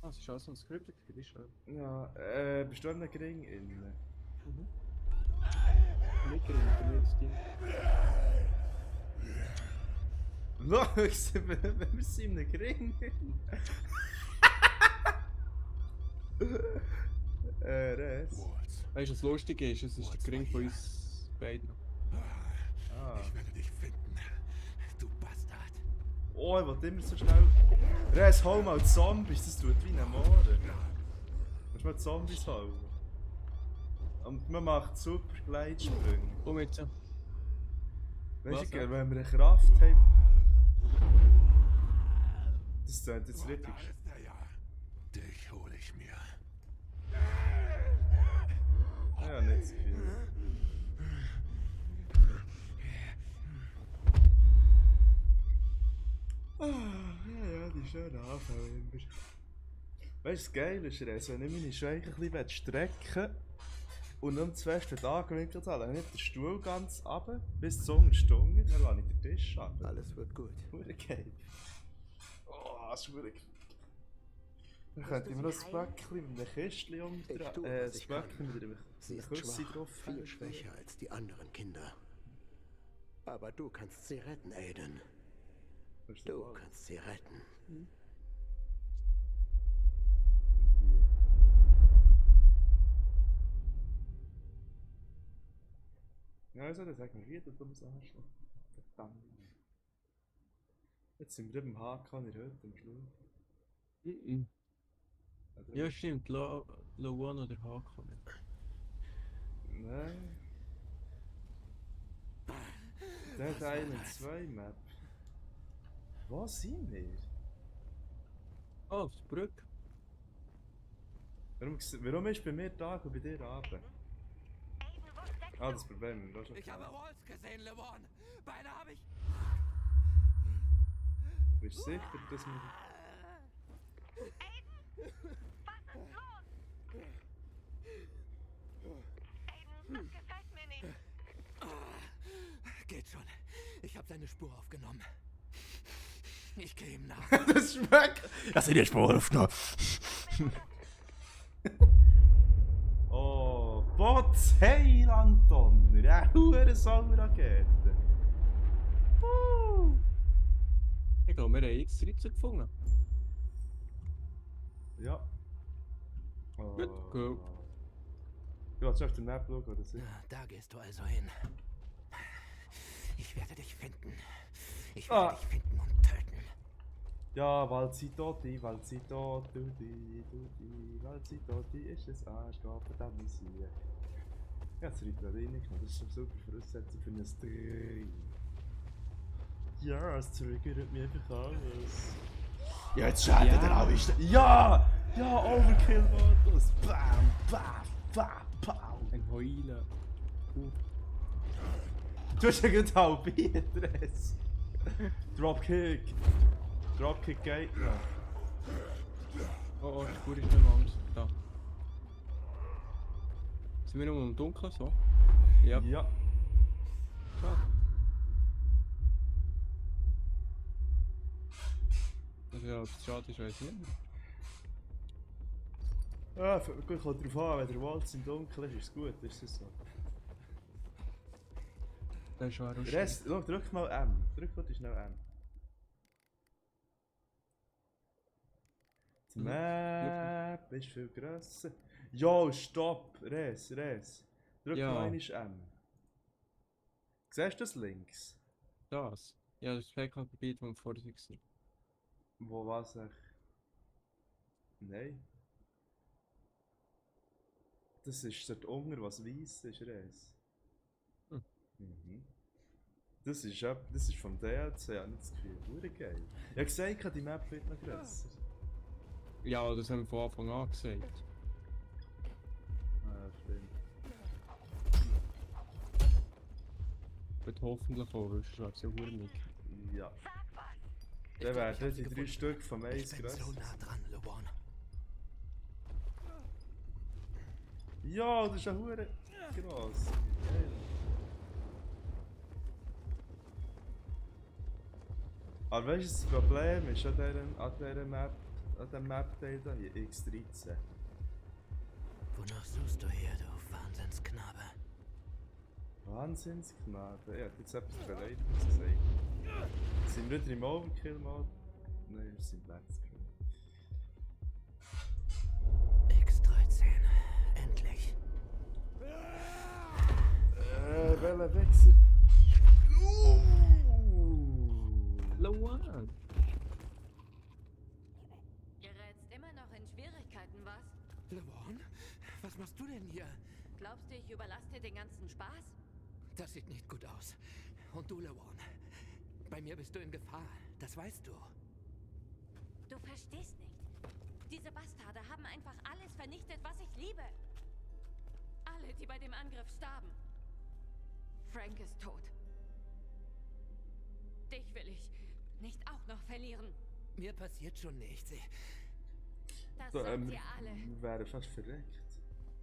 Ah, es ist auch so ein Skript, das ist schön. Ja, bist du an einem Ring innen? Mhm. Nicht Ring, ich bin jetzt Ding. Schau, wir sind in einem Ring. Weißt du, was lustig ist? Es ist der Ring von uns beiden. Ah. Ich werde dich finden, du Bastard. Oh, ich wollte immer so schnell... Res, hol mal Zombies, das tut wie ein Mohren. Kannst du mal Zombies holen? Und man macht super Gleitsprünge. Komm jetzt. Weißt du, wenn wir eine Kraft haben... Das klingt jetzt richtig. Dich hole ich mir. Ja, nicht so viel. Ja, die schönen Anfälle immer. Weißt du, das Geile ist, Res, wenn ich meine Schweiche ein bisschen strecken und um zu fest angewinkelt habe, dann nicht den Stuhl ganz runter, bis zur Stunde, dann lasse ich den Tisch ab. Alles wird gut. Hure geil. Oh, das ist hure geil. Dann könnte ich mir noch das Böckchen mit einem Kistchen umdrehen. Das Böckchen mit einem Küsschen drauf. Viel schwächer als die anderen Kinder. Aber du kannst sie retten, Aiden. Du kannst sie retten. Ja, also, das sagt mir wieder dummes Arschloch. Verdammt. Jetzt sind wir beim Hakan in der Hütte am Schluss. Ja, stimmt. Lawan oder Hakan. Nein. Der hat 1 und 2 Map. Wo sind wir? Oh, auf der Brücke. Warum ist bei mir Tag und bei dir Abend? Ah, das Problem. Das ist ich habe Walls gesehen, LeVon. Beide habe ich... Bist du sicher, dass wir... Das gefällt mir nicht. Geht schon. Ich habe seine Spur aufgenommen. Ich gehe ihm nach. Das schmeckt! Lass dir die Spur aufgenommen. Oh, Bots, hey Anton! Der hure Saurakete! Ich glaube, wir haben jetzt 13 gefunden. Ja. Oh. Gut, go. Du hast auf den Map schauen, oder so? Da gehst du also hin. Ich werde dich finden. Ich werde dich finden und töten. Ja, Walzitoti, Walzitoti, Walzitoti ist es Angabe, dann ist hier. Ja, das Ritalin, das ist eine super Voraussetzung für ein Stream. Ja, es triggert mich einfach alles. Ja, jetzt schaltet er auch wieder. Ja! Ja, Overkill-Modus! Bam, bam, bam, bam! Ein Heulen. Du hast ja gerade halbiert, Ress. Dropkick. Dropkick geht noch. Oh, die Spur ist nicht mehr anders. Da. Sind wir noch im Dunkeln so? Ja. Ja. Schade. Also ja, ob es schade ist, weiß ich nicht. Ja, gut, kommt drauf an, wenn der Walz im Dunkeln ist, ist es gut, ist es so. Das ist schon Rest, drück mal M. Drück mal schnell M. Die Map ist viel grösser. Jo, stopp! Res. Drück mal einmal M. Siehst du das links? Das? Ja, das PK-Gebiet, das wir vorher waren. Wo war's echt? Nein. Das ist dort unten, was weiss ist, Res. Mhm. Das ist vom DLC, ich habe nicht das Gefühl. Hure geil. Ich habe gesagt, die Map wird noch grösser. Ja, das haben wir von Anfang an gesagt. Ah, stimmt. Wird hoffentlich auch, weil sonst wäre es ja hure nicht. Ja. Dann werden die 3 Stück vom Eis grösser. So nah dran, LeBron. Ja, das ist ja hure gross. Geil. Aber weißt du, das Problem ist an dieser Map, an dem Map-Teil hier, X13. Wonach suchst du hier, du Wahnsinnsknabe? Wahnsinnsknabe? Er hat jetzt etwas Beleidigendes gesagt. Sind wir wieder im Overkill-Mode? Nein, wir sind Let's Screen. X13, endlich. Welcher Wechsel? LeBron! Gerätst immer noch in Schwierigkeiten, was? LeBron? Was machst du denn hier? Glaubst du, ich überlasse dir den ganzen Spaß? Das sieht nicht gut aus. Und du, LeBron? Bei mir bist du in Gefahr, das weißt du. Du verstehst nicht. Diese Bastarde haben einfach alles vernichtet, was ich liebe. Alle, die bei dem Angriff starben. Frank ist tot. Dich will ich nicht auch noch verlieren. Mir passiert schon nichts. Das So, sagt ihr alle. wir wären fast verreckt.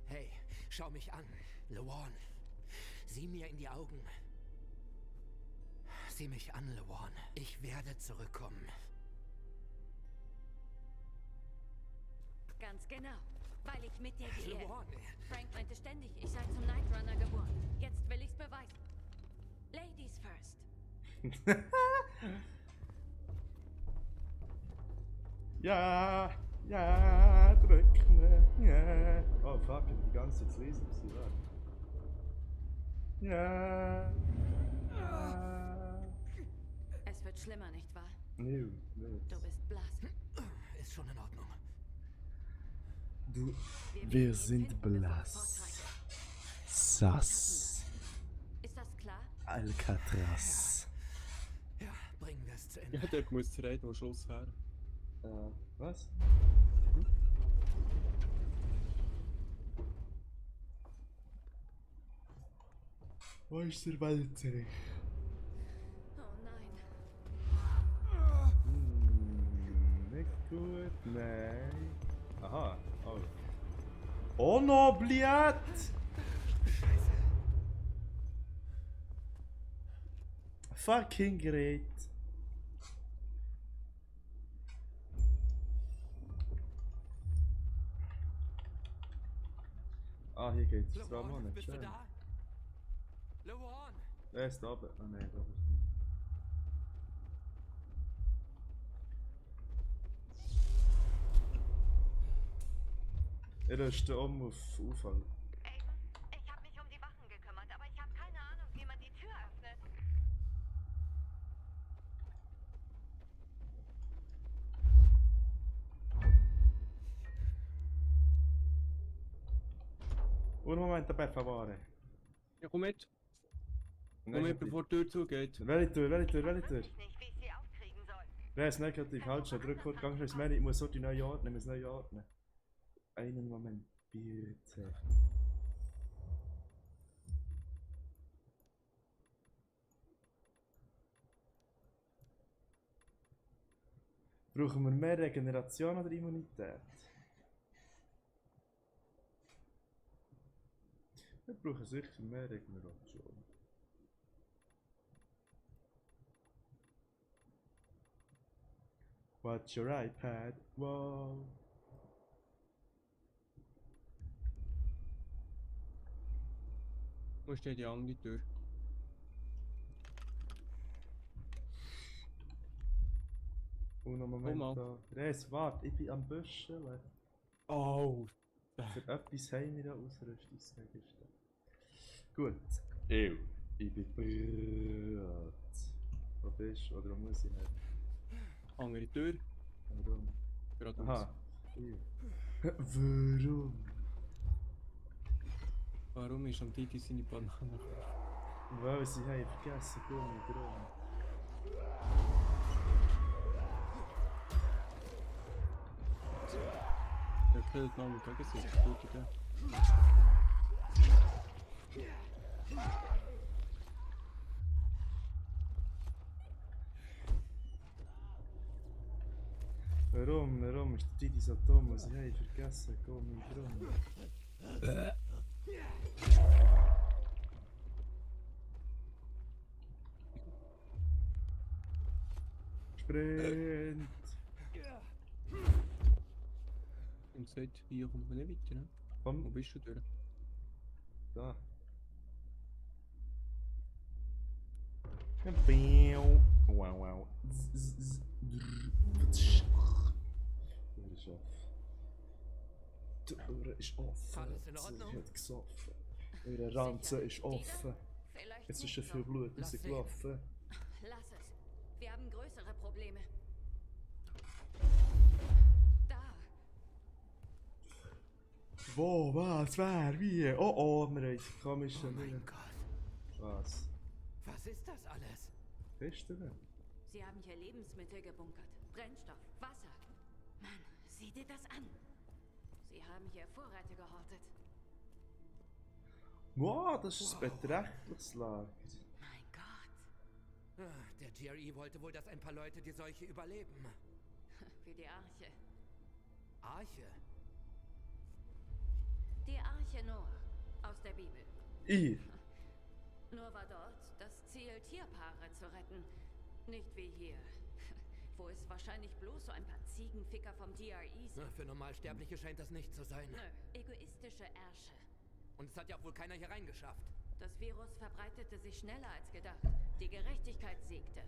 Hey, schau mich an, LeBron. Sieh mir in die Augen. Sieh mich an, LeBron. Ich werde zurückkommen. Ganz genau, weil ich mit dir gehe. LeBron. Frank meinte ständig, ich sei zum Night Runner geboren. Jetzt will ich's beweisen. Ladies first. Ja, drücken, ja. Oh fuck, ich bin die ganze Zeit zu lesen, warte. Ja. Es wird schlimmer, nicht wahr? Nö. Du bist blass. Ist schon in Ordnung. Wir sind blass. Sass. Ist das klar? Alcatraz. Ja, bringen wir es zu Ende. Ja, dort muss es reden, wo Schluss wäre. Was? Wo ist der Walter? Oh nein. Nicht gut, nein. Aha, oh. Oh no, bliat! Scheiße. Fucking great. Ah, hier geht's. LeBron, bist du da? LeBron! Wer ist da oben? Ah nein, da ist er ist da oben auf Unfall. Aiden, ich habe mich um die Wachen gekümmert, aber ich habe keine Ahnung, wie man die Tür öffnet. Un momento, per favore. Ja, komm mit. Komm mit, bevor die Tür zugeht. Welche Tür? Wer ist negativ? Halt schon, drück kurz, gang schnell. Ich muss so die neu ordnen, Einen Moment, bitte. Brauchen wir mehr Regeneration oder Immunität? Wir brauchen sicher mehr Regeneration. Watch your iPad, wow. Wo steht die andere Tür? Un momento. Res, warte, ich bin am Büscheln. Oh! Für etwas haben wir ja Ausrüstungsgegenstände. Gut. Ich bin bereit. Wo bist du? Oder muss ich nicht? Andere Tür. Warum? Gerade Aha. Warum? Warum ist am Titi seine Banane? Weil sie haben vergessen, Gummi drum. Der killt noch mit Gesicht. Gute Idee. Warum ist der Titi so dumm? Sie haben vergessen, Gummi drum. Sprint! Und seit hier kommt man nicht weiter, ne? Komm. Wo bist du durch? Da. Wow. Die Tür ist offen. Alles in Ordnung? Sie hat gesoffen. Ihre Ranze ist offen. Es ist schon viel Blut rausgelaufen. Lass es. Wir haben größere Probleme. Da. Wo, was, wer, wie? Oh, wir haben komische Oh mein Gott. Was? Was ist das alles? Kisten? Sie haben hier Lebensmittel gebunkert. Brennstoff, Wasser. Mann, sieh dir das an. Sie haben hier Vorräte gehortet. Wow, das ist ein beträchtliches Lager. Mein Gott. Der GRE wollte wohl, dass ein paar Leute die Seuche überleben. Wie die Arche. Arche? Die Arche Noah aus der Bibel. Nur war dort das Ziel, Tierpaare zu retten. Nicht wie hier, wo es wahrscheinlich bloß so ein paar Ziegenficker vom DRE sind. Für Normalsterbliche scheint das nicht zu sein. Nö, egoistische Ärsche. Und es hat ja auch wohl keiner hier reingeschafft. Das Virus verbreitete sich schneller als gedacht. Die Gerechtigkeit siegte.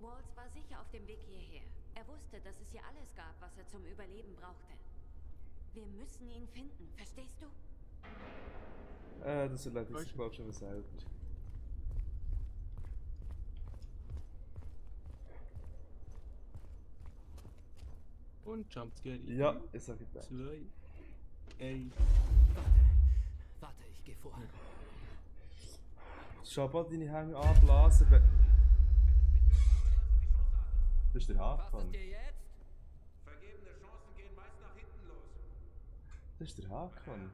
Waltz war sicher auf dem Weg hierher. Er wusste, dass es hier alles gab, was er zum Überleben brauchte. Wir müssen ihn finden, verstehst du? Das erledigt sich, glaube ich, schon selber. Und Jumpscare. Ja, ich sage das. 2. Ey. Warte, ich gehe vor. Schau mal deine Hänge anblasen. Das ist der Hakan. Was ist dir jetzt? Vergebene Chancen gehen meist nach hinten los. Das ist der Hakan.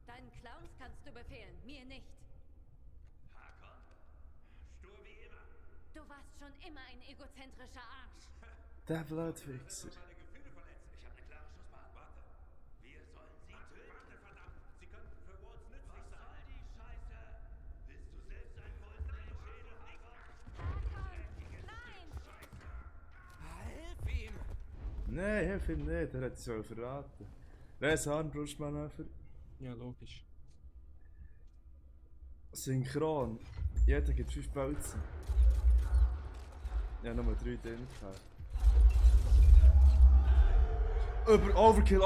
Deinen Clowns kannst du befehlen, mir nicht. Hakon, stur wie immer. Du warst schon immer ein egozentrischer Arsch. Der Blödwichser. Meine Gefühle verletzen. Ich habe eine klare Schussbahn. Warte. Wir sollen sie töten, verdammt. Sie könnten für Waltz nützlich sein. Was soll die Scheiße? Willst du selbst ein Bolzen in den Schädel hacken? Nein! Hilf ihm! Nein, hilf ihm nicht, er hat sich verraten. Wer ist Armbrustmanöver? Ja, logisch. Synchron. Jeder gibt 5 Bolzen. Ja, nur 3 drin gehabt. Overkill!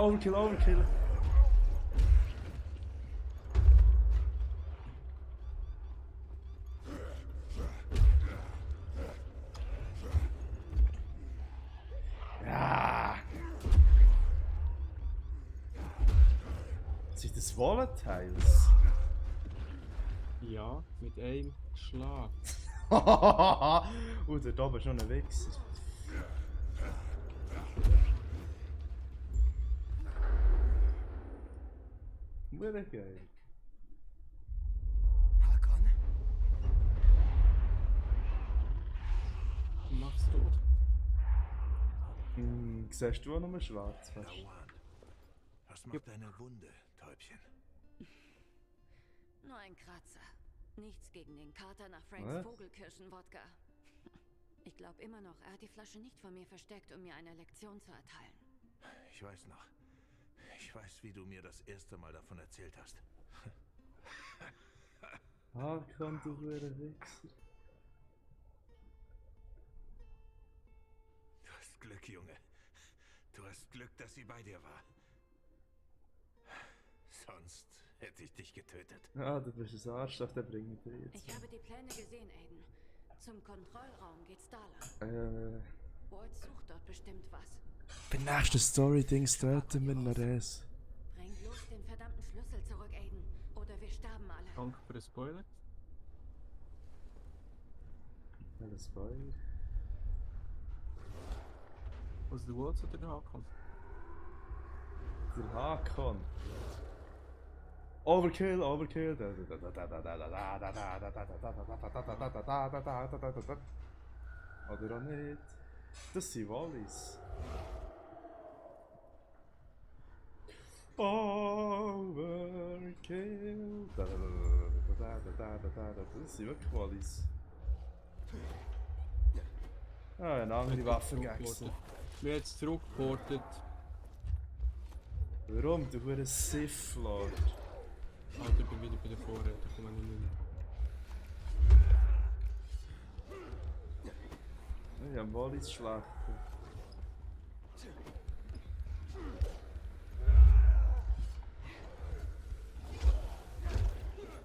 das Volatiles? Ja, mit einem Schlag. Da oben ist noch ein Wichser. Mega geil. Hakon? Mach's tot. Siehst du auch nur schwarz? Fast? Was macht deine Wunde, Täubchen? Nur ein Kratzer. Nichts gegen den Kater nach Franks Was? Vogelkirschen-Wodka. Ich glaube immer noch, er hat die Flasche nicht vor mir versteckt, um mir eine Lektion zu erteilen. Ich weiß noch. Ich weiß, wie du mir das erste Mal davon erzählt hast. Hakon, du verdammter Wichser. Du hast Glück, Junge. Du hast Glück, dass sie bei dir war. Sonst hätte ich dich getötet. Ah, du bist ein Arschloch, der bringt dich jetzt. Ich habe die Pläne gesehen, Aiden. Zum Kontrollraum geht's da lang. Walt sucht dort bestimmt was. Beim nächsten Story-Dings töten wir noch das. Bring bloß den verdammten Schlüssel zurück, Aiden. Oder wir sterben alle. Danke für den Spoiler. Welcher Spoiler? Was du wolltest oder der Hakon? Der Hakon. Overkill, Overkill. Oder auch nicht. Das sind Wallis. Overkill. Das sind wirklich Wallis. Ah, eine andere Waffe gegessen. Wir haben jetzt zurückgeportet. Warum? Du bist ein Sith Lord. Alter, ich bin wieder bei den Vorräten, komm ich nicht mehr. Ich habe Wallis schlachten.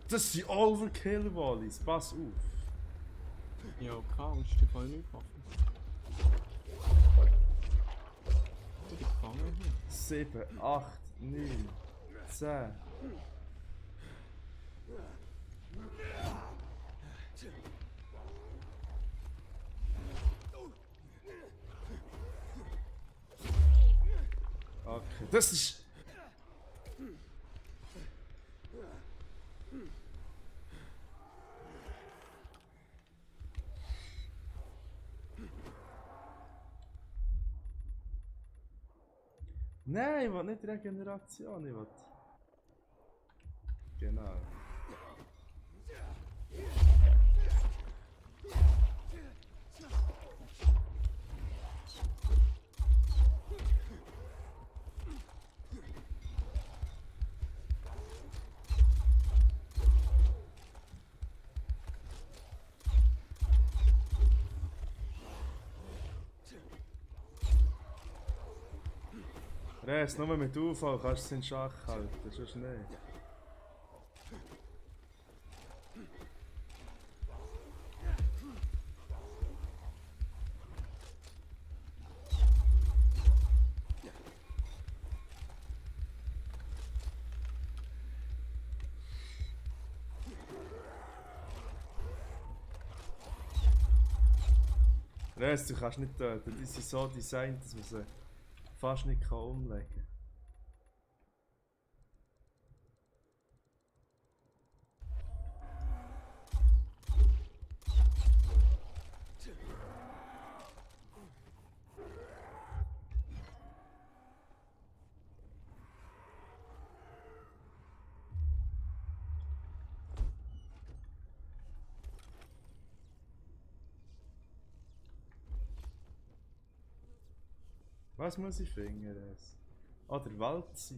Das sind Overkill Wallis, pass auf. Ja, keine Angst, ich kann nicht machen. Die gefangen hier. 7, 8, 9, 10. Okay, das ist... Nein, ich will nicht Regeneration, ich will... Genau. Res, nur mit UV kannst du es in Schach halten, sonst nicht. Res, du kannst nicht töten, die sind so designt, dass man sie fast nicht umlegen kann. Was muss ich finden, das? Ah, der Walzi.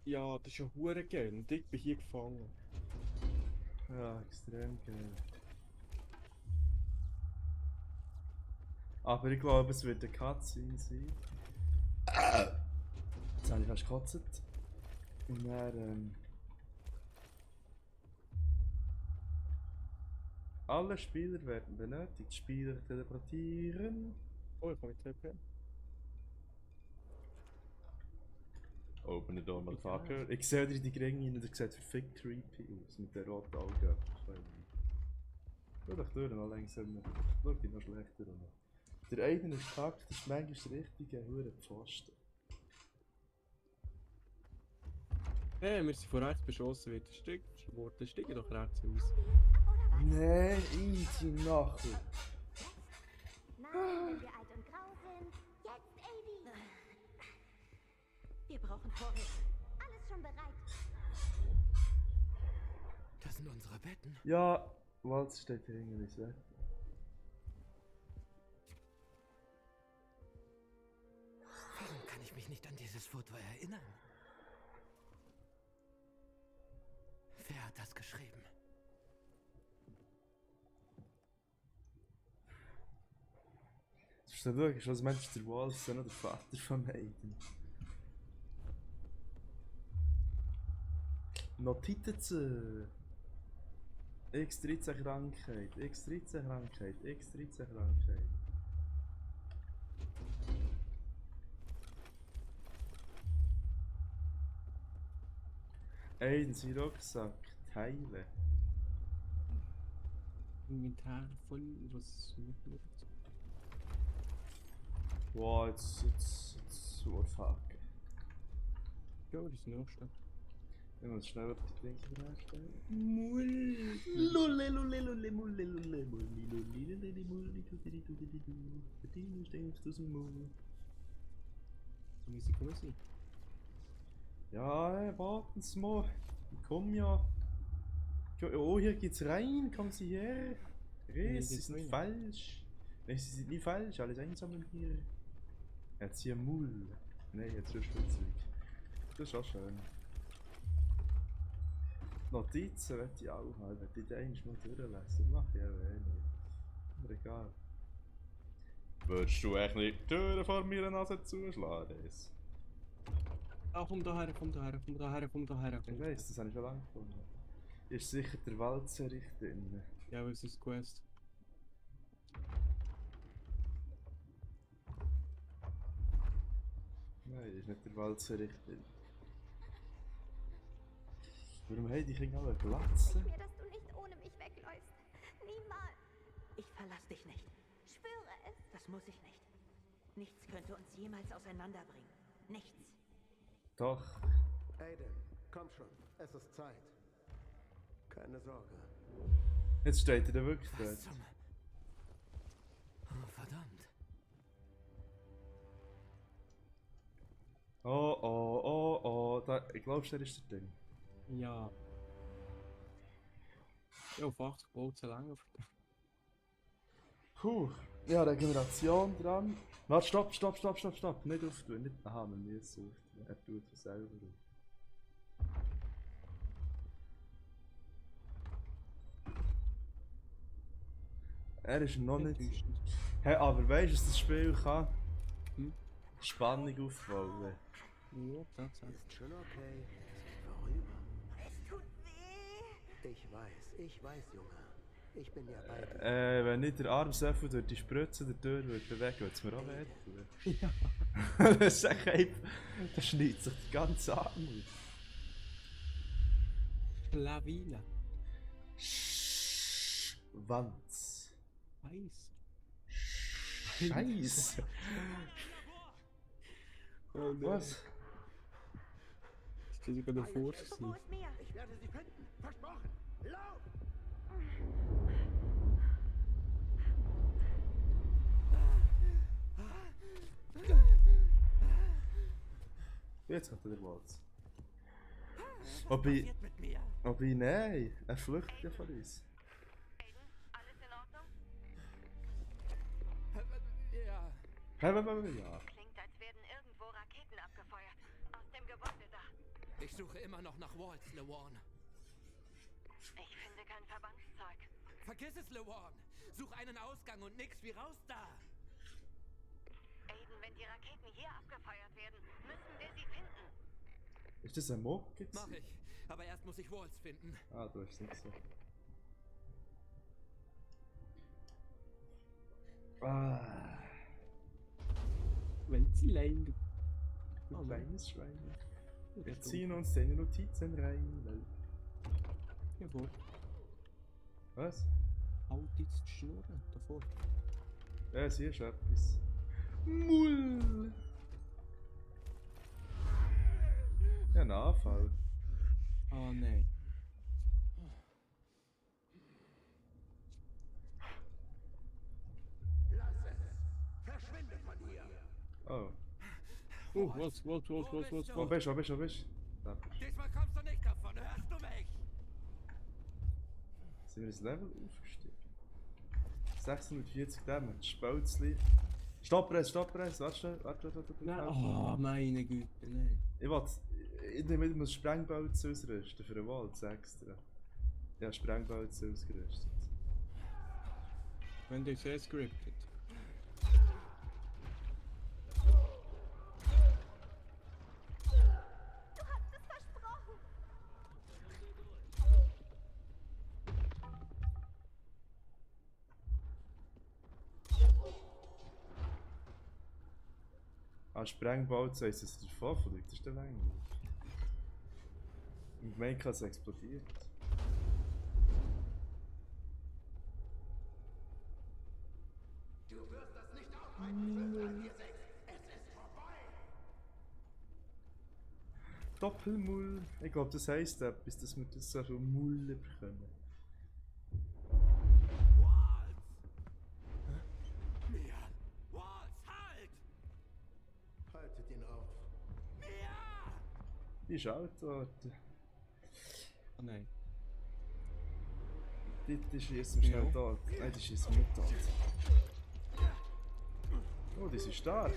Ja, das ist ja hure geil und ich bin hier gefangen. Ja, extrem geil. Aber ich glaube, es wird eine Cutscene sein. Jetzt habe ich fast gekotzt. Und dann, alle Spieler werden benötigt. Spieler teleportieren. Oh, ich kann mit TP. Open the door, motherfucker. Ich sehe dir die Geringe rein, der sieht verfickt creepy aus mit den roten Augen. Schau doch durch, noch langsamer. Schau dich noch schlechter an. Der eine ist taktisch, manchmal ist der richtige hure Pfosten. Hey, wir sind von rechts beschossen worden. Steigen doch rechts aus. Nein, easy Nachel. Nein, wenn wir alt und grau sind. Jetzt, Amy! Wir brauchen Vorräte. Alles schon bereit. Das sind unsere Betten. Ja, Walz steht hier irgendwie so. Warum kann ich mich nicht an dieses Foto erinnern? Wer hat das geschrieben? Das ist so wirklich, was meinst du, der Walz ist ja noch der Vater von Aiden. Notizen. X13 Krankheit, X13 Krankheit, X13 Krankheit. Aiden, sein Rucksack, Teile. Inventar voll, was mitnimmt. Wow, jetzt, oh fuck. Ja, die ist noch stark. Ich muss schnell etwas trinken herstellen. Mull. Lulle, lulle, lulle, mulle, lulle, mulle, lulle, lulle, mulle, du stinkst aus dem Mund. So wie sie kommen sind. Ja, warten Sie mal. Ich komm ja. Oh, hier geht's rein. Kommen Sie her. Sie sind falsch. Nein, Sie sind nie falsch. Alles einsammeln hier. Jetzt hier Mull. Nein, jetzt ist Spielzeug. Das ist auch schön. Notizen möchte ich auch haben. Wenn ich den mal durchlesen, mach ich auch wenig. Aber egal. Würdest du echt nicht die Türen vor meiner Nase zuschlagen? Ah, komm da her, komm da her, komm da her, komm da her. Ich weiss, das habe ich schon lange gefunden. Ist sicher der Walzerich drin. Ja, was ist Quest? Nein, ist nicht der Walzerich drin. Warum haben die Kinder alle Glatze? Ich mir, dass du nicht ohne mich wegläufst. Niemals. Ich verlasse dich nicht. Schwöre es. Das muss ich nicht. Nichts könnte uns jemals auseinanderbringen. Nichts. Doch. Aiden, komm schon. Es ist Zeit. Keine Sorge. Jetzt steht er da wirklich dort. Oh, verdammt. Oh, oh, oh, oh. Da, ich glaube, der ist der Ding. Ja. Ja, auf 80 baut zu lange. Puh. Ja, Regeneration dran. Warte, stopp. Nicht auftun. Nicht. Aha, wir müssen auftun. Er tut es selber auf. Er ist noch nicht. Hey, aber weißt du, dass das Spiel kann? Spannung aufbauen. Ja, tatsächlich. Ist schon okay. Es geht vorüber. Es tut weh. Ich weiß, Junge. Ich bin ja bei dir. Wenn nicht der Arm so viel durch die Spritze der Tür bewegen würde es mir auch wehtun. Ja. Das ist echt einfach. Da schneidet sich die ganze Arm auf. Lawine. Wanz. Weiß. Scheiße. Oh, was? Das ist sogar der Force. Ich werde sie finden. Versprochen. Lauf! Jetzt hat er den Walz. Ob ich nein, er flüchtet ja von uns. Alles in Ordnung? Ja. Ja. Klingt, als werden irgendwo Raketen abgefeuert. Aus dem Gebäude da. Ich suche immer noch nach Waltz, LeWarn. Ich finde kein Verbandszeug. Vergiss es, LeWarn. Such einen Ausgang und nix wie raus da. Aiden, wenn die Raketen hier abgefeuert werden, müssen wir sie finden. Ist das ein Mock jetzt? Mach ich. Aber erst muss ich Waltz finden. Ah, du hast nichts so. Wenn sie leiden. Ein kleines Schwein. Wir ziehen uns deine Notizen rein. Jawohl. Was? Halt jetzt die Schnurren davor. Ja, siehst du etwas. Mull! Ja, ein Anfall. Ah, nein. Lass es! Verschwinde von hier! Oh. Was? Wo bist du? Da. Diesmal kommst du nicht davon, hörst du mich? Sind wir das Level aufgestiegen? 640 Damage, Spölzli. Stoppress, warte. Nein, oh, meine Güte, nein. Ich nehme immer Sprengbolzen ausrüsten für den Wald, extra. Ja, Sprengbolzen ausgerüstet. Wenn du sehr scripted. Du hast es versprochen. Sprengbolzen heisst, dass es davon fliegt, das ist der Länger. Und mein kann es explodiert. Du wirst das nicht aufhalten, Schwester 4-6. Es ist vorbei! Doppelmull. Ich glaube, das heisst etwas, dass wir das so viel Mull bekommen. Haltet ihn auf. Die ist alt worden. Oh nein. Die schießen wir schnell tot. Nein, die schießen wir nicht tot. Oh, die sind stark.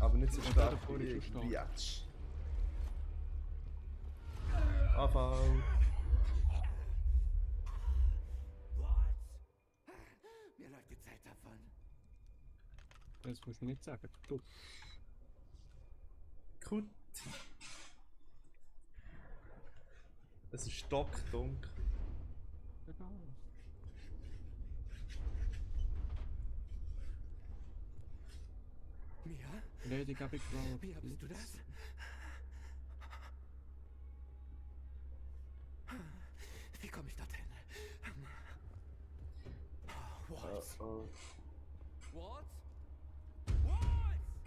Aber nicht so stark wie jetzt. Anfall. Mir läuft die Zeit davon. Das musst du nicht sagen, du. Gut. Es ist stockdunkel. Egal. Mia? Lady Gabi Cloud. Mia, bist du das? Wie komme ich dorthin? Waltz. Waltz? Waltz!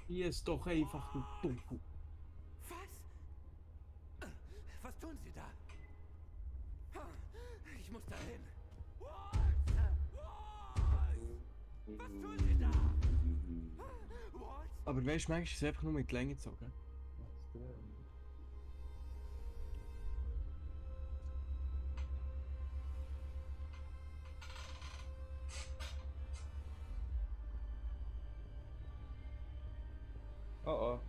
Hier ist doch einfach ein Dumm. Was? Was tun Sie da? Ich muss da hin. Was tun Sie da? Aber weißt du, manchmal ist es einfach nur mit Länge gezogen. Oh oh.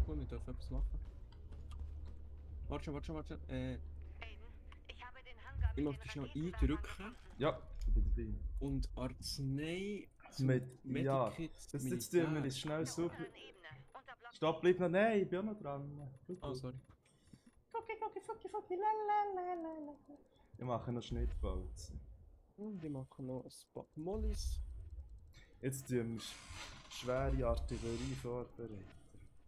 Cool, wir dürfen etwas machen. Warte. Aiden, ich habe den Hangar Ich möchte dich noch eindrücken. Ja, ich bin dabei. Und Arznei. Ja, jetzt tun wir es schnell super. Stopp, bleib noch. Nein, ich bin auch noch dran. Oh, sorry. Fucki, lalalala. Ich mache noch Schnittbolzen. Und wir machen noch ein paar Mollis. Jetzt tun wir schwere Artillerie vorbereiten.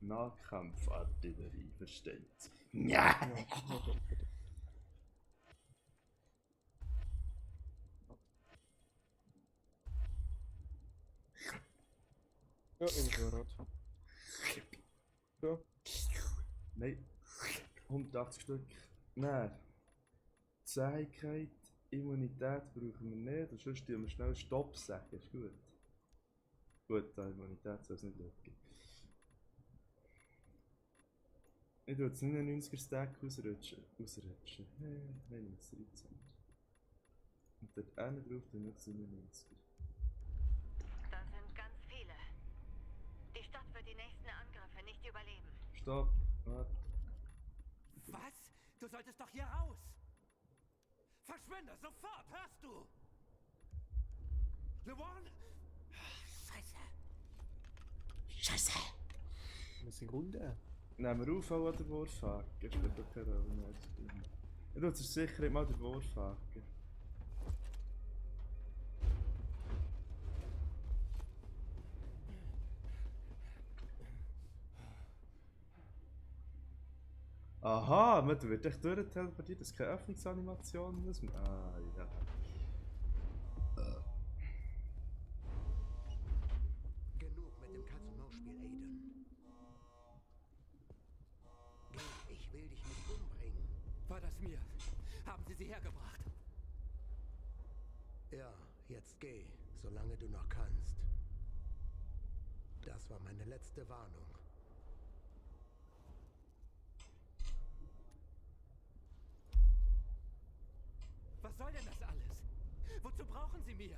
Nahkampfartillerie, versteht? Ja! Ja, ich war rot. So. Nein. 180 Stück. Nein. Zähigkeit, Immunität brauchen wir nicht. Und sonst tun wir schnell Stopp sagen. Ist gut. Gut, die Immunität soll es nicht schauen. Ich tue jetzt 99er Stack ausrutschen. Nein, jetzt 13. Und dort einen drauf, dann jetzt 99er. Das sind ganz viele. Die Stadt wird die nächsten Angriffe nicht überleben. Stopp, warte. Was? Du solltest doch hier raus! Verschwinde, sofort, hörst du? LeWan? Scheiße! Eine Sekunde. Nehmen wir auf an den Wurfhaken. Spielt doch keine Rolle mehr. Ich tue zur Sicherheit mal den Wurfhaken. Aha, man wird echt durchteleportiert, dass es keine Öffnungsanimation muss. Ah, ja. Genug mit dem Katz-und-Maus-Spiel, Aiden. Geh, ich will dich nicht umbringen. War das mir? Haben Sie sie hergebracht? Ja, jetzt geh, solange du noch kannst. Das war meine letzte Warnung. Was soll denn das alles? Wozu brauchen Sie mir?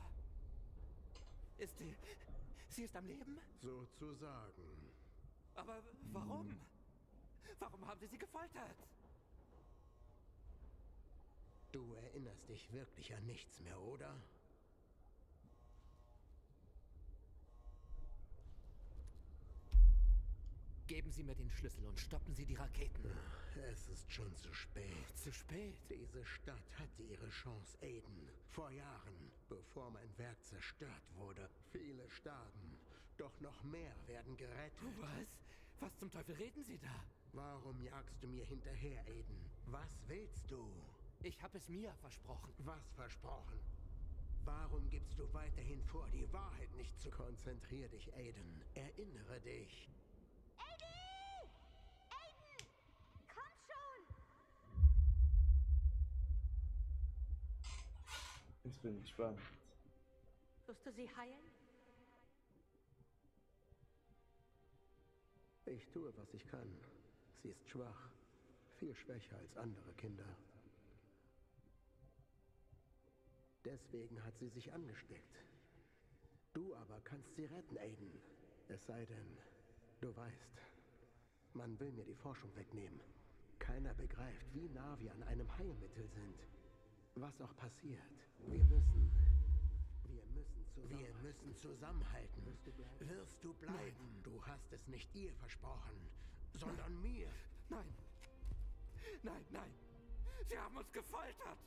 Sie ist am Leben? Sozusagen. Aber warum? Warum haben Sie sie gefoltert? Du erinnerst dich wirklich an nichts mehr, oder? Geben Sie mir den Schlüssel und stoppen Sie die Raketen. Es ist schon zu spät. Zu spät? Diese Stadt hatte ihre Chance, Aiden. Vor Jahren, bevor mein Werk zerstört wurde. Viele starben. Doch noch mehr werden gerettet. Was? Was zum Teufel reden Sie da? Warum jagst du mir hinterher, Aiden? Was willst du? Ich habe es mir versprochen. Was versprochen? Warum gibst du weiterhin vor, die Wahrheit nicht zu... Konzentrier dich, Aiden. Erinnere dich. Aiden! Aiden! Komm schon! Jetzt bin ich gespannt. Wirst du sie heilen? Ich tue, was ich kann. Sie ist schwach. Viel schwächer als andere Kinder. Deswegen hat sie sich angesteckt. Du aber kannst sie retten, Aiden. Es sei denn, du weißt, man will mir die Forschung wegnehmen. Keiner begreift, wie nah wir an einem Heilmittel sind. Was auch passiert, wir müssen zusammenhalten. Wirst du bleiben? Du hast es nicht ihr versprochen, sondern mir. Nein. Nein, nein. Sie haben uns gefoltert.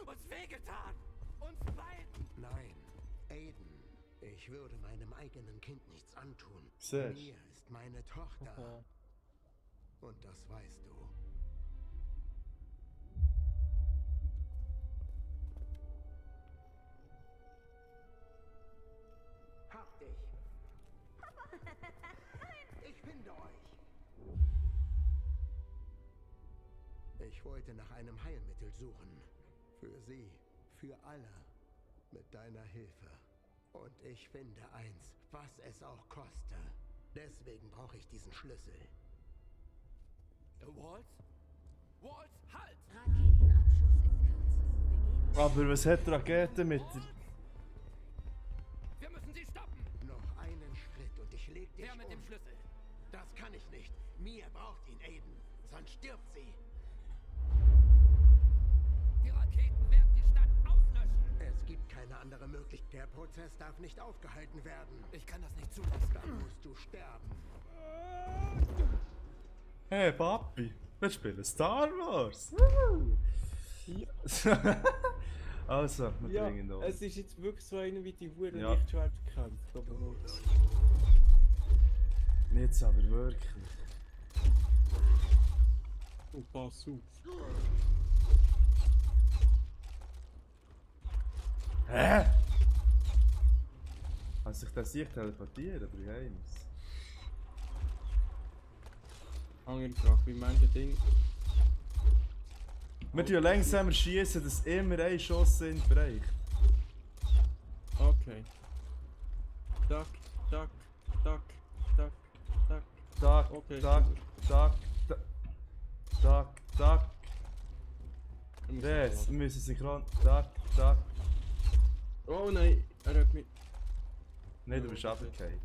Uns wehgetan. Uns beiden. Nein, Aiden. Ich würde meinem eigenen Kind nichts antun. Sehr. Mir ist meine Tochter. Und das weißt du. Hab dich. Ich finde euch. Ich wollte nach einem Heilmittel suchen. Für sie. Für alle. Mit deiner Hilfe. Und ich finde eins, was es auch koste. Deswegen brauche ich diesen Schlüssel. Waltz? Waltz, halt! Raketenabschuss in Kürze. Aber was hat Rakete mit der... Wir müssen sie stoppen! Noch einen Schritt und ich leg dich Wer mit dem Schlüssel? Das kann ich nicht. Mia braucht ihn, Aiden. Sonst stirbt sie. Die Raketen werden die Stadt auslöschen! Es gibt keine andere Möglichkeit. Der Prozess darf nicht aufgehalten werden. Ich kann das nicht zulassen. Dann musst du sterben. Hey Papi, wir spielen Star Wars! Also, wir Ja, dringen da. es ist jetzt wirklich so einer wie die Huren Ja. Lichtschwert gekämpft, aber nicht. Jetzt aber wirklich. Oh, pass auf. Hä? Hat sich das sich teleportiert oder wie heim's? Andere Frage, wie meint ihr Ding? Wir tun langsamer schießen, dass immer ein Schuss sind reicht. Okay. Duck, duck, duck, duck, duck. Duck, Okay, duck, super. duck, duck, duck. Ich muss Jetzt, aufladen. wir müssen synchron. Duck, duck. Oh nein, er hat mich... Nein, du bist runtergefallen.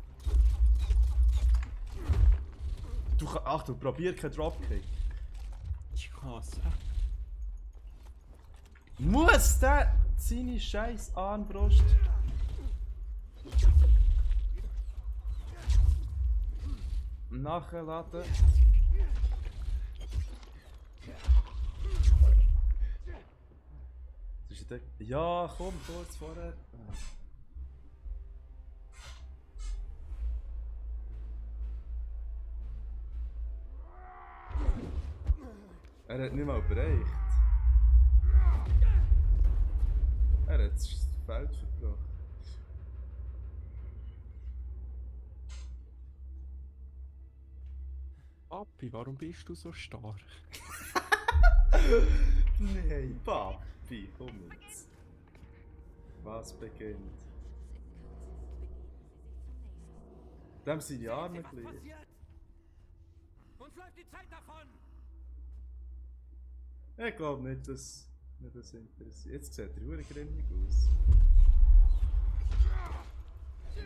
Achtung, probier keinen Dropkick. Ich hasse. Muss der seine scheiß Armbrust? Nachladen. Ist der... Ja, komm, kurz vorher. Er hat nicht mal bereicht. Er hat das Feld verbracht. Papi, warum bist du so stark? Nein, Papi, komm jetzt. Was beginnt? Dem sind die Arme gelegt. Uns läuft die Zeit davon! Ich glaube nicht, dass mir das interessiert. Jetzt sieht er verdammt grimmig aus.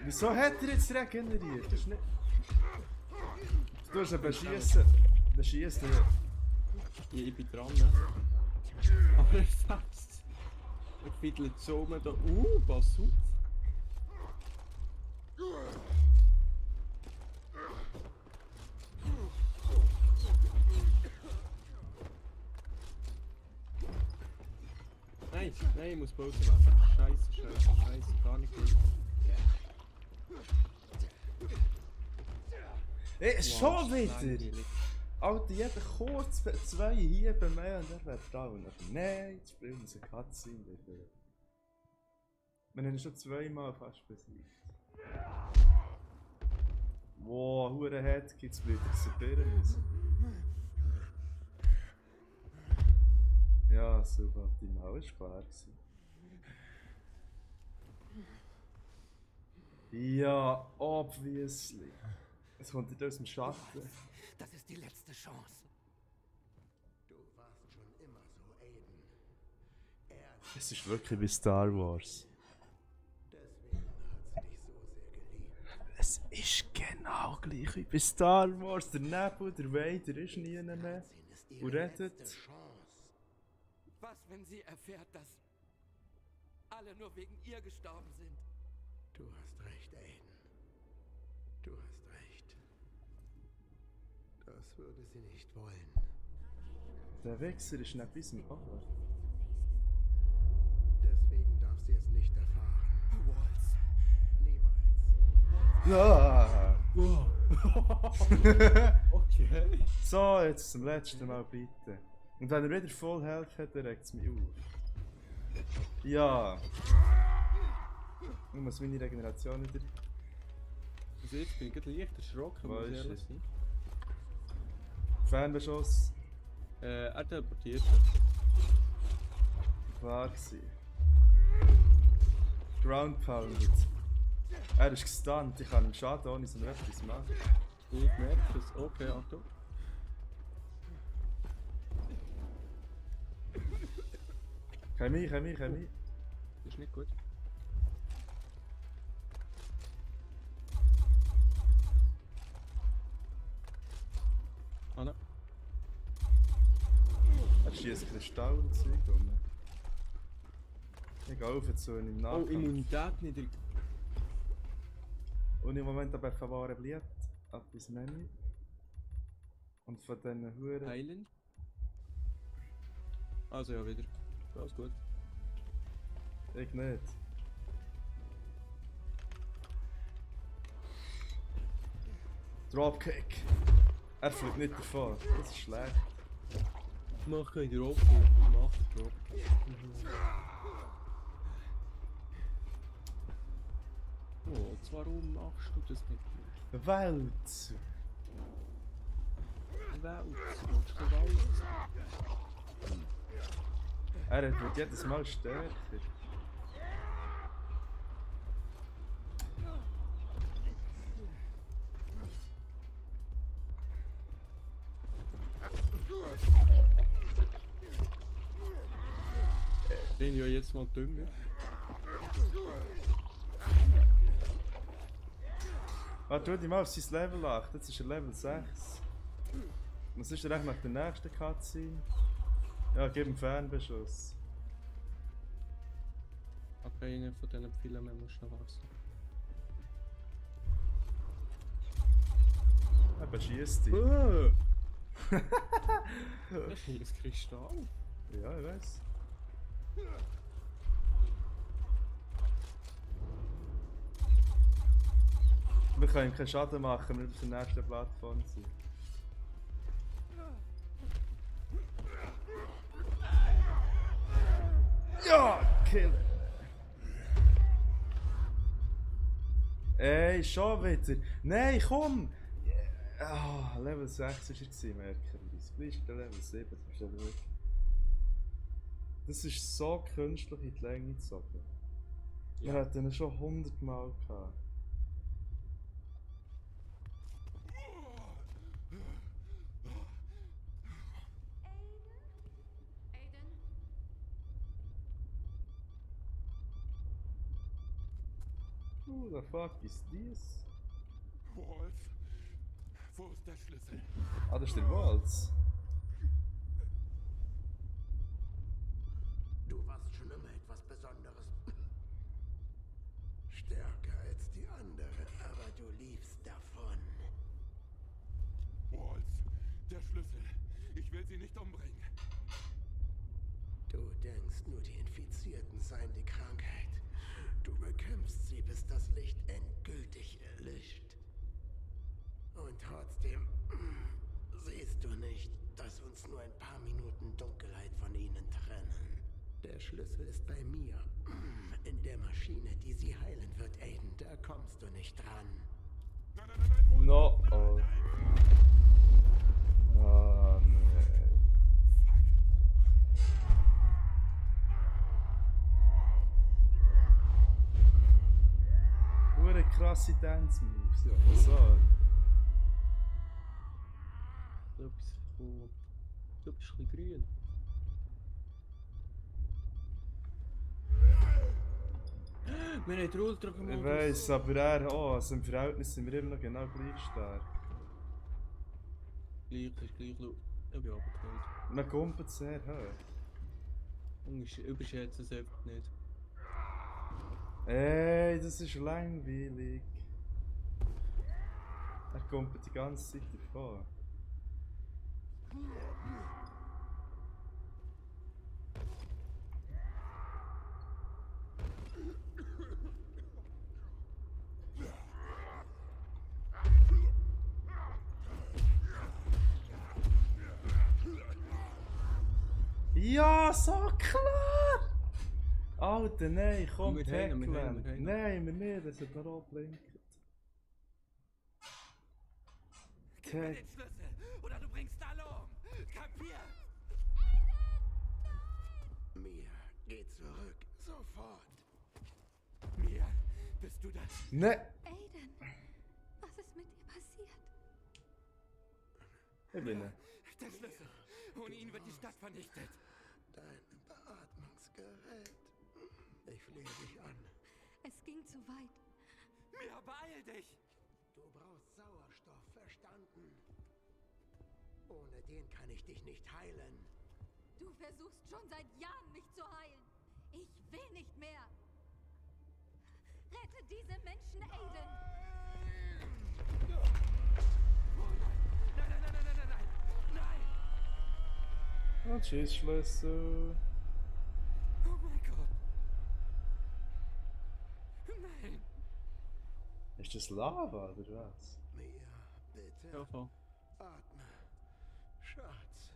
Wieso hat er jetzt regeneriert? Das ist nicht... Du hast ihn beschießen. Beschießen. Ja, ich bin dran, ne? Aber er fast. Er fiedelt so um da. Pass auf. Nein, nein, ich muss Pause machen. Scheiße, gar nicht gut. Ey, schon wieder! Alter, jeder kurz 2 Hiebe mehr und er wird down. Aber nein, jetzt spielen wir eine Cutscene dafür. Wir haben ihn schon 2-mal fast besiegt. Wow, hure Headkits bleibt explodieren müssen. Ja, suboptimal ist klar gewesen. Ja, obviously. Es kommt nicht aus dem Schatten. Das ist die letzte Chance. Du warst schon immer so, Aiden. Es ist wirklich wie Star Wars. Deswegen hat sie dich so sehr geliebt. Es ist genau gleich wie bei Star Wars. Der Nebel, der Vader ist nie mehr. Und redet. Was, wenn sie erfährt, dass alle nur wegen ihr gestorben sind? Du hast recht, Aiden. Du hast recht. Das würde sie nicht wollen. Der Wechsel ist nicht bis zum Ohr. Deswegen darf sie es nicht erfahren. Waltz. Niemals. Ah. Wow. Okay. So, jetzt zum letzten Mal bitte. Und wenn er wieder Full Health hat, dann regt es mich auf. Ja. Ich muss meine Regeneration wieder... Also jetzt bin ich gerade leicht erschrocken, muss ich ehrlich sein. Fernbeschuss. Er teleportiert. Klar gewesen. Ground Pounded. Er ist gestunt, ich kann ihm Schaden ohne so etwas machen. Ich merke es. Okay, Achtung. Chemie. Das ist nicht gut. Ah, nein. Er schießt Kristall und Zeug rum. Ich gehe auf zu ihm im Nahkampf. Oh, Immunität niedrig. Und im Moment aber verwahren bleibt. Ab ins Menü. Und von diesen Huren. Heilen. Also ja, wieder. Alles gut. Ich nicht. Dropkick. Er fliegt nicht davon. Das ist schlecht. Mach keinen Dropkick. Mach den Dropkick. Oh, warum machst du das nicht mehr? Wälzer. Willst du Wälzer? Er wird jedes Mal stärker. Den ja jetzt mal dümmer. Warte, tu dich mal auf sein Level 8, jetzt ist er Level 6. Was ist er eigentlich nach der nächsten Cutscene? Ja, gib ihm Fernbeschuss. Ab einer von diesen Filmen musst du noch wachsen. Er beschießt dich. Das ist ein Kristall. Ja, ich weiß. Wir können ihm keinen Schaden machen, wenn wir auf der nächsten Plattform sind. Ja, kill. Ey, schon wieder. Nein, komm! Ah, Level 6 war er, merke ich. Das ist der Level 7. Das ist so künstlich in die Länge gezogen. Wir hätten ihn schon 100 Mal gehabt. Who the fuck is this? Waltz, wo ist der Schlüssel? Ah, das ist der Waltz. Du warst schon immer etwas Besonderes. Stärker als die anderen, aber du liefst davon. Waltz, der Schlüssel. Ich will sie nicht umbringen. Du denkst, nur die Infizierten seien die Krankheit. Du bekämpfst sie, bis das Licht endgültig erlischt. Und trotzdem siehst du nicht, dass uns nur ein paar Minuten Dunkelheit von ihnen trennen. Der Schlüssel ist bei mir. In der Maschine, die sie heilen wird, Aiden. Da kommst du nicht dran. No. Oh. Oh, nee. Hure krasse Dance-Moves, ja. So. Da etwas cool. Du bist ein bisschen grün. Wir haben den Ultra gemacht. Ich weiss, aber er auch. Also im Verhältnis sind wir immer noch genau gleich stark. Gleich ist gleich laut. Ich bin runtergefallen. Man kumpelt sehr hoch. Überschätzen es einfach nicht. Ey, das ist langweilig. Er kumpelt die ganze Zeit davon. Ja, so klar! Alter, nein, komm, tacklen! Nein, wir nicht, das hat noch rot blinkt. Gib mir den Schlüssel, oder du bringst alle um! Kapier! Mia, geh zurück, sofort! Mia, bist du das? Ne! Aiden, was ist mit dir passiert? Ich bin er. Der Schlüssel! Ohne ihn wird die Stadt vernichtet! Dein Beatmungsgerät. Ich flehe dich an. Es ging zu weit. Mia, beeil dich! Du brauchst Sauerstoff, verstanden? Ohne den kann ich dich nicht heilen. Du versuchst schon seit Jahren, mich zu heilen. Ich will nicht mehr. Rette diese Menschen, Aiden! Nein! Und tschüss, Schlüssel. Oh mein Gott! Nein! Ist das Lava oder was? Mia, bitte. Ja, voll. Atme. Schatz,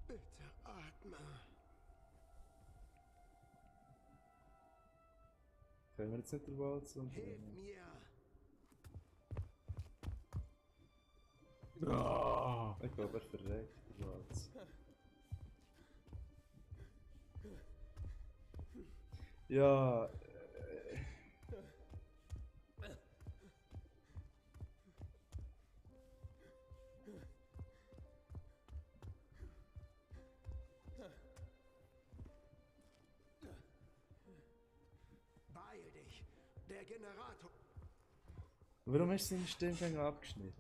bitte atme. Können wir jetzt nicht den Walz und... Hilf mir! Oh, ich glaube, er verreckt, der Walz. Ja... Beeil dich! Der Generator... Warum ist seine Stimmgänge abgeschnitten?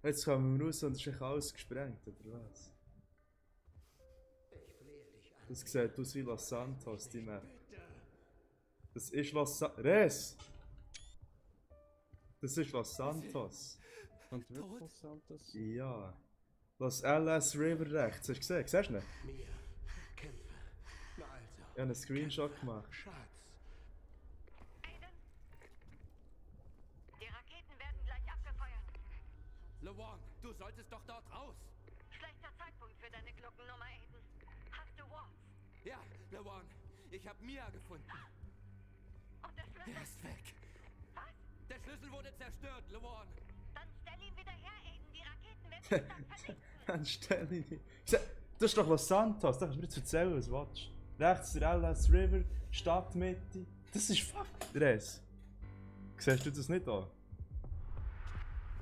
Jetzt kommen wir raus und es ist alles gesprengt, oder was? Ich flehe dich an. Das sieht aus wie Los Santos, die Map. Das ist Los Santos. Res! Das ist Los Santos. Und wirklich Los Santos? Ja. Los LS River rechts. Hast du gesehen? Siehst du nicht? Mia, kämpfe. Na also. Ich habe einen Screenshot gemacht. Schatz. Aiden! Die Raketen werden gleich abgefeuert. LeWong, du solltest doch dort raus! Schlechter Zeitpunkt für deine Ich habe Mia gefunden. Und der Schlüssel? Er ist weg. Was? Der Schlüssel wurde zerstört, LeWarn. Dann stell ihn wieder her, Aiden. Die Raketen werden dich dann vernichten. Dann stell ich nicht. Das ist doch Los Santos, da kannst du mir jetzt erzählen, was du willst. Rechts der LS River, Stadtmitte. Das ist fuck. Res. Siehst du das nicht an?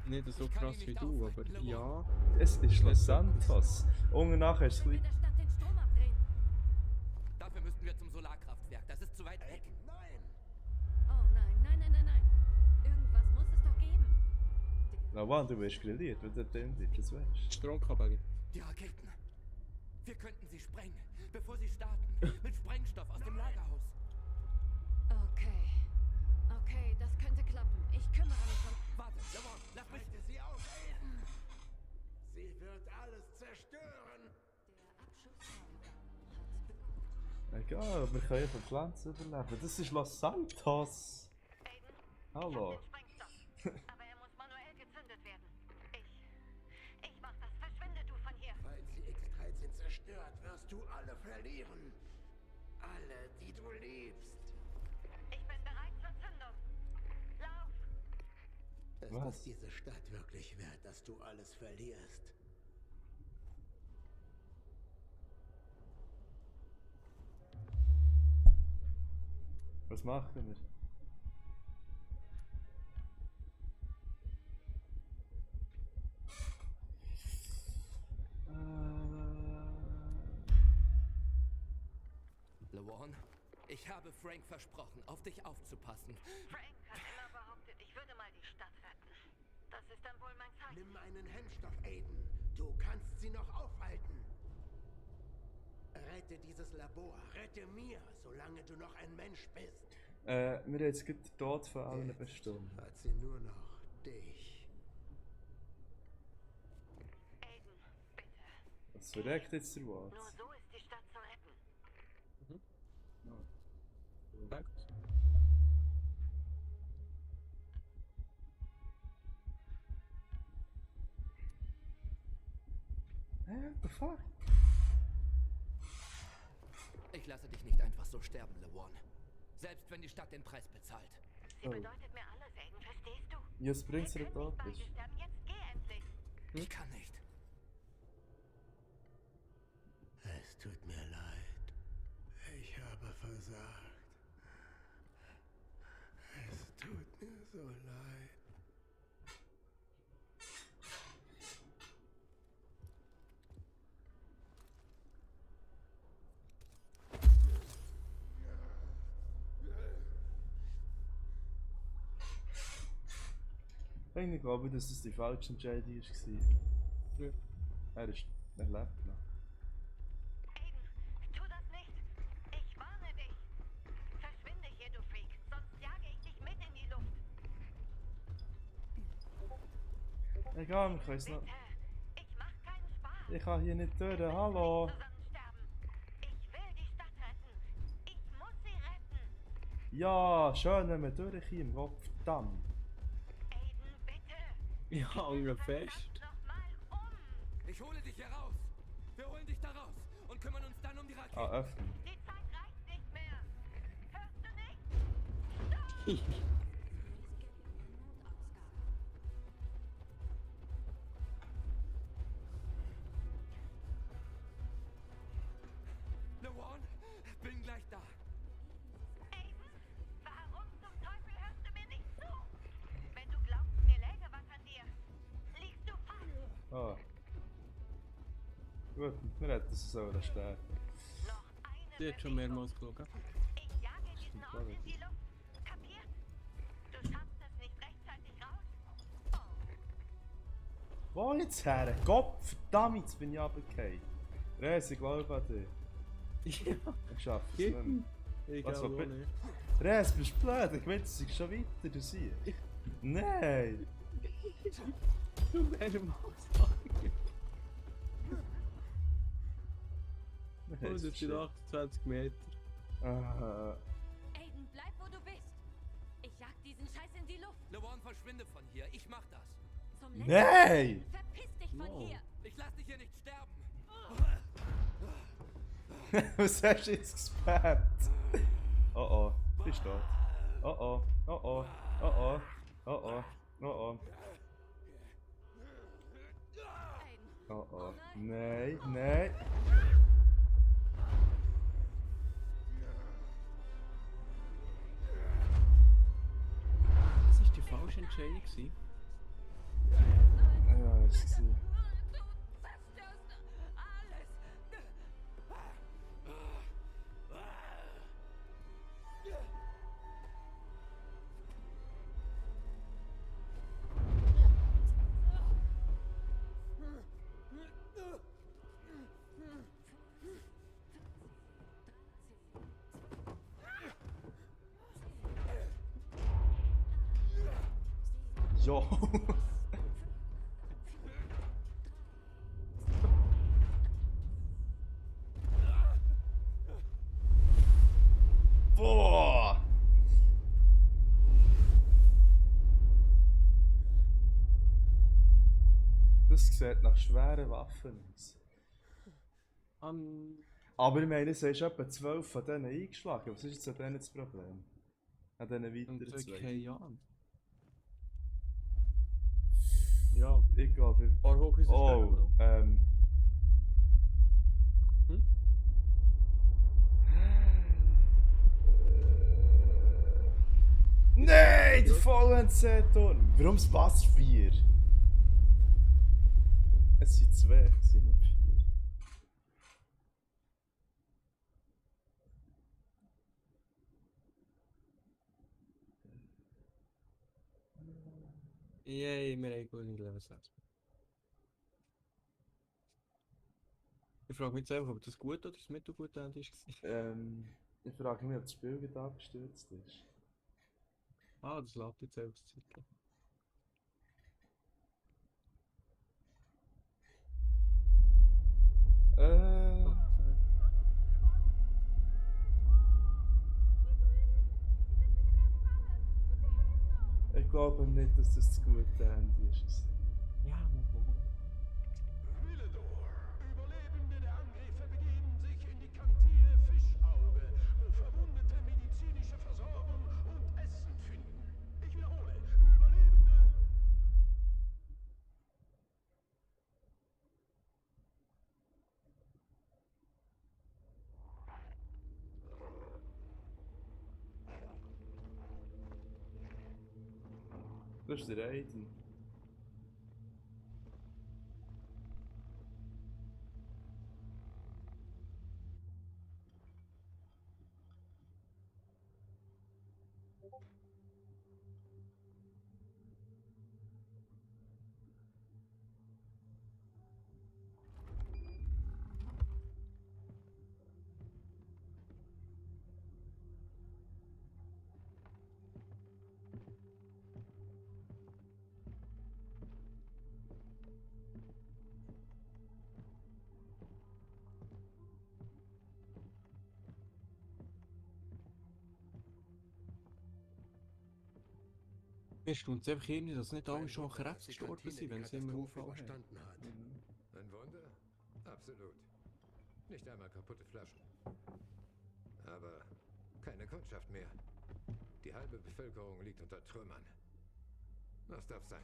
Nicht so krass wie du, aber ja. Es ist Los Santos. Und nachher ist es Mit der Stadt den Strom abdrehen. Dafür müssten wir zum Solarkraftwerk. Das ist zu weit weg. Nein! Oh nein. Irgendwas muss es doch geben. Na wann, du wirst grilliert, wenn der drin ist, das weißt du. Stromkabel. Die Raketen. Wir könnten sie sprengen, bevor sie starten. Mit Sprengstoff aus dem Lagerhaus. Okay, das könnte klappen. Ich kümmere mich um... Warte, LeWarn, lass mich... Halte sie auf, Aiden! Sie wird alles zerstören! Der Abschuss hat begonnen. Egal, wir können von Pflanzen überleben. Das ist Los Santos. Aiden, Hallo. ich hab den Sprengstoff. Aber er muss manuell gezündet werden. Ich mach das. Verschwinde du von hier. Falls sie X-13 zerstört, wirst du alle verlieren. Alle, die du liebst. Ich bin bereit zur Zündung. Lauf! Was? Ist diese Stadt wirklich wert, dass du alles verlierst? Was machen wir? LeWarn, ich habe Frank versprochen, auf dich aufzupassen. Frank hat immer behauptet, ich würde mal die Stadt retten. Das ist dann wohl mein Zeichen. Nimm einen Hemmstoff, Aiden. Du kannst sie noch aufhalten. Rette dieses Labor. Rette mir, solange du noch ein Mensch bist. Wir haben jetzt gerade den Tod von allen bestimmt. Hat sie nur noch dich. Aiden, bitte. Was verreckt jetzt der Nur Watts? so ist die Stadt zu retten. Danke. What the fuck? Ich lasse dich nicht einfach so sterben, LeWarn. Selbst wenn die Stadt den Preis bezahlt. Sie bedeutet mir alles, Aiden, verstehst du? Jetzt bringt's Wir dir können tot nicht bist. beide sterben. Jetzt geh endlich. Ich kann nicht. Es tut mir leid. Ich habe versagt. Es tut mir so leid. Ich glaube, dass das die falsche Entscheidung war. Ja. Er lebt noch. Aiden, tu das nicht. Ich warne dich. Verschwinde hier, du Freak. Sonst jage ich dich mit in die Luft. Egal, wir können es noch. Bitte. Ich mach keinen Spaß. Ich kann hier nicht durch, hallo! Zusammen sterben. Ich will die Stadt retten. Ich muss sie retten. Ja, schön, wenn wir durchkommen, Gott verdammt! Aiden, bitte. Ich hange fest. Ich hole dich hier raus. Wir holen dich da raus und kümmern uns dann um die Raketen. Öffnen. Die Zeit reicht nicht mehr. Hörst du nicht? LeWarn, bin gleich da. Aiden, warum zum Teufel hörst du mir nicht zu? Wenn du glaubst, mir läge was an dir, liegst du falsch. Ah. Gut, wir hätten es so sterben. Die hat schon mehrmals geschaut. Ich jage diesen Ort in die Luft. Kapiert? Du schaffst es nicht rechtzeitig raus. Wo jetzt her? Gott verdammt, jetzt bin ich runtergefallen. Res, ich glaube an dich. Ja. Ich schaffe es nicht mehr. Ich Was, glaube was auch nicht. Res, bist du blöd? Ich will, es sei schon weiter, du siehst. Nein! Du mehrmals sagen. Oh, das sind 28 Meter. Ah. Aiden, bleib wo du bist. Ich jag diesen Scheiß in die Luft. LeWarn, verschwinde von hier. Ich mach das. Zum Nein! Verpiss dich von hier. Ich lass dich hier nicht sterben. Was hast du jetzt gespammt? Bist tot. Oh oh, oh oh, oh oh, oh oh, oh oh. Oh oh. Nein, nein. Das war die falsche Entscheidung gewesen. Ja, ist es. Jo. Boah. Das sieht nach schweren Waffen aus. Aber ich meine, es hast etwa 12 von denen eingeschlagen. Was ist jetzt an denen das Problem? An diesen weiteren zwei? Keine Ahnung. Ja. Ich glaube... Ein paar hoch ist es Oh, Nein, der Vollenzeton! Warum es was 4? Es sind 2, es sind nicht 4. Yay, wir haben gut in Level 6. Ich frage mich jetzt einfach, ob das gut oder das mittelgut Ende war. Ich frage mich, ob das Spiel gerade abgestürzt ist. Ah, das lädt jetzt auch das Zeit. Ich glaube nicht, dass das gute Ende ist. Ja, Mann. Überlebende der Angriffe begeben sich in die Kantine Fischauge, wo Verwundete medizinische Versorgung und Essen finden. Ich wiederhole, Überlebende... Das ist der Aiden. Mir stund einfach irgendwie, dass nicht alle schon an Krebs gestorben sind, wenn sie immer Unfall haben. Ein Wunder? Absolut. Nicht einmal kaputte Flaschen. Aber keine Kundschaft mehr. Die halbe Bevölkerung liegt unter Trümmern. Was darf sein?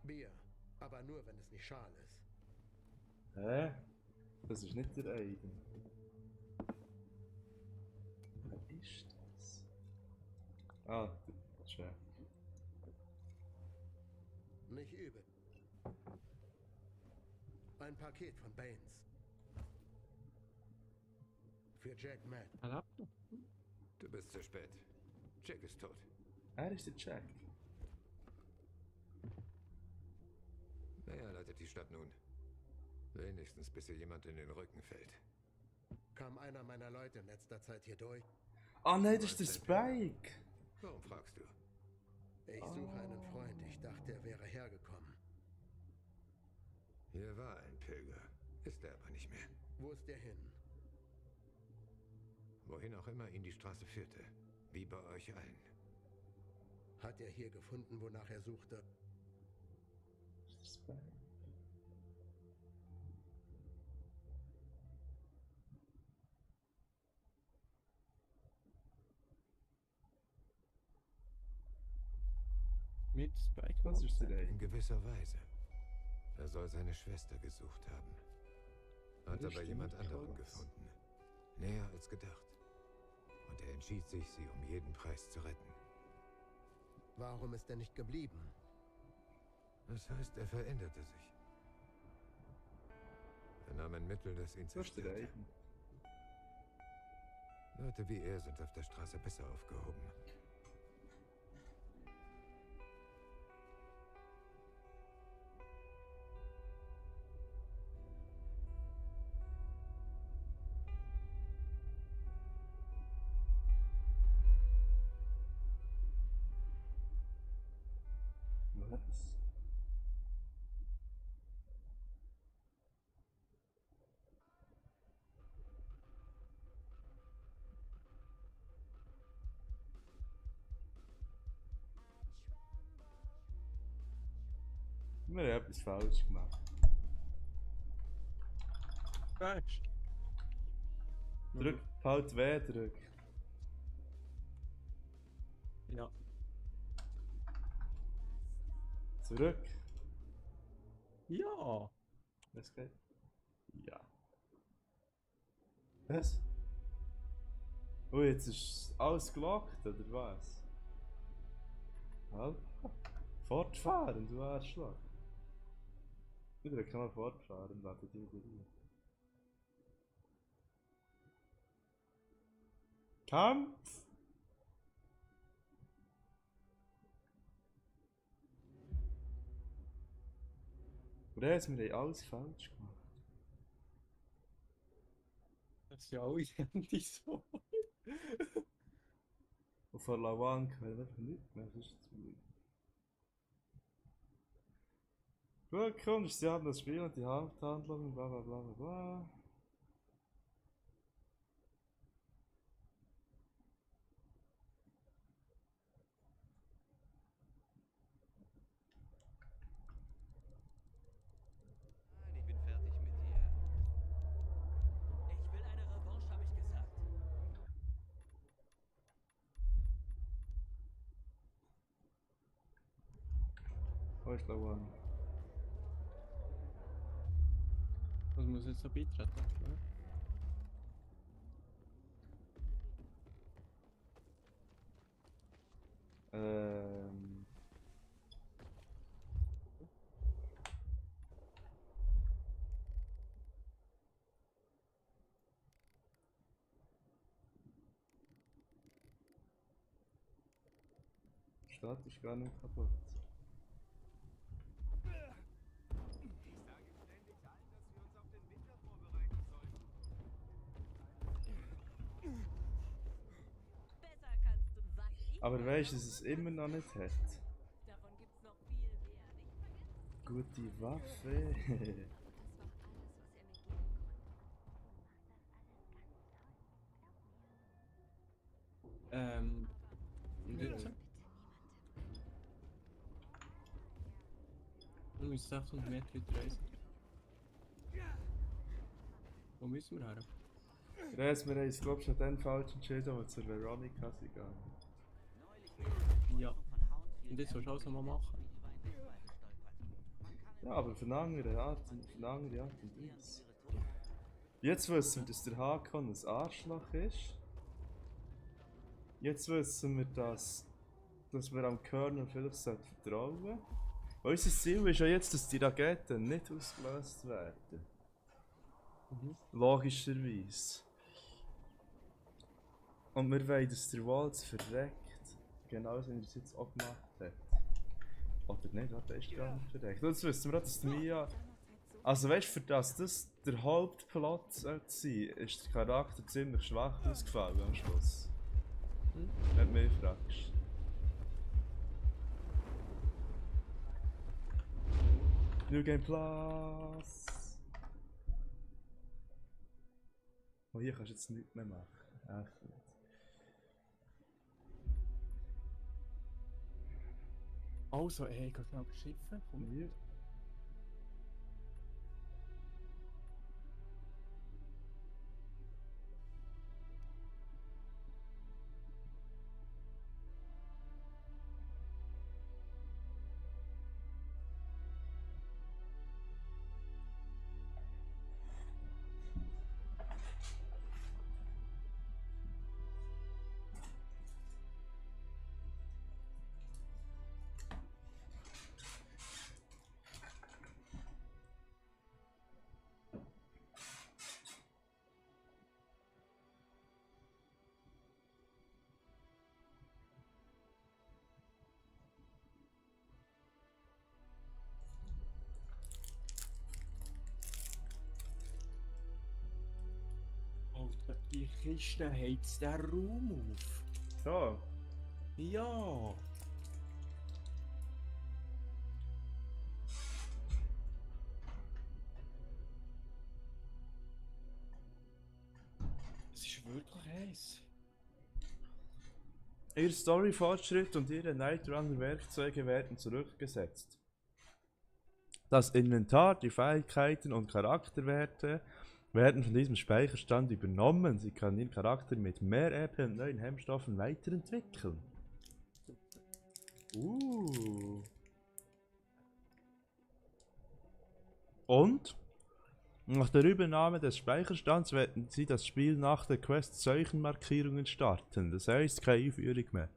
Bier, aber nur, wenn es nicht schal ist. Hä? Das ist nicht der Aiden. Wer ist das? Ah, der Chef. Nicht übel. Ein Paket von Baines. Für Jack Matt. Du bist zu spät. Jack ist tot. Er ist der Jack. Wer leitet die Stadt nun? Wenigstens bis ihr jemand in den Rücken fällt. Kam einer meiner Leute in letzter Zeit hier durch? Ah nein, das ist der Spike. Warum fragst du? Ich suche einen Freund. Ich dachte, er wäre hergekommen. Hier war ein Pilger. Ist er aber nicht mehr. Wo ist der hin? Wohin auch immer ihn die Straße führte. Wie bei euch allen. Hat er hier gefunden, wonach er suchte? Spike. Mit Spike? Was ist der In gewisser Weise. Er soll seine Schwester gesucht haben. Hat Das aber jemand stimmt, anderen krass. gefunden. Näher als gedacht. Und er entschied sich, sie um jeden Preis zu retten. Warum ist er nicht geblieben? Das heißt, er veränderte sich. Er nahm ein Mittel, das ihn Was ist der zerstörte. Aiden? Leute wie er sind auf der Straße besser aufgehoben. Was? Wir haben etwas falsch gemacht. Falsch. Drück, halt W, drück. Ja. Zurück. Ja. Was geht? Ja. Was? Oh, jetzt ist alles gelockt, oder was? Halt. Fortfahren, du Arschloch. Wieder kann man fortfahren, warte die wieder rein. Kampf! Oder jetzt, wir haben alles falsch gemacht. Das ist ja alle Handys so. Und von Lawan können wir einfach nichts mehr, das ist zu lieb. Gut, komm, sie haben das Spiel und die Haupthandlung, bla bla bla bla bla. Nein, ich bin fertig mit dir. Ich will eine Revanche, habe ich gesagt. Wo ist Lawan? Was muss jetzt so beitreten? Ja. Ähm. Die Stadt ist gar nicht kaputt. Besser kannst du was ich Aber weißt du, dass es immer noch nicht hat? Davon gibt's noch viel mehr. Nicht vergessen. Gute Waffe. Und jetzt? Wir müssen 600 Meter weiter reisen. Wo müssen wir her? Res, wir haben es glaube ich schon dann falsch entschieden, als wir zur Veronica sind gegangen. Ja. Und jetzt willst du alles nochmal machen? Ja, aber für eine andere Art, für eine andere Art und Weise. Jetzt wissen wir, dass der Hakon ein Arschloch ist. Jetzt wissen wir, dass wir am Colonel vielleicht vertrauen sollten. Unser Ziel ist ja jetzt, dass die Raketen nicht ausgelöst werden. Logischerweise. Und wir wollen, dass der Waltz verreckt. Genauso wie er es jetzt auch gemacht hat. Oder nicht, warte, ist gar nicht verreckt. Jetzt wissen wir auch, dass die Mia... Also weißt du, für das der Hauptplot sein sollte, ist der Charakter ziemlich schwach ausgefallen am Schluss. Wenn du mich fragst. New Game Plus! Oh, hier kannst du jetzt nichts mehr machen. Echt nicht. Also, ey, ich kann schnell beschiffen. Komm hier. die Kiste heizt den Raum auf. So. Ja. Es ist wirklich heiß. Ihr Story-Fortschritt und ihre Night Runner-Werkzeuge werden zurückgesetzt. Das Inventar, die Fähigkeiten und Charakterwerte werden von diesem Speicherstand übernommen. Sie kann ihren Charakter mit mehr EP und neuen Hemmstoffen weiterentwickeln. Und nach der Übernahme des Speicherstands werden Sie das Spiel nach der Quest solchen Markierungen starten. Das heißt, keine Einführung mehr.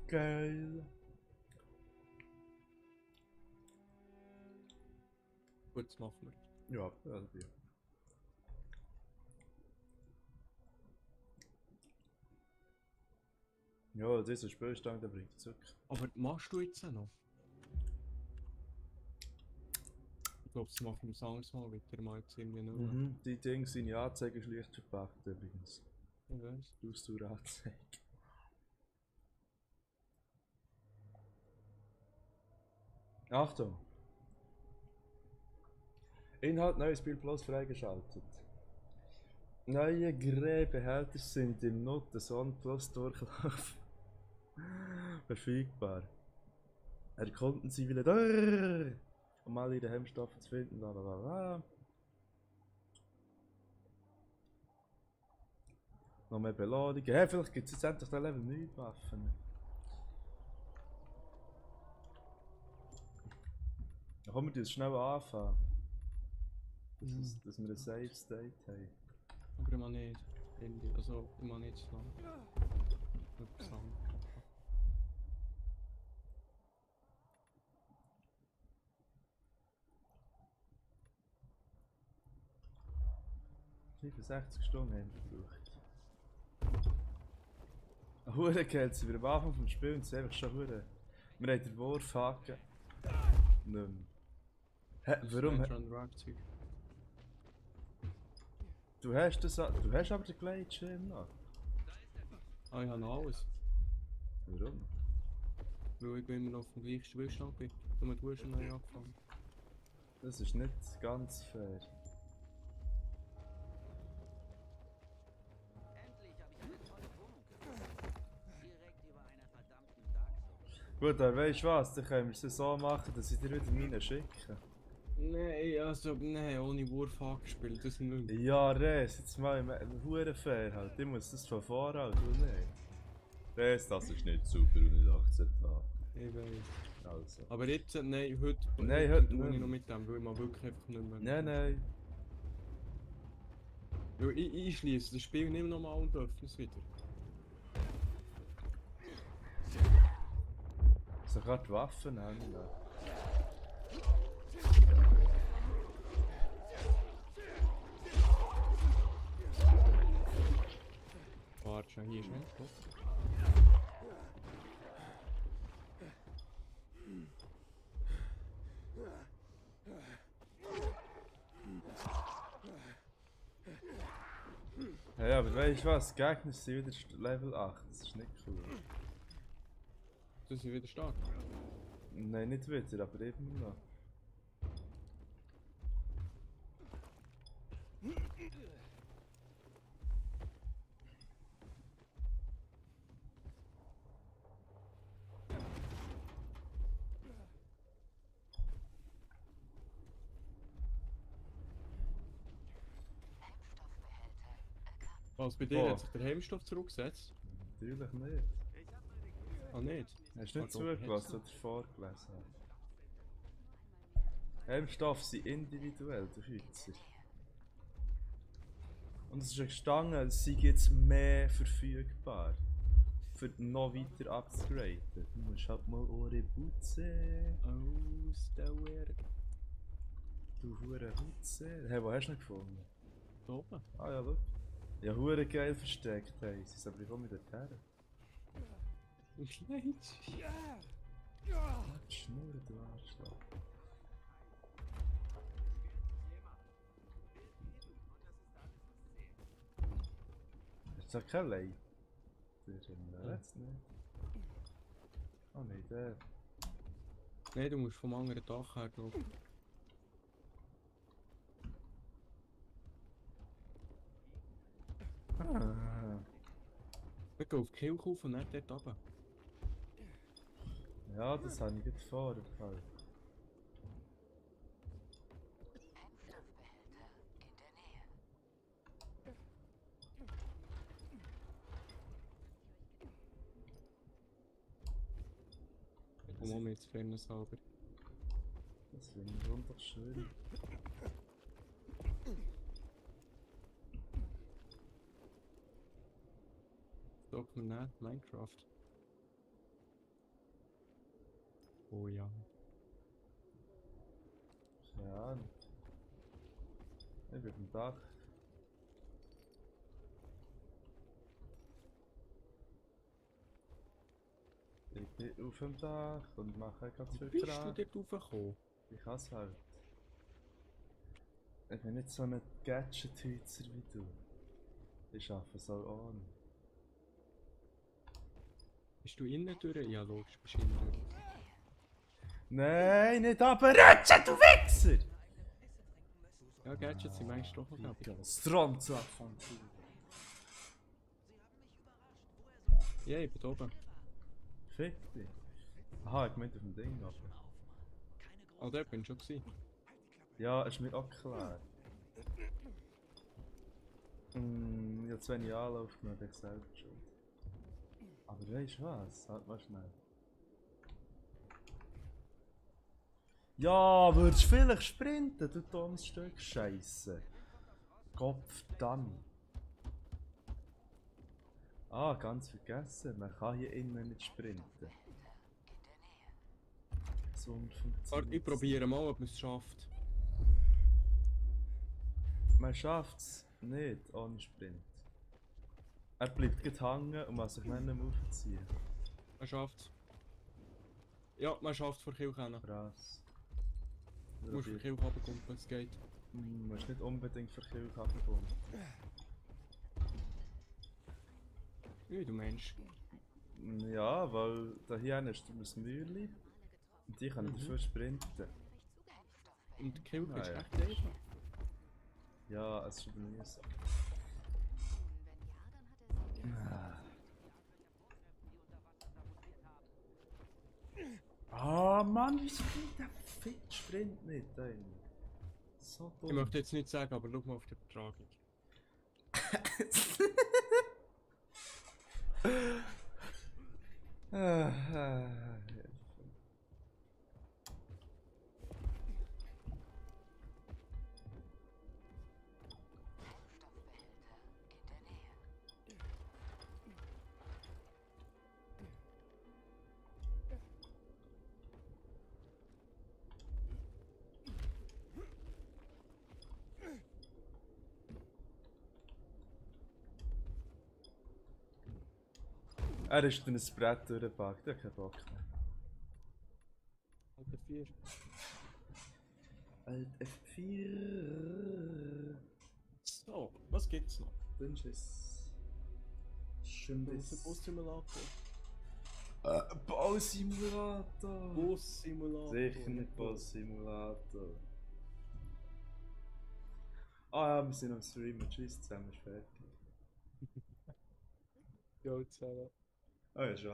Geil. Gut, das machen wir. Ja, also. Ja, dieser Spielstand, der bringt zurück. Aber machst du jetzt noch? Ich glaube, das machen wir das anderes Mal wieder. Mal jetzt irgendwie nur. Die Dinge sind in Anzeigen schlicht verpackt übrigens. Ich weiß. Ausdaueranzeige. Achtung! Inhalt neues Spiel Plus freigeschaltet. Neue Gräbehälter sind im Note-Zone Plus Durchlauf verfügbar. Erkunden Sie wieder um alle ihre Hemmstoffe zu finden. Blablabla. Noch mehr Beladungen. Hey, vielleicht gibt es jetzt endlich den Level 9 Waffen. Dann können wir das schnell anfangen. Dass wir einen Safe State haben. Aber immer nicht. Also immer nicht so lang. Etwas anderes. 65 Stunden haben wir gebraucht. Hure Geld sind wir am Anfang vom Spiel und es ist einfach schon hure. Wir haben den Wurfhaken. Nicht mehr. Hä, warum? Du hast das, du hast aber den Gleitschirm noch. Ah, ich habe noch alles. Warum? Weil ich immer noch auf dem gleichen Spielstand bin. Nur du hast schon neu angefangen. Das ist nicht ganz fair. Gut, dann weisst du was, dann können wir es so machen, dass ich dir wieder meine schicke. Nein, also, nein, ohne Wurfhaken gespielt, das nicht mehr. Ja, Res, jetzt mal hure fair halt. Ich muss das von vorher, du nicht. Res, das ist nicht super und nicht akzeptabel. Ich weiß. Also. Aber jetzt, nein, heute heute tue ich noch mit dem, weil ich mal wirklich einfach nicht mehr. Nein. Weil ich schließe das Spiel nicht mehr nochmal und öffne es wieder. Sogar die Waffen haben. Warte schon, hier schnell. Ja, aber weißt du was? Die Gegner sind wieder Level 8, das ist nicht cool. Du sind wieder stark? Nein, nicht wieder, aber eben noch. Was, bei dir hat sich der Hemmstoff zurückgesetzt? Natürlich nicht. Ah, nicht? Hast du nicht zugelassen oder vorgelesen? Hemmstoffe sind individuell, du Schweizer. Und es ist gestanden, es sei jetzt mehr verfügbar. Für noch weiter abzugraden. Du musst halt mal eure Butze. Ausdauer. Du hure Butze. Hey, wo hast du ihn gefunden? Da oben. Ah ja, schau. Ja, hure geil versteckt haben sie, aber ich komme mit der her. Kleid. Schnurren, du Arschloch. Ist das kein Leiter? Jetzt nicht. Oh nein, der. Nein, du musst vom anderen Dach her, glaube ich. Wir gehen auf die Kirche auf und nicht dort runter. Ja, das habe ich jetzt vor. Komm mal jetzt Fairness halber. Das finde ich wunderschön. Sag mir nicht, Minecraft. Oh ja. Ja, ich bin am Dach. Ich bin auf dem Dach und mache ganz viel Bist Kram. du dort raufgekommen? Ich kann es halt. Ich bin nicht so ein Gadget-Hützer wie du. Ich arbeite so an. Bist du innen durch? Ja, logisch, bist du innen durch. Nein, nicht abrutschen, du Wichser! Ja, Gadgets sind meistens doch noch Ja, Stronzo von Ja, ich bin da oben. Fick dich. Aha, ich meinte auf dem Ding aber. Ah, dort bin ich schon gewesen. Ja, ist mir auch klar. Ich habe zu wenig Anlauf genommen, ich selbst schon. Aber weißt du was? Halt mal schnell. Ja, würdest du vielleicht sprinten, du dummes Stück Scheiße. Gottverdammt. Ah, ganz vergessen, man kann hier innen nicht sprinten. So funktioniert. Warte, ich probiere mal, ob man es schafft. Man schafft es nicht ohne Sprint. Er bleibt gerade hängen und muss sich nicht mehr aufziehen. Man schafft es. Ja, man schafft es vor Kirche hin. Krass. Du musst vor Kirche runterkommen, wenn es geht. Du musst nicht unbedingt für Kirche runterkommen. Wie du meinst. Ja, weil da hier ist ein Mäuerli und die können dafür sprinten. Und die Kirche ist ja. echt einfach. Ja, es ist schon mühsam. Ah Mann, wieso kriegt der Fick Sprint nicht ein? So dumm. Ich möchte jetzt nicht sagen, aber schau mal auf die Übertragung. Er ist dann ein Brett durchgepackt, der hat keinen Bock mehr. Alt F4. Alt F4. So, was gibt's noch? Dünnschiss. Schön Das ist ein Bus-Simulator. Bausimulator. Bus-Simulator. Sicher nicht Bus-Simulator. Ah ja, wir sind am Streamen. Tschüss zusammen, ist fertig. Ja, zusammen. Oh ja, schon.